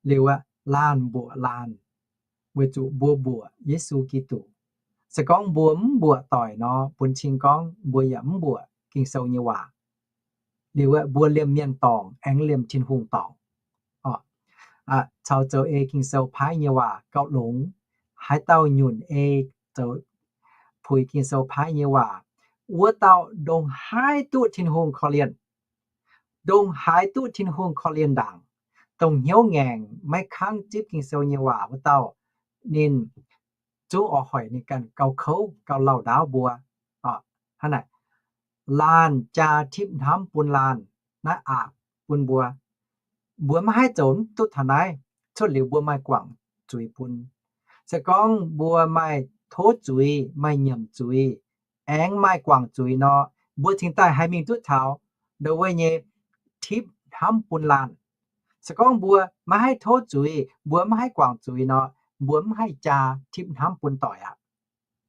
Liuz aeqv, laanh mbuoqc laanh, weic zuqc mbuo mbuoqc Yesu Giduc. Se gorngv mbuo mv mbuoqc doic nor, bun cing gorngv mbuo yaac mv mbuoqc Ging-Sou nyei waac. Liuz aeqv, mbuo liemh mienh dorngc aengx liemh Tin-Hungh dorngc. Caux zoux ei Ging-Sou paaiv nyei waac gauh longx. Haaix dauh nyunc ei zoux puix Ging-Sou paaiv nyei waac, wuov dauh ndongc haaix duqv Tin-Hungh korv-lienh. Ndongc haaix duqv Tin-Hungh korv-lienh ndaangc, dongh hnyouv ngaengc maiv kangv zipv Ging-Sou nyei waac wuov dauh, ninh zungv oix hoic ninh ganh gauh kouv gauh lauh ndaauv mbuo. Hnangv naaic, laanh jaa tipv hnamv bun laanh, naaiv aqc bun mbuo. Mbuo maiv haih zoux duqv taux naaiv, cuotv liuz mbuo maaih guangc zuiz bun. Se gorngv mbuo maaih tov zuiz, maaih nyiemc zuiz, aengx maaih guangc zuiz nor, mbuo cingx daaih haih mingh duqv taux ndo wuov nyei tipv hnamv bun laanh. Se gorngv mbuo maiv haih tov zuiz, mbuo maiv haih guangc zuiz nor, mbuo mv haih jaa tipv hnamv bun doic aqv.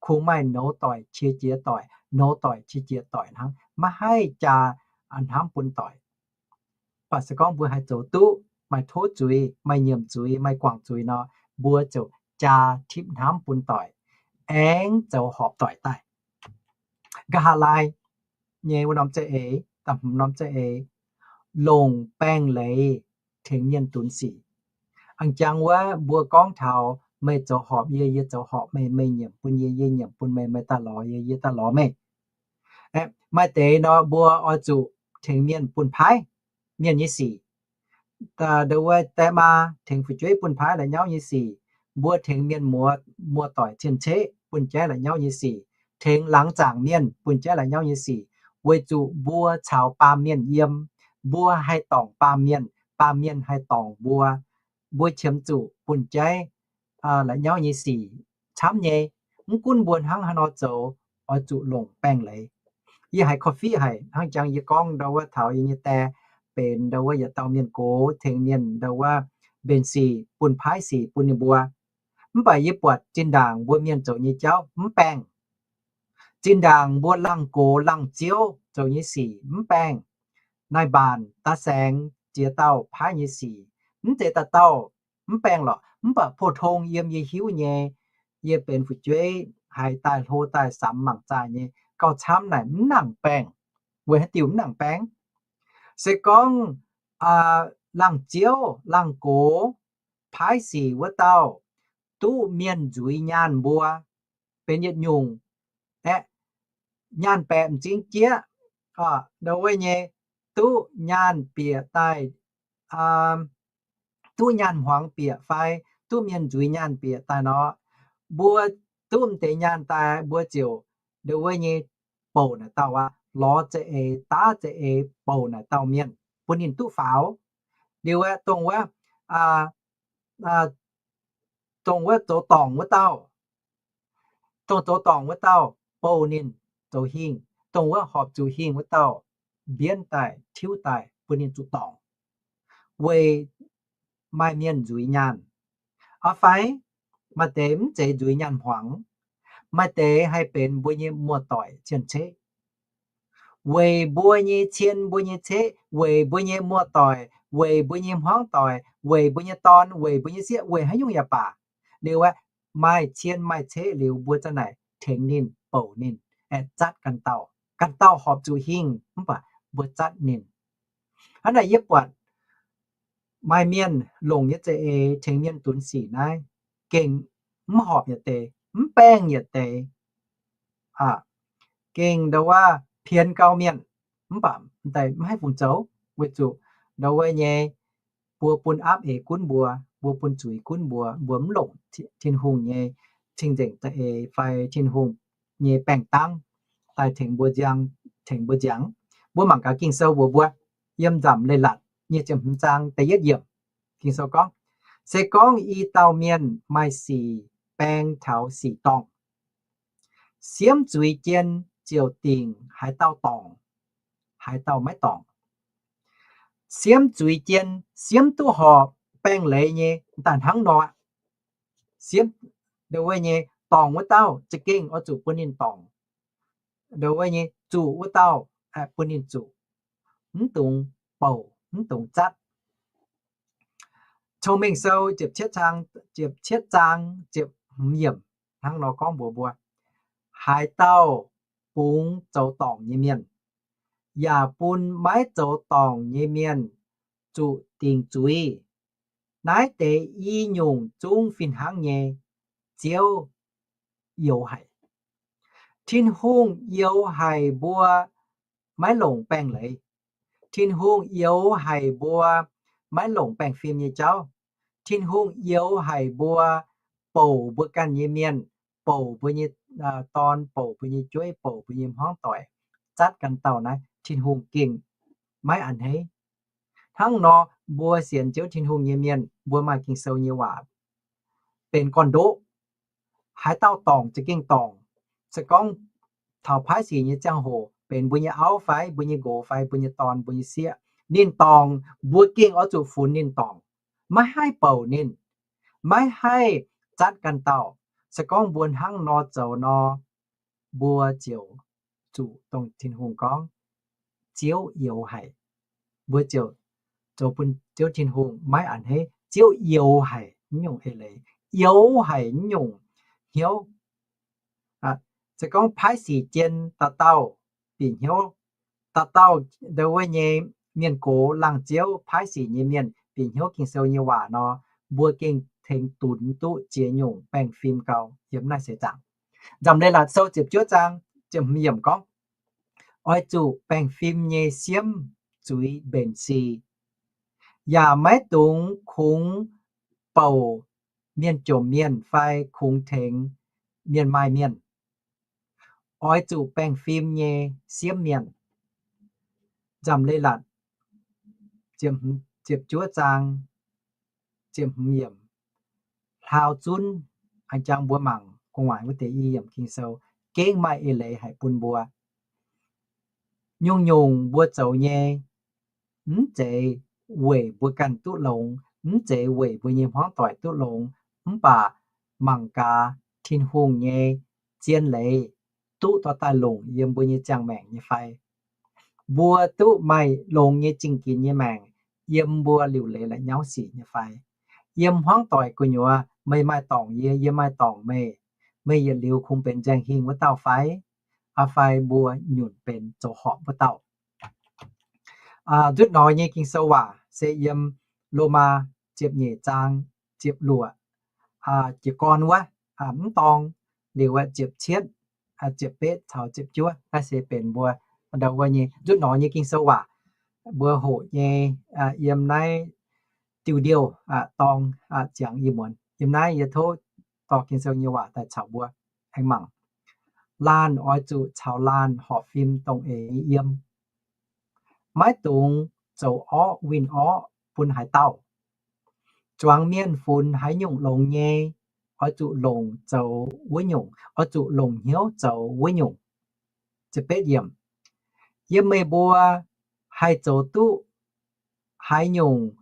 Kungx maaih nouz doic qiex jiez doic, nouz doic qiex jiez doic hnangv, maiv haih jaa hnamv bun doic. Mv baac se gorngv mbuo haih zoux duqv maaih tov zuiz, maaih nyiemc zuiz, maaih guangc zuiz nor, mbuo ziouc jaa tipv hnamv bun doic, aengx zoux horpc doic daaih. Nqa'haav laai nyei wuov norm za'eix, da'hmz norm za'eix, longc baengh leiz tengx mienh dunx sic. A'jangv wuov mbuo gorngv taux meih zoux horpc yie, yie zoux horpc meih, meih nyiemc bun yie, yie nyiemc bun meih, meih daaih lorz yie, yie daaih lorz meih. Maaih deix nor mbuo oix zuqc tengx mienh bun paaiv mienh nyei sic. Ndo wuov die maa tengx fu'jueiv bun paaiv la'nyauv nyei sic. Mbuo tengx mienh muoz, muoz-doic cien-ceqv bun jaiv la'nyauv nyei sic. Tengx laangz zaangc mienh bun jaiv la'nyauv nyei sic. Weic zuqc mbuo caux baamh mienh yiem, mbuo haih dorngc baamh mienh, baamh mienh haih dorngc mbuo. Mbuo qiemx zuqc bun jaiv la'nyauv nyei sic camv nyei. Mv gunv mbuo hnangv haaix nor zoux, oix zuqc longc baengh leiz. Yie haiz korv-fiqv haic hnangv jangx yie gorngv ndo wuov taux yie nyei die benx ndo wuov yietc dauh mienh gox tengx mienh ndo wuov mbenc sic bun paaiv sic bun ninh mbuo. Mv baac yie buatc zinh ndaangc mbuo mienh zoux nyei jauv mv baengh. Zinh ndaangc mbuo laangh gox laangh ziouv zoux nyei sic mv baengh. Naaiv mbaanc da'saengx ziex dauh paaiv nyei sic, mv zeiz dauh dauh mv baengh lorqc. Mv baac pou-tong yiem yie hiuv nyei, yie benx fu'jueiv haiz daaih hlo daaih samx mangc zaah nyei gauh camv naaic mv nangc baengh. Weic haaix diuc mv nangc baengh? Se gorngv laangh ziouv laangh gox paaiv sic wuov dauh duqv mienh nzuiz nyaanh mbuo benx yietc nyungc aeqv, nyaanh baeqc m'zing jieqv, ndo wuov nyei duqv nyaanh bieqc daaih, duqv nyaanh hmuangx bieqc fai duqv mienh nzuiz nyaanh bieqc daaih nor, mbuo duqv m'deix nyaanh daaih mbuo ziouc ndo wuov nyei bouc naaic dauh aqv, lorz za'eix daav za'eix bouc naaic dauh mienh bun ninh duqv faaux. Liuz aeqv, dongh wuov, dongh wuov zoux dorngc wuov dauh, dongh zoux dorngc wuov dauh bouh ninh zoux hingh, dongh wuov horpc zuqc hingh wuov dauh mbienv daaih tiuv daaih bun ninh zuqc dorngc, weic maaih mienh nzuiz nyaanh. Fai maaih deix mv zeiz nzuiz nyaanh hmuangx, maaih deix haih benx mbuo nyei muoz-doic cien-ceqv. Weic mbuo nyei cien, mbuo nyei ceqv, weic mbuo nyei muoz-doic, weic mbuo nyei hmuangv-doic, weic mbuo nyei dorn, weic mbuo nyei sieqv, weic haaix nyungc yaac baac, liuz aeqv, maaih cien maaih ceqv liuz, mbuo za'naaic tengx ninh, bouc ninh, aeqv, zatv ganh dauh. Ganh dauh horpc zuqc hingh, mv baac mbuo zatv ninh. Hnangv naaic yie buatc maaih mienh longc nyei za'eix tengx mienh dunx sic naaiv, gengh mv horpc yietc deix, mv baengh yietc deix. Gengh ndau wuov pienx gau mienh, mv baac daaih mv haih fungc zoux, weic zuqc ndau wuov nyei, mbuo bun aapv eix gunv mbuo, mbuo bun zuiz gunv mbuo, mbuo mv longc Tin-Hungh nyei cing-nzengc za'eix fai Tin-Hungh nyei baengh dangv daaih tengx mbuo nziang, tengx mbuo nziangx. Mbuo mangc gaax Ging-Sou mbuox mbuo, yiem Nzamc Leiz-Latc nyic ziepc hmz zaang da'yietv yiemc, Ging-Sou gorngv, se gorngv i dauh mienh maaih sic baeng taux sic dorngh, siemv zuiz jien ziouc dingc haaix dauh dorngc, haaix dauh maiv dorngc. Siemv zuiz jien, siemv duqv horpc baengh leiz nyei, daaih hnangv nor aqv. Siemv, ndau wuov nyei, dorngc wuov dauh za'gengh oix zuqc bun ninh dorngc. Ndau wuov nyei, zuqc wuov dauh bun ninh zuqc. Mv dungx bouc, mv dungx zatv. Cong-Mengh Sou ziepc cietv zaang, ziepc cietv zaang ziepc hmz yiemc hnangv nor gorngv mbuox mbuo, haaix dauh bungx zoux dorngc nyei mienh, yaac bun maiv zoux dorngc nyei mienh zuqc dingc zuiz, naaiv deix i nyungc zungv fih hnangv nyei, Ziouv youx haic. Tin-Hungh youx haic mbuo maiv longc baengh leiz. Tin-Hungh youx haic mbuo maiv longc baengh fim nyei jauv. Tin-Hungh youx haic mbuo bouc mbuo ganh nyei mienh, bouc mbuo nyei dorn, bouc mbuo nyei jueiv, bouc mbuo nyei hmuangv doic, zatv ganh dauh naaiv, Tin-Hungh gengh maiv a'hneiv. Hnangv nor, mbuo sienx Ziouv Tin-Hungh nyei mienh, mbuo maaih Ging-Sou nyei waac benx gorn-ndoqv. Haaix dauh dorngc za'gengh dorngc. Se gorngv taux paaiv sic nyei ziangh hoc benx mbuo nyei auv fai mbuo nyei nqox fai mbuo nyei dorn, mbuo nyei sieqv, ninh dorngc, mbuo gengh oix zuqc funx ninh dorngc, maiv haih bouc ninh, maiv haih zatv ganh dauh. Se gorngv mbuo hnangv nor zoux nor, mbuo ziouc zuqc dongh Tin-Hungh gorngv, Ziouv youx haic. Mbuo ziouc zoux bun Ziouv Tin-Hungh maiv a'hneiv. Ziouv youx haic nyungc eix leiz, youx haic nyungc hnyouv. Se gorngv paaiv sic jien dauh dauh bieqc hnyouv, dauh dauh ndau wuov nyei mienh gox laangh ziouv paaiv sic nyei mienh bieqc hnyouv Ging-Sou nyei waac nor, mbuo gengh tengx dunx duqv ziex nyungc baengh fim gau yiem naaiv seix zaangc. Nzamc Leiz-Latc Sou ziepc juov zaang ziepc hmz yiemc gorngv, oix zuqc baengh fim nyei siemv zuiz mbenc si, yaac maiv dungx kungx bouc mienh jomc mienh fai kungx tengx mienh maaih mienh. Oix zuqc baengh fim nyei siemv mienh. Nzamc Leiz-Latc ziepc juov zaang ziepc hmz yiemc. Hlaau zunv, a'jang mbuo mangc gu'nguaaic wuov deix i yiemc Ging-Sou, gengh maaih eix leiz haic bun mbuo. Nyungc-nyungc mbuo zoux nyei, mv zeiz weic mbuo ganh duqv longx, mv zeiz weic mbuo nyei hmuangv doic duqv longx, mv baac mangc gaax Tin-Hungh nyei zien leiz duqv dorh daaih longc yiem mbuo nyei ziangh maengc nyei fai. Mbuo duqv maaih longx nyei zingh ginx nyei maengc yiem mbuo liuc leiz la'nyauv sic nyei fai. Yiem hmuangv doic gu'nyuoz meih maaih dorngc yie, yie maaih dorngc meih, meih yietc liuz kungx benx nzaeng hingh wuov dauh fai? Aa fai mbuo nyunc benx zoux horpc wuov dauh? Ndutv nor nyei Ging-Sou waac se yiem Lomaa ziepc nyeic zaang ziepc luoqc jiez gorn wuov, mv dorng liuz ziepc cietv, ziepc betv caux ziepc juov, naaiv se benx mbuo ndau wuov nyei ndutv nor nyei Ging-Sou waac. Mbuo hoqc nyei yiem naaiv diuh ndiouh dorng ziangx ih muonz. Yiem naaiv yie tov dorh Ging-Sou nyei waac daaih caux mbuo aengx mangc. Laanh oix zuqc caux laanh horpc fim dongh eix nyei yiem. Maiv dungx zoux orqv winh orqv bun haaix dauh. Zuangx mienh funx haaix nyungc longx nyei, oix zuqc longc zoux wuov nyungc, oix zuqc longc hnyouv zoux wuov nyungc. Yiem meih mbuo haih zoux duqv haaix nyungc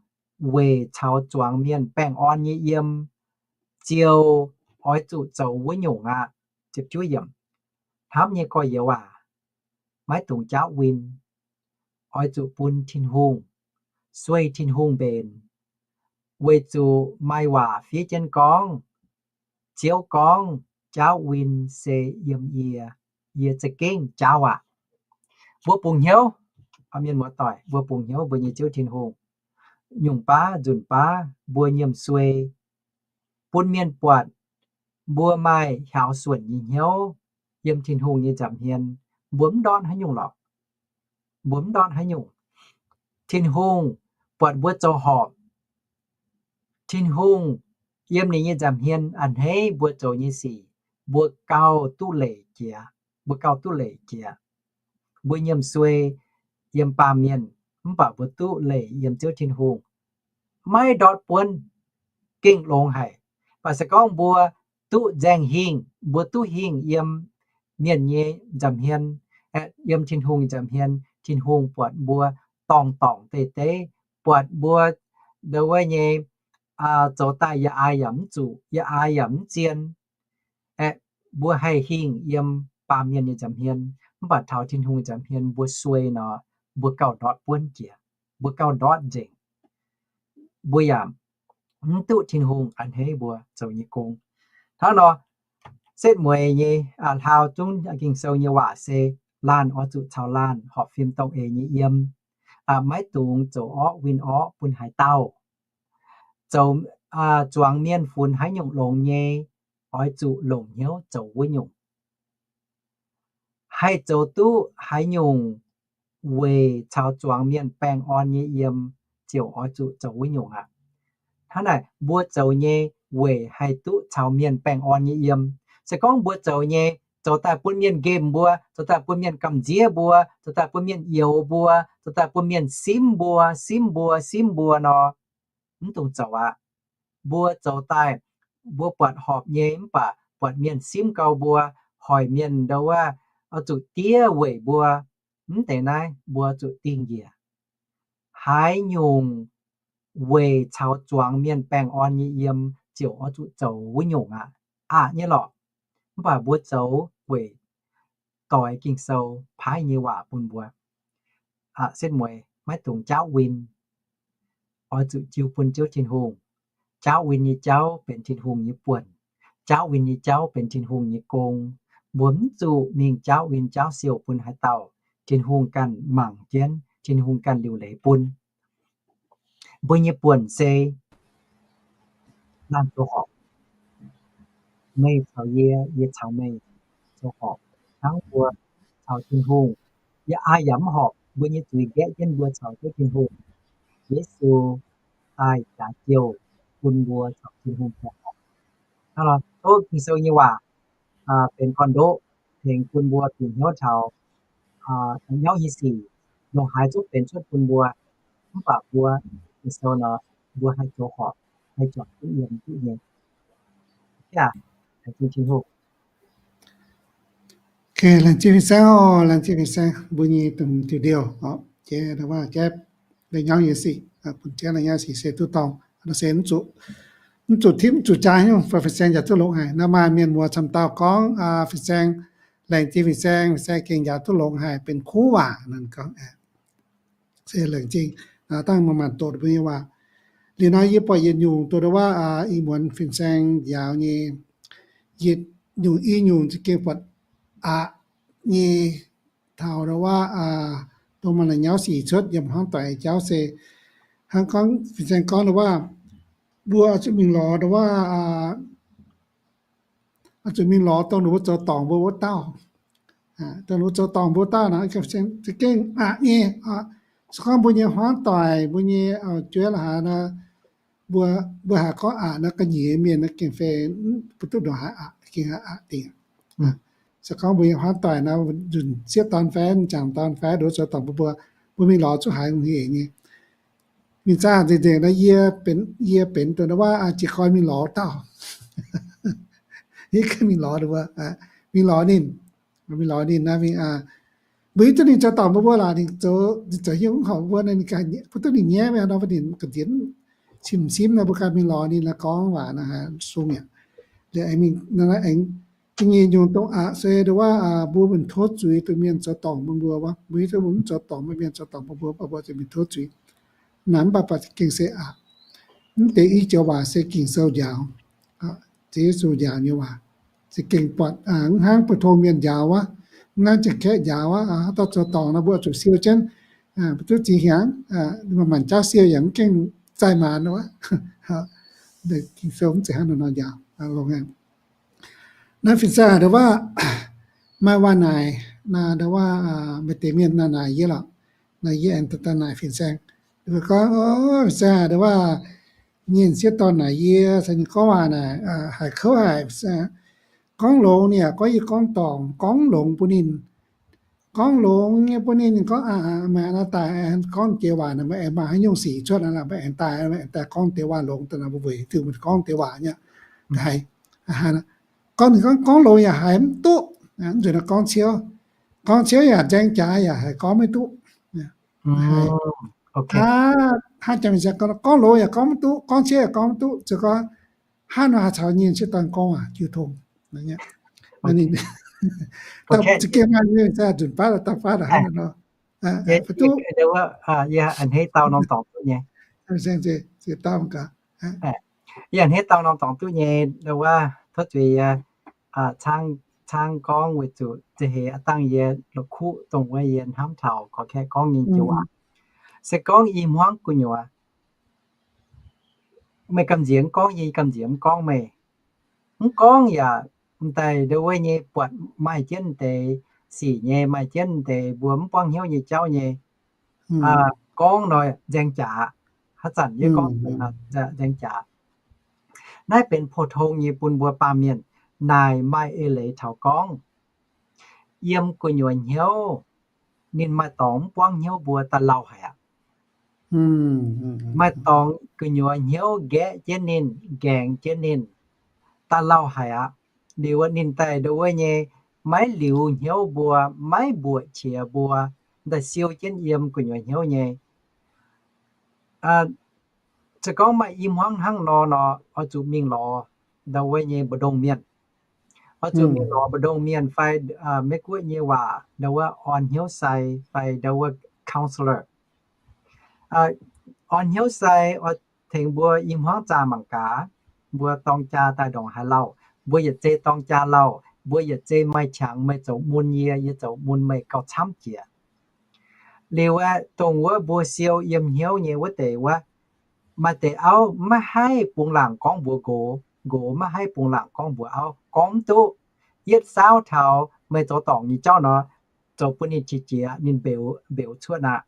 weic caux zuangx mienh baengh orn nyei yiem, ziouc oix zuqc zoux wuov nyungc aqv. Hnamv nyei gorx-youz aac, maiv dungx jaauv win. Oix zuqc bun Tin-Hungh, sueih Tin-Hungh mbenc, weic zuqc maaih waac fiev jienv gorngv, Ziouv gorngv, jaauv win se yiem yie, yie za'gengh jaauv aqv. Mbuo bungx hnyouv, mienh muoz-doic, mbuo bungx hnyouv mbuo nyei Ziouv Tin-Hungh, nyungc baav nzunc baav mbuo nyiemc suei, bun mienh buatc mbuo maaih hiaaux suonc nyei hnyouv yiem Tin-Hungh nyei nza'hmien, mbuo mv ndortv haaix nyungc lorqc. Mbuo mv ndortv haaix nyungc. Tin-Hungh buatc mbuo zoux horpc. Tin-Hungh yiem ninh nyei nza'hmien a'hneiv mbuo zoux nyei sic, mbuo gauh duqv leic jiex. Mbuo gauh duqv leic jiex. Mbuo nyiemc suei yiem baamh mienh, mv baac mbuo duqv leic yiem Ziouv Tin-Hungh. Maiv ndortv buonv, gengh longx haic. Mv baac se gorngv mbuo duqv nzaeng hingh, mbuo duqv hingh yiem mienh nyei nza'hmien, aeqv, yiem Tin-Hungh nza'hmien, Tin-Hungh buatc mbuo dorngc dorngc deix deix, buatc mbuo ndau wuov nyei zoux daaih yaac ai yaac mv zuqc, yaac ai yaac mv zien. Aeqv, mbuo haih hingh yiem baamh mienh nyei nza'hmien, mv baac taux Tin-Hungh nza'hmien mbuo suei nor, mbuo gauh ndortv buonv jiex, mbuo gauh ndortv nzengc. Mbuo yaac mv duqv Tin-Hungh a'hneiv mbuo zoux nyei gong. Hnangv nor, setv mueiz nyei hlaau zungv Ging-Sou nyei waac se, laanh oix zuqc caux laanh horpc fim dongh eix nyei yiem, maiv dungx zoux orqv win orqv bun haaix dauh. Zoux, zuangx mienh funx haaix nyungc longx nyei, oix zuqc longc hnyouv zoux wuov nyungc. Haih zoux duqv haaix nyungc weic caux zuangx mienh baengh orn nyei yiem, ziouc oix zuqc zoux wuov nyungc aqv. Hnangv naaic, mbuo zoux nyei weic haih duqv caux mienh baengh orn nyei yiem. Se gorngv mbuo zoux nyei, zoux daaih bun mienh nqemh mbuo, zoux daaih bun mienh gamh nziev mbuo, zoux daaih bun mienh youx mbuo, zoux daaih bun mienh simv mbuo, simv mbuo, simv mbuo nor, mv dungx zoux aqv. Mbuo zoux daaih, mbuo buatc horpc nyei mv baac buatc mienh simv gau mbuo, hoic mienh ndau wuov, oix zuqc diev weic mbuo, mv deix naaiv mbuo zuqc dingh njiec. Haaix nyungc weic caux zuangx mienh baengh orn nyei yiem ziouc oix zuqc zoux wuov nyungc aqv. Aqc nyei lorqc. Mv baac mbuo zoux weic doix Ging-Sou paaiv nyei waac bun mbuo. Setv mueiz, maiv dungx jaauv win. Oix zuqc jiu bun Ziouv Tin-Hungh. Jaauv win nyei jauv benx Tin-Hungh nyei buonc. Jaauv win nyei jauv benx Tin-Hungh nyei gong. Mbuo mv zuqc mingh jaauv win jaauv siou bun haaix dauh. Tin-Hungh ganh mangc jienv, Tin-Hungh ganh liuc leiz bun. Mbuo nyei buonc se laanh zoux horpc. Meih caux yie, yie caux meih zoux horpc hnangv mbuo caux Tin-Hungh. Yaac ai yaac mv horpc, mbuo nyei zuiz nqaeqv jienv mbuo caux Ziouv Tin-Hungh. Yesu daaih jaax jouh bun mbuo caux Tin-Hungh zoux horpc. Hnangv nor, tov Ging-Sou nyei waac benx gorn-ndoqv tengx bun mbuo bieqc hnyouv taux da'nyauv nyei sic, ndongc haaix zungv benx cuotv bun mbuo. Mv baac mbuo Ging-Sou nor, mbuo haih zoux horpc, haih juangc duqv yiem duqv nyei. Laengz zingh Tin-Hungh. Laengz zingh fin-saeng oc, laengz zingh fin-saeng mbuo nyei dongh diuh ndiouh oc. Jiex da'nyauv nyei sic, bun jiex da'nyauv sic se duqv dorngc, se mv zuqc tipv mv zuqc jaa nyungc, fai fin-saeng njaaux duqv longx haic. Naaiv maaih mienh muoz camv dauh gorngv, fin-saeng, laengz zingh fin-saeng, fin-saeng gengh njaaux duqv longx haic, benx kuv waac naaic gorngv. Se laengz zingh, dangh maanc maanc doqc mbuo nyei waac. Liuz nor yie buatc yietc nyungc doqc wuov, ih muonz fin-saeng njaaux nyei, yietc nyungc i nyungc za'gengh buatc aqc nyei taux wuov, dongh maaih la'nyauv sic cuotv yiem hmuangv doic jauv se, hnangv gorngv fin-saeng gorngv wuov, mbuo oix zuqc mingh lorz wuov, oix zuqc mingh lorz dongh ninh mbuo zoux dorngc mbuo wuov dauh. Dongh ninh mbuo zoux dorngc mbuo wuov dauh nor, za'gengh aqc nyei. Se gorngv mbuo nyei hmuangv doic, mbuo nyei auv-jueiv la'haaix nor, mbuo, mbuo haiz gorngv aqc nor, ga'nyiec mienh nor gengh fai mv baac duqv ndongc haaix aqc, gengh aqc dingc. Se gorngv mbuo nyei hmuangv doic nor, nzunc sieqv dorn fai m'jangc dorn fai nduov zoux dorngc mbuo, mbuo mingh lorz zuqc haiz hungh hec nyei. Mingh zaah nzengc nzengc nor, yie benx, yie benx dongh wuov jiez gorn mingh lorz dauh. Yie ganh mingh lorz wuov, mingh lorz ninh, mingh lorz ninh nor, mbuo hiuv duqv ninh zoux dorngc mbuo mbuo laaix, ninh zoux, ninh zoux hnyouv horpc mbuo nor, ninh ganh bun duqv ninh nyaiv mingh nor, ninh ga'nziex simv simv nor, mbuo ganh mingh lorz ninh nor, gorngv waac nor, sung yaac liuz aengx mingh aengx Ga'nyiec nyungc dongh aqc se ndongc wuov mbuo mbenc tov zuiz duqv mienh zoux dorngc bun mbuo wuov, mbuo hiuv duqv mbuo mv zoux dorngc, mienh zoux dorngc bun mbuo, mbuo zuqc mbenc tov zuiz. Naaiv mv baac gengh se aqc. Mv deix i joux waac se Ging-Sou njaaux, se Yesu njaaux nyei waac. Se gengh buatc mv hnangv mbuo tong mienh njaaux wuov, mv hnangv Janx-Kaeqv njaaux wuov, haaix dauh zoux dorngc nor mbuo zuqc siou jienv, mbuo duqv ziex hnyangx, maanc jauv siou yaac mv gengh zaih maanc wuov. Ging-Sou mv zeiz hnangv nor njaaux. Naaiv fin-saeng ndongc wuov, maaih waac naaic, ndongc wuov maaih deix mienh naaic naaic yie lorqc. Naaic yie aengx daaih naaic fin-saeng. Gorngv, fin-saeng ndongc wuov, nyei sieqv dorn naaic yie, se ninh gorngv waac naaic haiz kouv haic. Gorngv longx ninh yaac gorngv yie gorngv dorngc, gorngv longx bun ninh, gorngv longx nyei bun ninh, ninh gorngv, maaih naaiv daaih gorngv deix waac naaic, meih aengx maaih haaix nyungc sic cuotv naaic, meih aengx daaih, meih aengx daaih gorngv deix waac longx daaih nor, mbuo weic diuh meih gorngv deix waac nyei. Haiz gorngv ninh gorngv, gorngv longx yaac haiz mv duqv, mv nzunc nor gorngv ciouv, gorngv ciouv yaac nzaeng jaax yaac haiz gorngv maiv duqv. Hnangv jangx gorngv, gorngv longx yaac gorngv mv duqv, gorngv ciouv yaac gorngv mv duqv, zoux gorngv hnangv nor haih caux nyei sieqv dorn gorngv waac jiu tong. Ninh za'gengh maaih nyei nzunc baav daaih baav hnangv nor. Yie a'hneiv dau norm dorngx duqv nyei. Yie a'hneiv dau norm dorngx duqv nyei, ndongc wuov tov zuiz yie caangv, caangv gorngv weic zuqc za'heix aav dangh yie la'kuqv dongh wuov yie hnamv taux gorx-kaeqv gorngv nyei joux waac. Se gorngv i hmuangv gu'nyuoz meih gamh nziex mv gorngv, yie gamh nziex mv gorngv meih. Mv gorngv yaac m'daaih ndongc wuov nyei buatc maaih jienv deix sic nyei, maaih jienv deix mbuo mv buangv hnyouv nyei jauv nyei. Gorngv nor nzaeng jaax, haaix zanc yie gorngv nzaeng jaax. Naaiv benx pou-tong nyei bun mbuo baamh mienh naaic maaih eix leiz taux gorngv. Yiem gu'nyuoz hnyouv, ninh maaih dorngx mv buangv hnyouv mbuo daaih lauh haic aqv. Maaih dorngx gu'nyuoz hnyouv nqaeqv jienv ninh, nqaengx jienv ninh, daaih lauh haic aqv. Liuz ninh daaih ndongc wuov nyei maiv liuz hnyouv mbuo, maiv mbuoqc qiex mbuo, daaih siou jienv yiem gu'nyuoz hnyouv nyei. Se gorngv maaih i hmuangv hnangv nor nor, oix zuqc mingh lorz ndau wuov nyei mbu'ndongx mienh. Oix zuqc mingh lorz mbu'ndongx mienh fai Meiv-Guoqv nyei waac ndau wuov orn hnyouv sai fai ndau wuov counselor. Orn hnyouv sai oix tengx mbuo i hmuangv zaah mangc gaax, mbuo dorng jaa daaih ndongc haaix lauh, mbuo yietc zei dorng jaa lauh, mbuo yietc zei maaih qangx meih zoux mun yie, yie zoux mun meih gauh camv jiex. Liuz aeqv, dongh wuov mbuo siou yiem hnyouv nyei wuov deix wuov, maaih deix auv maiv haih bungx laangc gorngv mbuox nqox, nqox maiv haih bungx laangc gorngv mbuox auv, gorngv mv duqv. Yietv saauv taux meih zoux dorngc nyei jauv nor, zoux bun ninh qiex jiez, ninh mbeux, mbeux cuotv aqv.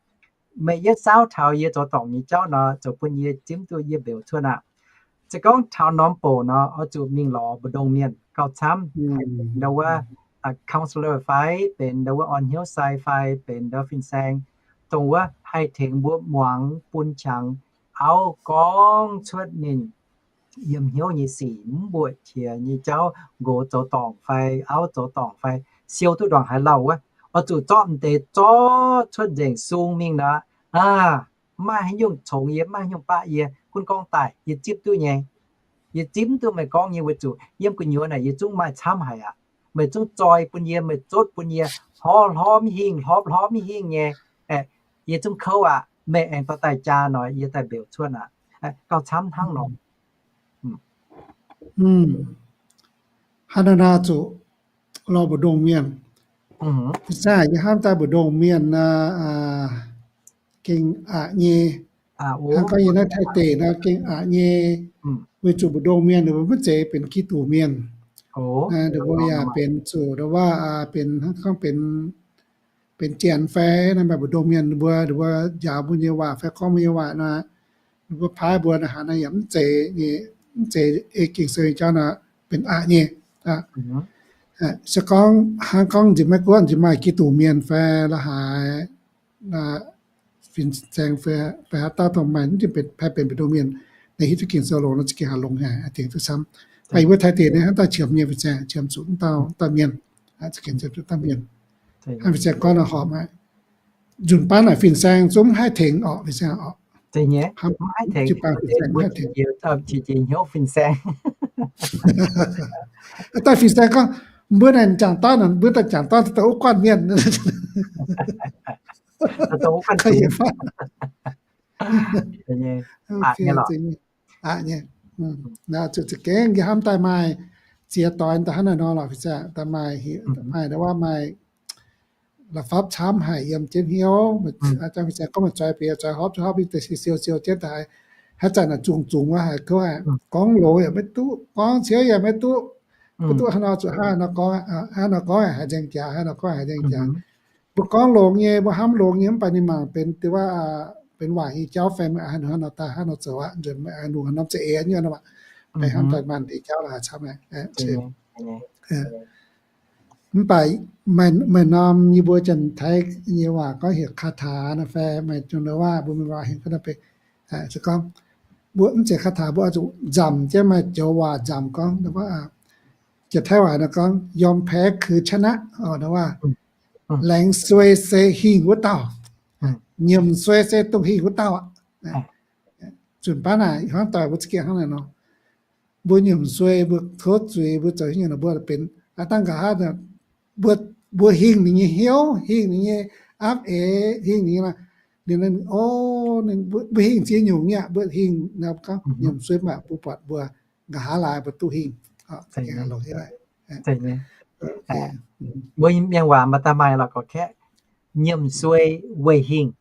Meih yietv saauv taux yie zoux dorngc nyei jauv nor, zoux bun yie zimv duqv yie mbeux cuotv aqv. Se gorngv taux norm bouc nor, oix zuqc mingh lorz mbu'ndongx mienh gauh camv, ndau wuov counselor fai benx ndau wuov orn hnyouv sai fai benx ndau fin-saeng, dongh wuov haih tengx mbuo muangx bun qangx auv gorngv cuotv ninh yiem hnyouv nyei sic, mv mbuoqc qiex nyei jauv, nqox zoux dorngc fai auv zoux dorngc fai, siou duqv ndongc haaix lauh wuov, oix zuqc zorqv m'deix zorqv cuotv nzengc sung mingh nor, aav, mv maaih haaix nyungc congx yie, mv maaih haaix nyungc baqv yie, gunv gorngv daaih yie zipv duqv nyei. Yie zipv duqv meih gorngv nyei weic zuqc yiem gu'nyuoz naaic yie zungv maaih camv haic aqv. Meih zungv zoi bun yie, meih zotv bun yie, hlorv hlorv mv hingh, hlorv hlorv mv hingh nyei. Yie zungv kouv aqv. Meih aengx dorh daaih jaa nor, yie daaih mbeux cuotv aqv. Gauh camv hnangv nor. Hnangv naaiv zuqc lorz mbu'ndongx mienh. Ih zanc yie hnamv daaih mbu'ndongx mienh nor, gengh aqc nyei. Hnangv gorngv yie naaiv Taiv deic nor gengh aqc nyei, weic zuqc mbu'ndongx mienh ninh mbuo maiv zeiz benx Giduc mienh. Ninh mbuo yaac benx zuqc ndau wuov, benx hnangv gorngv benx, benx janx fai naaiv maaih mbu'ndongx mienh ninh mbuo, ninh mbuo njaaux mbuo nyei waac fai gorngv mbuo nyei waac nor, ninh mbuo paaiv mbuo naaiv haaix nor yaac mv zeiz, mv zeiz ei Ging-Sou nyei jauv nor, benx aqc nyei. Se gorngv hnangv gorngv nziex maiv guoqv nziex maaih Giduc mienh fai la'haaix, fin-saeng fai haaix dauh dongh maaih mv zingh benx, paaiv benx mbu'ndongx mienh, naaiv hiuv duqv Ging-Sou longx nor za'gengh haih longx haic, tengx duqv camv. Mv baac yie mbuo Taiv deic naaiv hnangv daaih qiemx nyei fin-saeng, qiemx zuqc mv dauh, mv dauh mienh, za'gengh qiemx zuqc mv dauh mienh. Hnangv fin-saeng gorngv nor horpc aqv. Nzunc baav naaic fin-saeng zungv mv haih tengx orqc, fin-saeng orqc. Jiu-baang fin-saeng mv haih tengx. Daaih fin-saeng gorngv, Mbuo naaic jangx daaih, mbuo daaih jangx daaih dongh wuov guanh mienh. Aqc nyei. Zuqc za'gengh yie hnamv daaih maaih ziex doix daaih hnangv naaiv nor lorqc, daaih maaih, maaih ndau wuov maaih la'fapv camv haic yiem jienv hnyouv. Gorngv maaih zoi bieqc zoi hopv hopv, siou siou jienv daaih, haaix zanc naaic zungh zungh wuov haic, gorngv longx yaac maiv duqv, gorngv ciouv yaac maiv duqv, maiv duqv hnangv nor zuqc hnangv nor gorngv, hnangv nor gorngv haiz nzengc jaax, hnangv nor gorngv haiz nzengc jaax. Mbuo gorngv longx nyei, mbuo hnamv longx nyei, mv baac ninh mangc benx dongh wuov, benx waaic nyei jauv fai meih haaix nor daaih, haaix nor zoux aqv, nzuonx meih haaix nor norm za'eix nyei nor, benx hnamv daaih maaih deix jauv la'haaix camv. Mv baac maaih norm yie mbuo Janx-Taiv nyei waac gorngv heuc คาถา nor fai maaih dongh wuov mbuo mienh waac heuc gorngv, se gorngv mbuo mv zeiz คาถา, mbuo oix zuqc nzamc jienv maaih joux waac nzamc gorngv, Janx-Taiv waac nor gorngv ยอมแพ้คือชนะ orqc, laengz suei se hingh wuov dauh, nyiemc suei se dongh hingh wuov dauh aqv. Zunc baav naaic hnangv doic mbuo za'gengh hnangv naaic nor, mbuo nyiemc suei, mbuo tov zuiz, mbuo zoux haaix nyungc nor mbuo benx aav dangh nqa'haav, mbuo hingh ninh nyei hnyouv, hingh ninh nyei aapv eix, hingh ninh nyei, ninh, o, mbuo hingh ziex nyungc nyei aqv, mbuo hingh nyiemc suei mv baac mbuo buatc mbuo nqa'haav laaix mbuo duqv hingh. Mbuo mienh waac maaih daaih maaih lorqc gorqv-kaeqv, nyiemc suei weic hingh.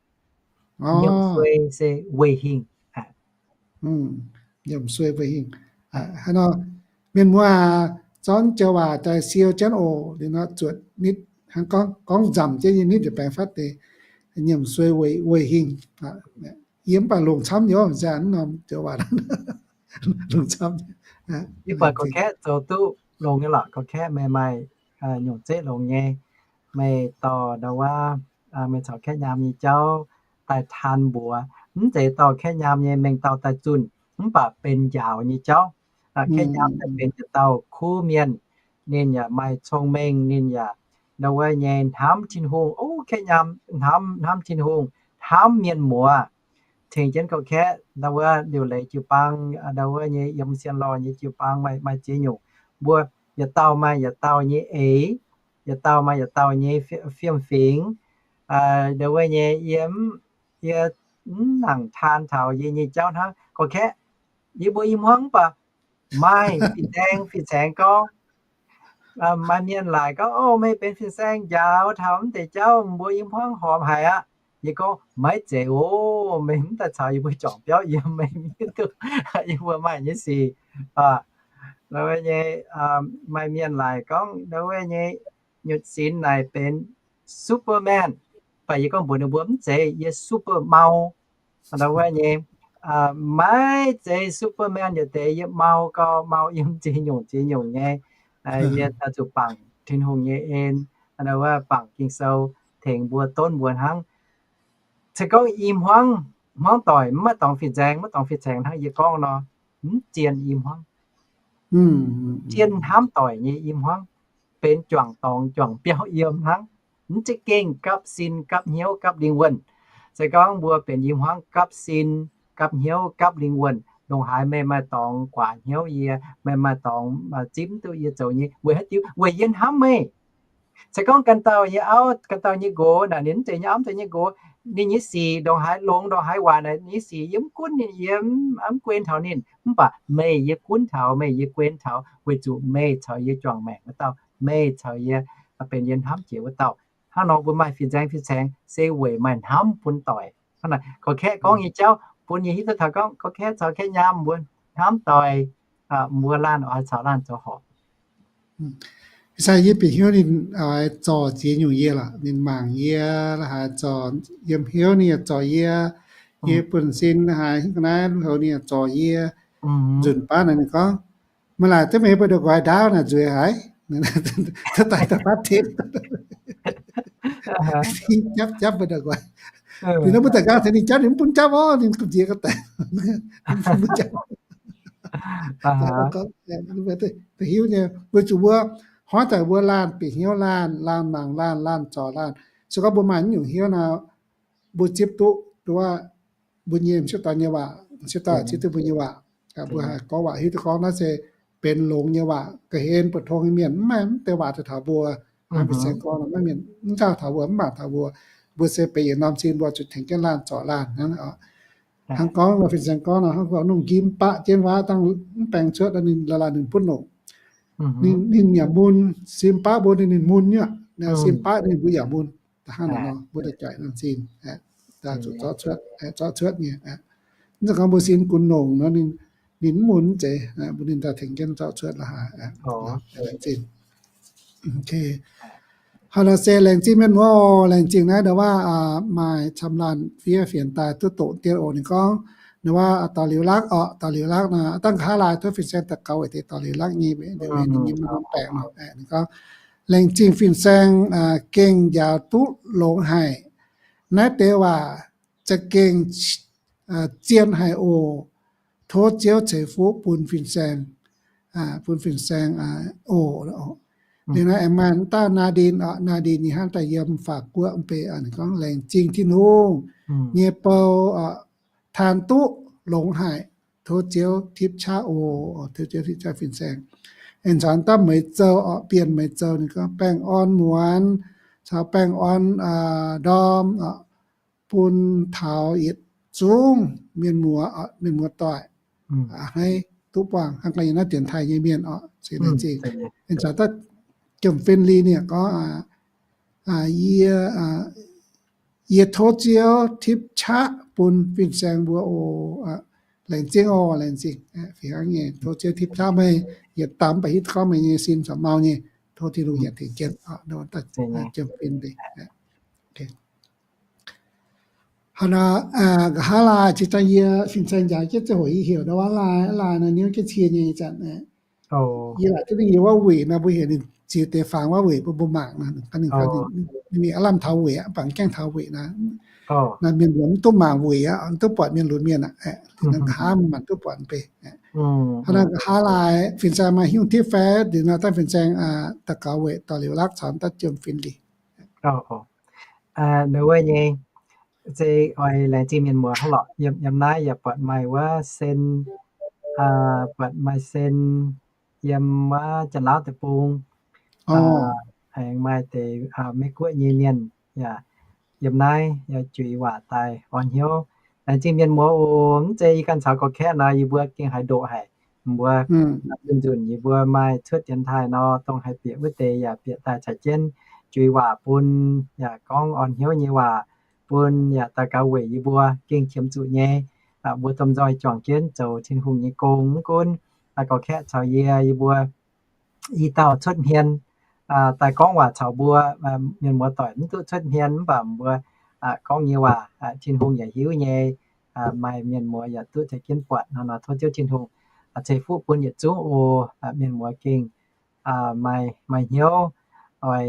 Nyiemc suei se weic hingh. Nyiemc suei weic hingh. Hnangv nor, mienh muoz aac, zorqv joux waac daaih siou jienv oc. Liuz nor zuotc nitv, hnangv gorngv, gorngv nzamc jienv nyei nitv yietc baengx fatv deix, nyiemc suei weic, weic hingh. Yie mv baac longc camv nyei, nzengc norm joux waac longc camv. Yie buatc gorqv-kaeqv zoux duqv longx nyei lorqc. Gorqv-kaeqv meih maaih nyungc zeqv longx nyei. Meih dorh ndau wuov, meih caux kaeqv nyaam nyei jauv daaih taan mbuox. Mv zeiz dorh kaeqv nyaam nyei mengh dauh daaih zunh, mv baac benx njaaux nyei jauv. Kaeqv nyaam daaih benx yietc dauh kuv mienh, ninh yaac maaih cong-mengh, ninh yaac ndau wuov nyei hnamv Tin-Hungh. O, kaeqv nyaam hnamv, hnamv Tin-Hungh, hnamv mienh muoz. Tengx jienv gorqv-kaeqv ndau wuov liuc leiz jiu-baang, ndau wuov nyei yiem sien lorh nyei jiu-baang maaih, maaih ziex nyungc. Mbuo yietc dauh maaih yietc dauh nyei eix, yietc dauh maaih yietc dauh nyei fiem-fingx. Ndau wuov nyei yie, yie mv nangc taan taux yie nyei jauv hnangv. Gorqv-kaeqv yie mbuo i hmuangv mv baac maaih fin-saeng fin-saeng gorngv, maaih mienh laaic gorngv, O, meih benx fin-saeng njaaux taux mv deix jauv, mbuo i hmuangv horpc haic aqv. Yie gorngv, Maiv zeiz oc. Meih mv daaih caux yie mbuo juangc biauv yiem, meih mv hiuv duqv yie mbuo maaih nyei sic. Ndau wuov nyei, maaih mienh laaic gorngv ndau wuov nyei nyutc sinx naaic benx Superman. Mv baac yie gorngv mbuox ninh mbuo, Mv zeiz, yie super mau. Ndau wuov nyei, maiv zeiz Superman yietc deix, yie mau gau, mau yiem ziex nyungc ziex nyungc nyei. Yie zuqc bangc Tin-Hungh nyei en, ndau wuov bangc Ging-Sou tengx mbuo, donv mbuo hnangv. Se gorngv i hmuangv, hmuangv doic, maiv dorngx fin-saeng, maiv dorngx fin-saeng hnangv yie gorngv nor, mv zien i hmuangv. Zien hnamv doic nyei i hmuangv, benx juangc dorngx juangc biauv yiem hnangv. Mv za'gengh gapv sin, gapv hnyouv, gapv lingh wuonh. Se gorngv mbuo benx i hmuangv gapv sin, gapv hnyouv, gapv lingh wuonh, ndongc haaix meih maaih dorngx guaax hnyouv yie, meih maaih dorngx zipv mv duqv yie zoux nyei, weic haaix diuc? Weic yie hnamv meih. Se gorngv ganh dauh nyei auv, ganh dauh nyei nqox naaic, ninh mv zeiz nyei auv, mv zeiz nyei nqox, ninh nyei sic ndongc haaix longx, ndongc haaix waanc naaic, ninh nyei sic yie mv gunv ninh, yie mv guen taux ninh. Mv baac meih yie gunv taux, meih yie guen taux, weic zuqc meih caux yie juangc maengc wuov dauh, meih caux yie benx yie hnamv jiex wuov dauh. Hnangv nor mbuo maaih fin-saeng fin-saeng se weic maaih hnamv bun doic. Hnangv naaic, gorqv-kaeqv gorngv nyei jauv bun yie hiuv duqv taux gorngv gorqv-kaeqv caux kaeqv nyaam mbuo hnamv doic, mbuo laanh oix caux laanh zoux horpc. Sai yie bieqc hnyouv ninh oix zorc ziex nyungc yie lorqc. Ninh mangc yie la'haaix zorc, yiem hnyouv ninh yaac zorc yie, yie buonv-sin la'haaix ga'naaiv lui-houx ninh yaac zorc yie. Nzunc baav naaic ninh gorngv, Meih laaic duqv meih mbuo ndau-nquaix ndaauv naaic nzueic haic. Daaih daaih baav tin, japv japv mbuo ndau-nquaix. Liuz nor mbuo daaih nqaang tengx ninh japv, ninh mv bun japv orv, ninh ga'nziex ga'daic, mv bun japv. Da'hiuv nyei, weic zuqc mbuo hnamv daaih mbuo laanh bieqc hnyouv laanh, laanh mangc laanh, laanh zorc laanh. Se gorngv mbuo maaih naaiv nyungc hnyouv nor, mbuo zipv duqv, duqv mbuo nyei m'sieqv dorn nyei waac, m'sieqv dorn zipv duqv mbuo nyei waac. Mbuo haih gorngv waac hiuv duqv gorngv naaiv se benx longx nyei waac, ga'hlen buoz-tong nyei mienh mv maaih mv deix waac daaih taux mbuo. Hnangv fin-saeng gorngv nor, maiv mienh mv nqaauh taux mbuo, mv baac taux mbuo. Mbuo se benx yietc norm sin mbuo zuqc tengx jienv laanh zorc laanh hnangv. Hnangv gorngv nor, fin-saeng gorngv nor, hnangv gorngv lungh njimv baqv jienv waac dangh mv baeng cuotv, ninh la'laanh ninh butv longc. Ninh, ninh yaac mun, sin baqv mbuo ninh, ninh mun nyei. Sin baqv ninh mbuo yaac mun. Da'hnangv naaiv nor mbuo daaih jaic norm sin, daaih zuqc zorqv cuotv, zorqv cuotv nyei. Mv zeiz gorngv mbuo sin gunv longc nor, ninh, ninh mv mun zeiz, mbuo ninh daaih tengx jienv zorqv cuotv la'haaix. Laengz zingh. Hnangv naaiv se laengz zingh mienh muoz, laengz zingh naaiv ndau waac maaih camv laanh fiev fienx daaih duqv doqc dien oc. Ninh gorngv, ndau waac dorh liuz lakv oc, dorh liuz lakv nor, dangh nqa'haav laai tov fin-saeng daux gaux weic deix dorh liuz lakv nyei, ninh nyei norm baengc nor. Ninh gorngv, laengz zingh fin-saeng gengh njaaux duqv longx haic. Naaiv deix waac za'gengh zien haic oc. Tov Ziouv ceix fuqv bun fin-saeng, bun fin-saeng oc. Liuz naaiv aengx maaih dauh Naa Ndin, Naa Ndin ninh hnangv daaih yiem法国mv bei, ninh gorngv, laengz zingh Tin-Hungh nyei bou taan duqv longx haic. Tov Ziouv tipv qaqv oc. Tov Ziouv tipv qaqv fin-saeng. Aengx caux dauh Meix Zou, Bienh Meix Zou, ninh gorngv, baengh orn muonz caux baengh orn ndorm bun taux yietc zungv mienh muoz, mienh muoz doic, hnangv duqv buangh hnangv ga'naaiv dienx taaih nyei mienh oc. Aengx caux dauh Jiem Fin Li ninh gorngv, yie, yie tov Ziouv tipv qaqv bun fin-saeng mbuo oc. Laengz zingh oc, laengz zingh. Fih hnangv nyei, tov Ziouv tipv qaqv meih yietc dangh, mv baac hitv gorngv meih nyei sin corc mau nyei. Tov Tin-Hungh yietc tengx jienv. Jiem Fin Li. Hnangv naaiv, nqa'haav laai zinh dangh yie fin-saeng njaaux jienv ziangh hoc yie heuc ndau waac laai, laai naaiv niouv jienv cie nyei zanc. Yie laaic jienv ninh nyei wuov weic naaiv, mbuo heuc ninh ziex deix fangx wuov weic bun mbuo mangc naaiv. Ninh mingh aav lamh taux weic aqv, mv baac gaengh taux weic naaiv. Naaiv mienh mbuo mv duqv mangc weic aqv, mv duqv buatc mienh lunx mienh aqv. Nqa'haav mv baac duqv buatc mv bei. Hnangv naaiv nqa'haav laai fin-saeng maaih haaix nyungc tipv fai liuz nor, dangh fin-saeng daux gaux weic dorh liuz lakv caux dangh Jiem Fin Li. Ninh wuov nyei, se oix laengz zingh mienh muoz hnangv lorqc. Yiem naaiv yaac buatc maaih wuov Sen, buatc maaih Sen yiem wuov Janx-Laauv deic-bung, aengx maaih deix Meiv-Guoqv nyei mienh yaac yiem naaiv yaac juix waac daaih orn hnyouv. Laengz zingh mienh muoz oc. Mv zeiz yie ganh caux gorqv-kaeqv nor, yie mbuo gengh haiz ndoqc haic. Mbuo nzunc-nzunc yie mbuo maaih cuotv dienx taaih nor, dongh haih bieqc wuov deix yaac bieqc daaih caux jienv juix waac bun, yaac gorngv orn hnyouv nyei waac bun, yaac daux gaux weic yie mbuo gengh qiemx zuqc nyei. Mbuo domh nzoih juangc jienv zoux Tin-Hungh nyei gong. Mv gunv gorqv-kaeqv caux yie, yie mbuo i dauh cuotv hmien daaih gorngv waac caux mbuo, mienh muoz doic mv duqv cuotv hmien, mv baac mbuo gorngv nyei waac Tin-Hungh yaac hiuv nyei. Maaih mienh muoz yaac duqv caux jienv buatc nor. Tov Ziouv Tin-Hungh ceix fuqv bun yietc zungv oc. Mienh muoz gengh maaih, maaih hnyouv oix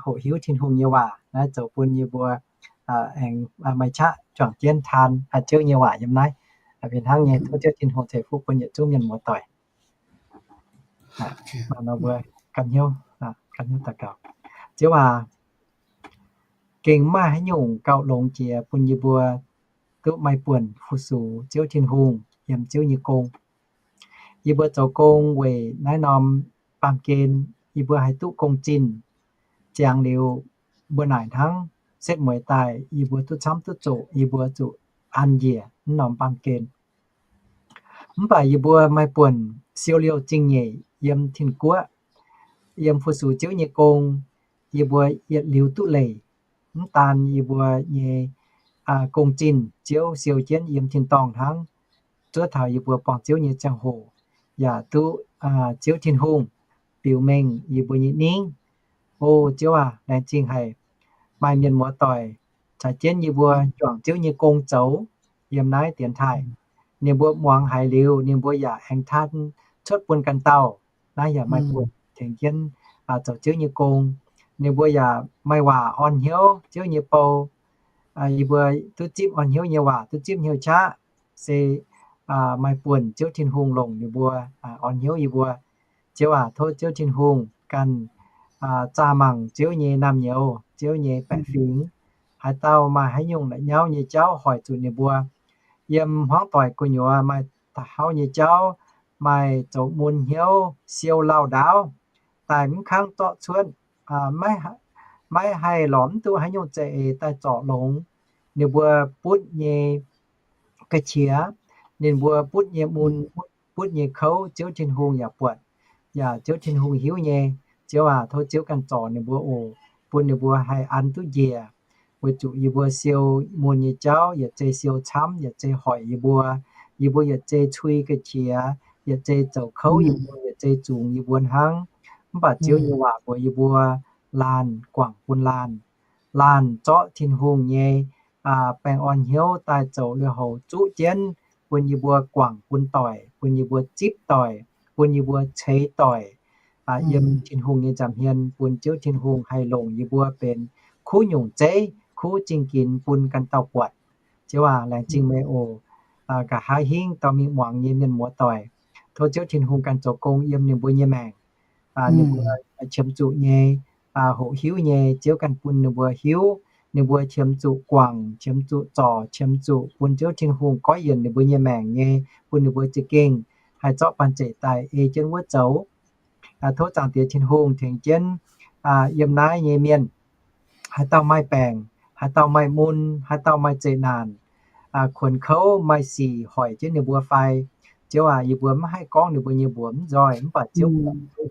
hoqc hiuv Tin-Hungh nyei waac naaiv, zoux bun yie mbuo aengx maaih qaqv juangc jienv taan Ziouv nyei waac yiem naaiv. Fih hnangv nyei, tov Ziouv Tin-Hungh ceix fuqv bun yietc zungv mienh muoz doic. Mbuo ganh hnyouv, ganh hnyouv daux gaux. Ziouv aac, gengh maaih haaix nyungc gauh longx jiex bun yie mbuo duqv maaih buonc fu-sux Ziouv Tin-Hungh yiem Ziouv nyei gong. Yie mbuo zoux gong weic naaiv norm baamh gen, yie mbuo haih duqv gong-zinh. Ziangx liuz mbuo naaic hnangv, setv mueiz daaih yie mbuo duqv camv duqv zoqc, yie mbuo zuqc an njiec naaiv norm baamh gen. Mv baac yie mbuo maaih buonc siou liouh zingh nyeic yiem Tin-Guoqv, yiem fu-sux Ziouv nyei gong, yie mbuo yietc liuz duqv leic. Mv daan yie mbuo nyei gong-zinh Ziouv siou jienv yiem tin-dorngh hnangv. Zuov taux yie mbuo buangh Ziouv nyei ziangh hoc yaac duqv Ziouv Tin-Hungh biux mengh yie mbuo nyei ningv. O Ziouv aac, laengz zingh haic, maaih mienh muoz doic caux jienv yie mbuo juangc Ziouv nyei gong zoux yiem naaiv dienx taaih. Ninh mbuo muangx haiz liuz, ninh mbuo yaac aengx taan cuotv bun ganh dauh. Naaiv yaac maaih buonc tengx jienv zoux Ziouv nyei gong. Ninh mbuo yaac maaih waac orn hnyouv Ziouv nyei bou. Yie mbuo duqv zipv orn hnyouv nyei waac, duqv zipv hnyouv qaqv, se maaih buonc Ziouv Tin-Hungh longc ninh mbuo orn hnyouv yie mbuo. Ziouv aac, tov Ziouv Tin-Hungh ganh zaah mangc Ziouv nyei naamh nyouz, Ziouv nyei baeqc fingx. Haaix dauh maaih haaix nyungc la'nyauv nyei jauv hoic zuqc ninh mbuo, yiem hmuangv doic gu'nyuoz maaih taux hauv nyei jauv, maaih zoux mun hnyouv siou lauh ndaauv daaih mv kangv zorqv cuotv, maiv haih lorz mv duqv haaix nyungc za'eix daaih zorc longx. Ninh mbuo butv nyei ga'qiex, ninh mbuo butv nyei mun, butv nyei kouv, Ziouv Tin-Hungh yaac buatc, yaac Ziouv Tin-Hungh hiuv nyei. Ziouv aac, tov Ziouv ganh zorc ninh mbuo oc, bun ninh mbuo haih an duqv njiec, weic zuqc yie mbuo siou mun nyei jauv yietc zei siou camv, yietc zei hoic yie mbuo. Yie mbuo yietc zei cui ga'qiex, yietc zei zoux kouv yie mbuo, yietc zei zungx yie mbuo hnangv. Mv baac Ziouv nyei waac mbuox yie mbuo, laanh guangc bun laanh. Laanh zorqv Tin-Hungh nyei baengh orn hnyouv daaih zoux lui-houx zuqv jienv, bun yie mbuo guangc bun doic, bun yie mbuo zipv doic, bun yie mbuo ceix doic yiem Tin-Hungh nyei nza'hmien, bun Ziouv Tin-Hungh haih longc yie mbuo benx kuv nyungc zeiv, kuv zingh ginx bun ganh dauh buatc. Ziouv aac, laengz zingh meih oc. Nqa'haav hingv dorh mingh muangx nyei mienh muoz doic, tov Ziouv Tin-Hungh ganh zoux gong yiem ninh mbuo nyei maengc. Ninh mbuo qiemx zuqc nyei, hoqc hiuv nyei, Ziouv ganh bun ninh mbuo hiuv. Ninh mbuo qiemx zuqc guangc, qiemx zuqc zorc, qiemx zuqc bun Ziouv Tin-Hungh goiv yienc ninh mbuo nyei maengc nyei, bun ninh mbuo za'gengh haih zorqv banh zeic daaih ei jienv wuov zoux. Tov Zaangc Diex Tin-Hungh tengx jienv yiem naaiv nyei mienh, haaix dauh maaih baengc, haaix dauh maaih mun, haaix dauh maaih zeqc naanc, kuonx kouv, maaih sic hoic jienv ninh mbuo fai? Ziouv aac, yie mbuo mv haih gorngv ninh mbuo nyei mbuox mv nzoih, mv baac Ziouv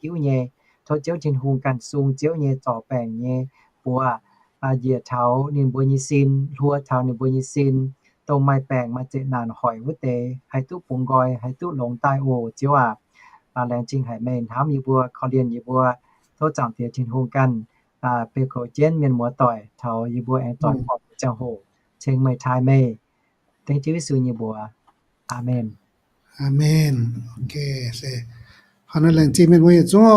hiuv nyei. Tov Ziouv Tin-Hungh ganh sung Ziouv nyei zorc baengc nyei buoz njiec taux ninh mbuo nyei sin, hluo taux ninh mbuo nyei sin, dongh maaih baengc maaih zeqc naanc hoic wuov deix haih duqv bungx nqoi, haih duqv longx daaih oc, Ziouv aac. Laengz zingh haic meih hnamv yie mbuo, korv-lienh yie mbuo. Tov Zaangc Diex Tin-Hungh ganh beu goux jienv mienh muoz doic taux yie mbuo aengx zoih horpc nyei ziangh hoc, ceng meih taaih meih. Dengv Ziouv Yesu nyei mbuox. Aamen. Aamen. Hnangv naaiv laengz zingh mienh muoz yietc zungv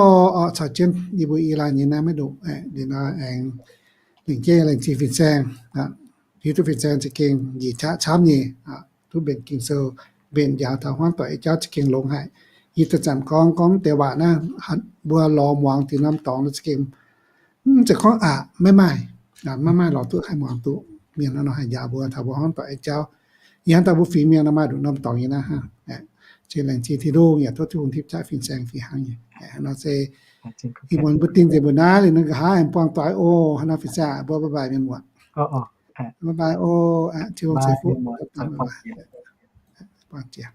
oc, caux jienv yie mbuo i laanh nyei naaiv maiv ndoqc, liuz nor aengx lengc jeiv laengz zingh fin-saeng, hiuv duqv fin-saeng za'gengh njiec qaqv camv nyei, duqv mbenc Ging-Sou, mbenc njaaux taux hmuangv doic nyei jauv za'gengh longx haic. Yie daaih zanc gorngv gorngv deix waac naaiv, mbuo lorz muangx deix norm dorngx nor za'gengh mv zeiz gorngv aqc maiv maaih, maiv maaih lorz duqv haih muangx duqv mienh nor haih njaaux mbuo taux mbuo hmuangv doic nyei jauv. Yie hnamv daaih mbuo fingx mienh nor maaih nduqc norm dorngx nyei naaiv hnangv. Zinh laengz zingh Tin-Hungh yaac tov Tin-Hungh tipv zatv fin-saeng fih hnangv nyei. Hnangv nor se ih muonz mbuo dingh nzengc mbuo naaiv liuz nor, nqa'haav aengx buangh doic oc. Hnangv nor fin-saeng mbuo bye bye mienh muoz. Bye bye oc. Tin-Hungh ceix fuqv. Buangh jiex.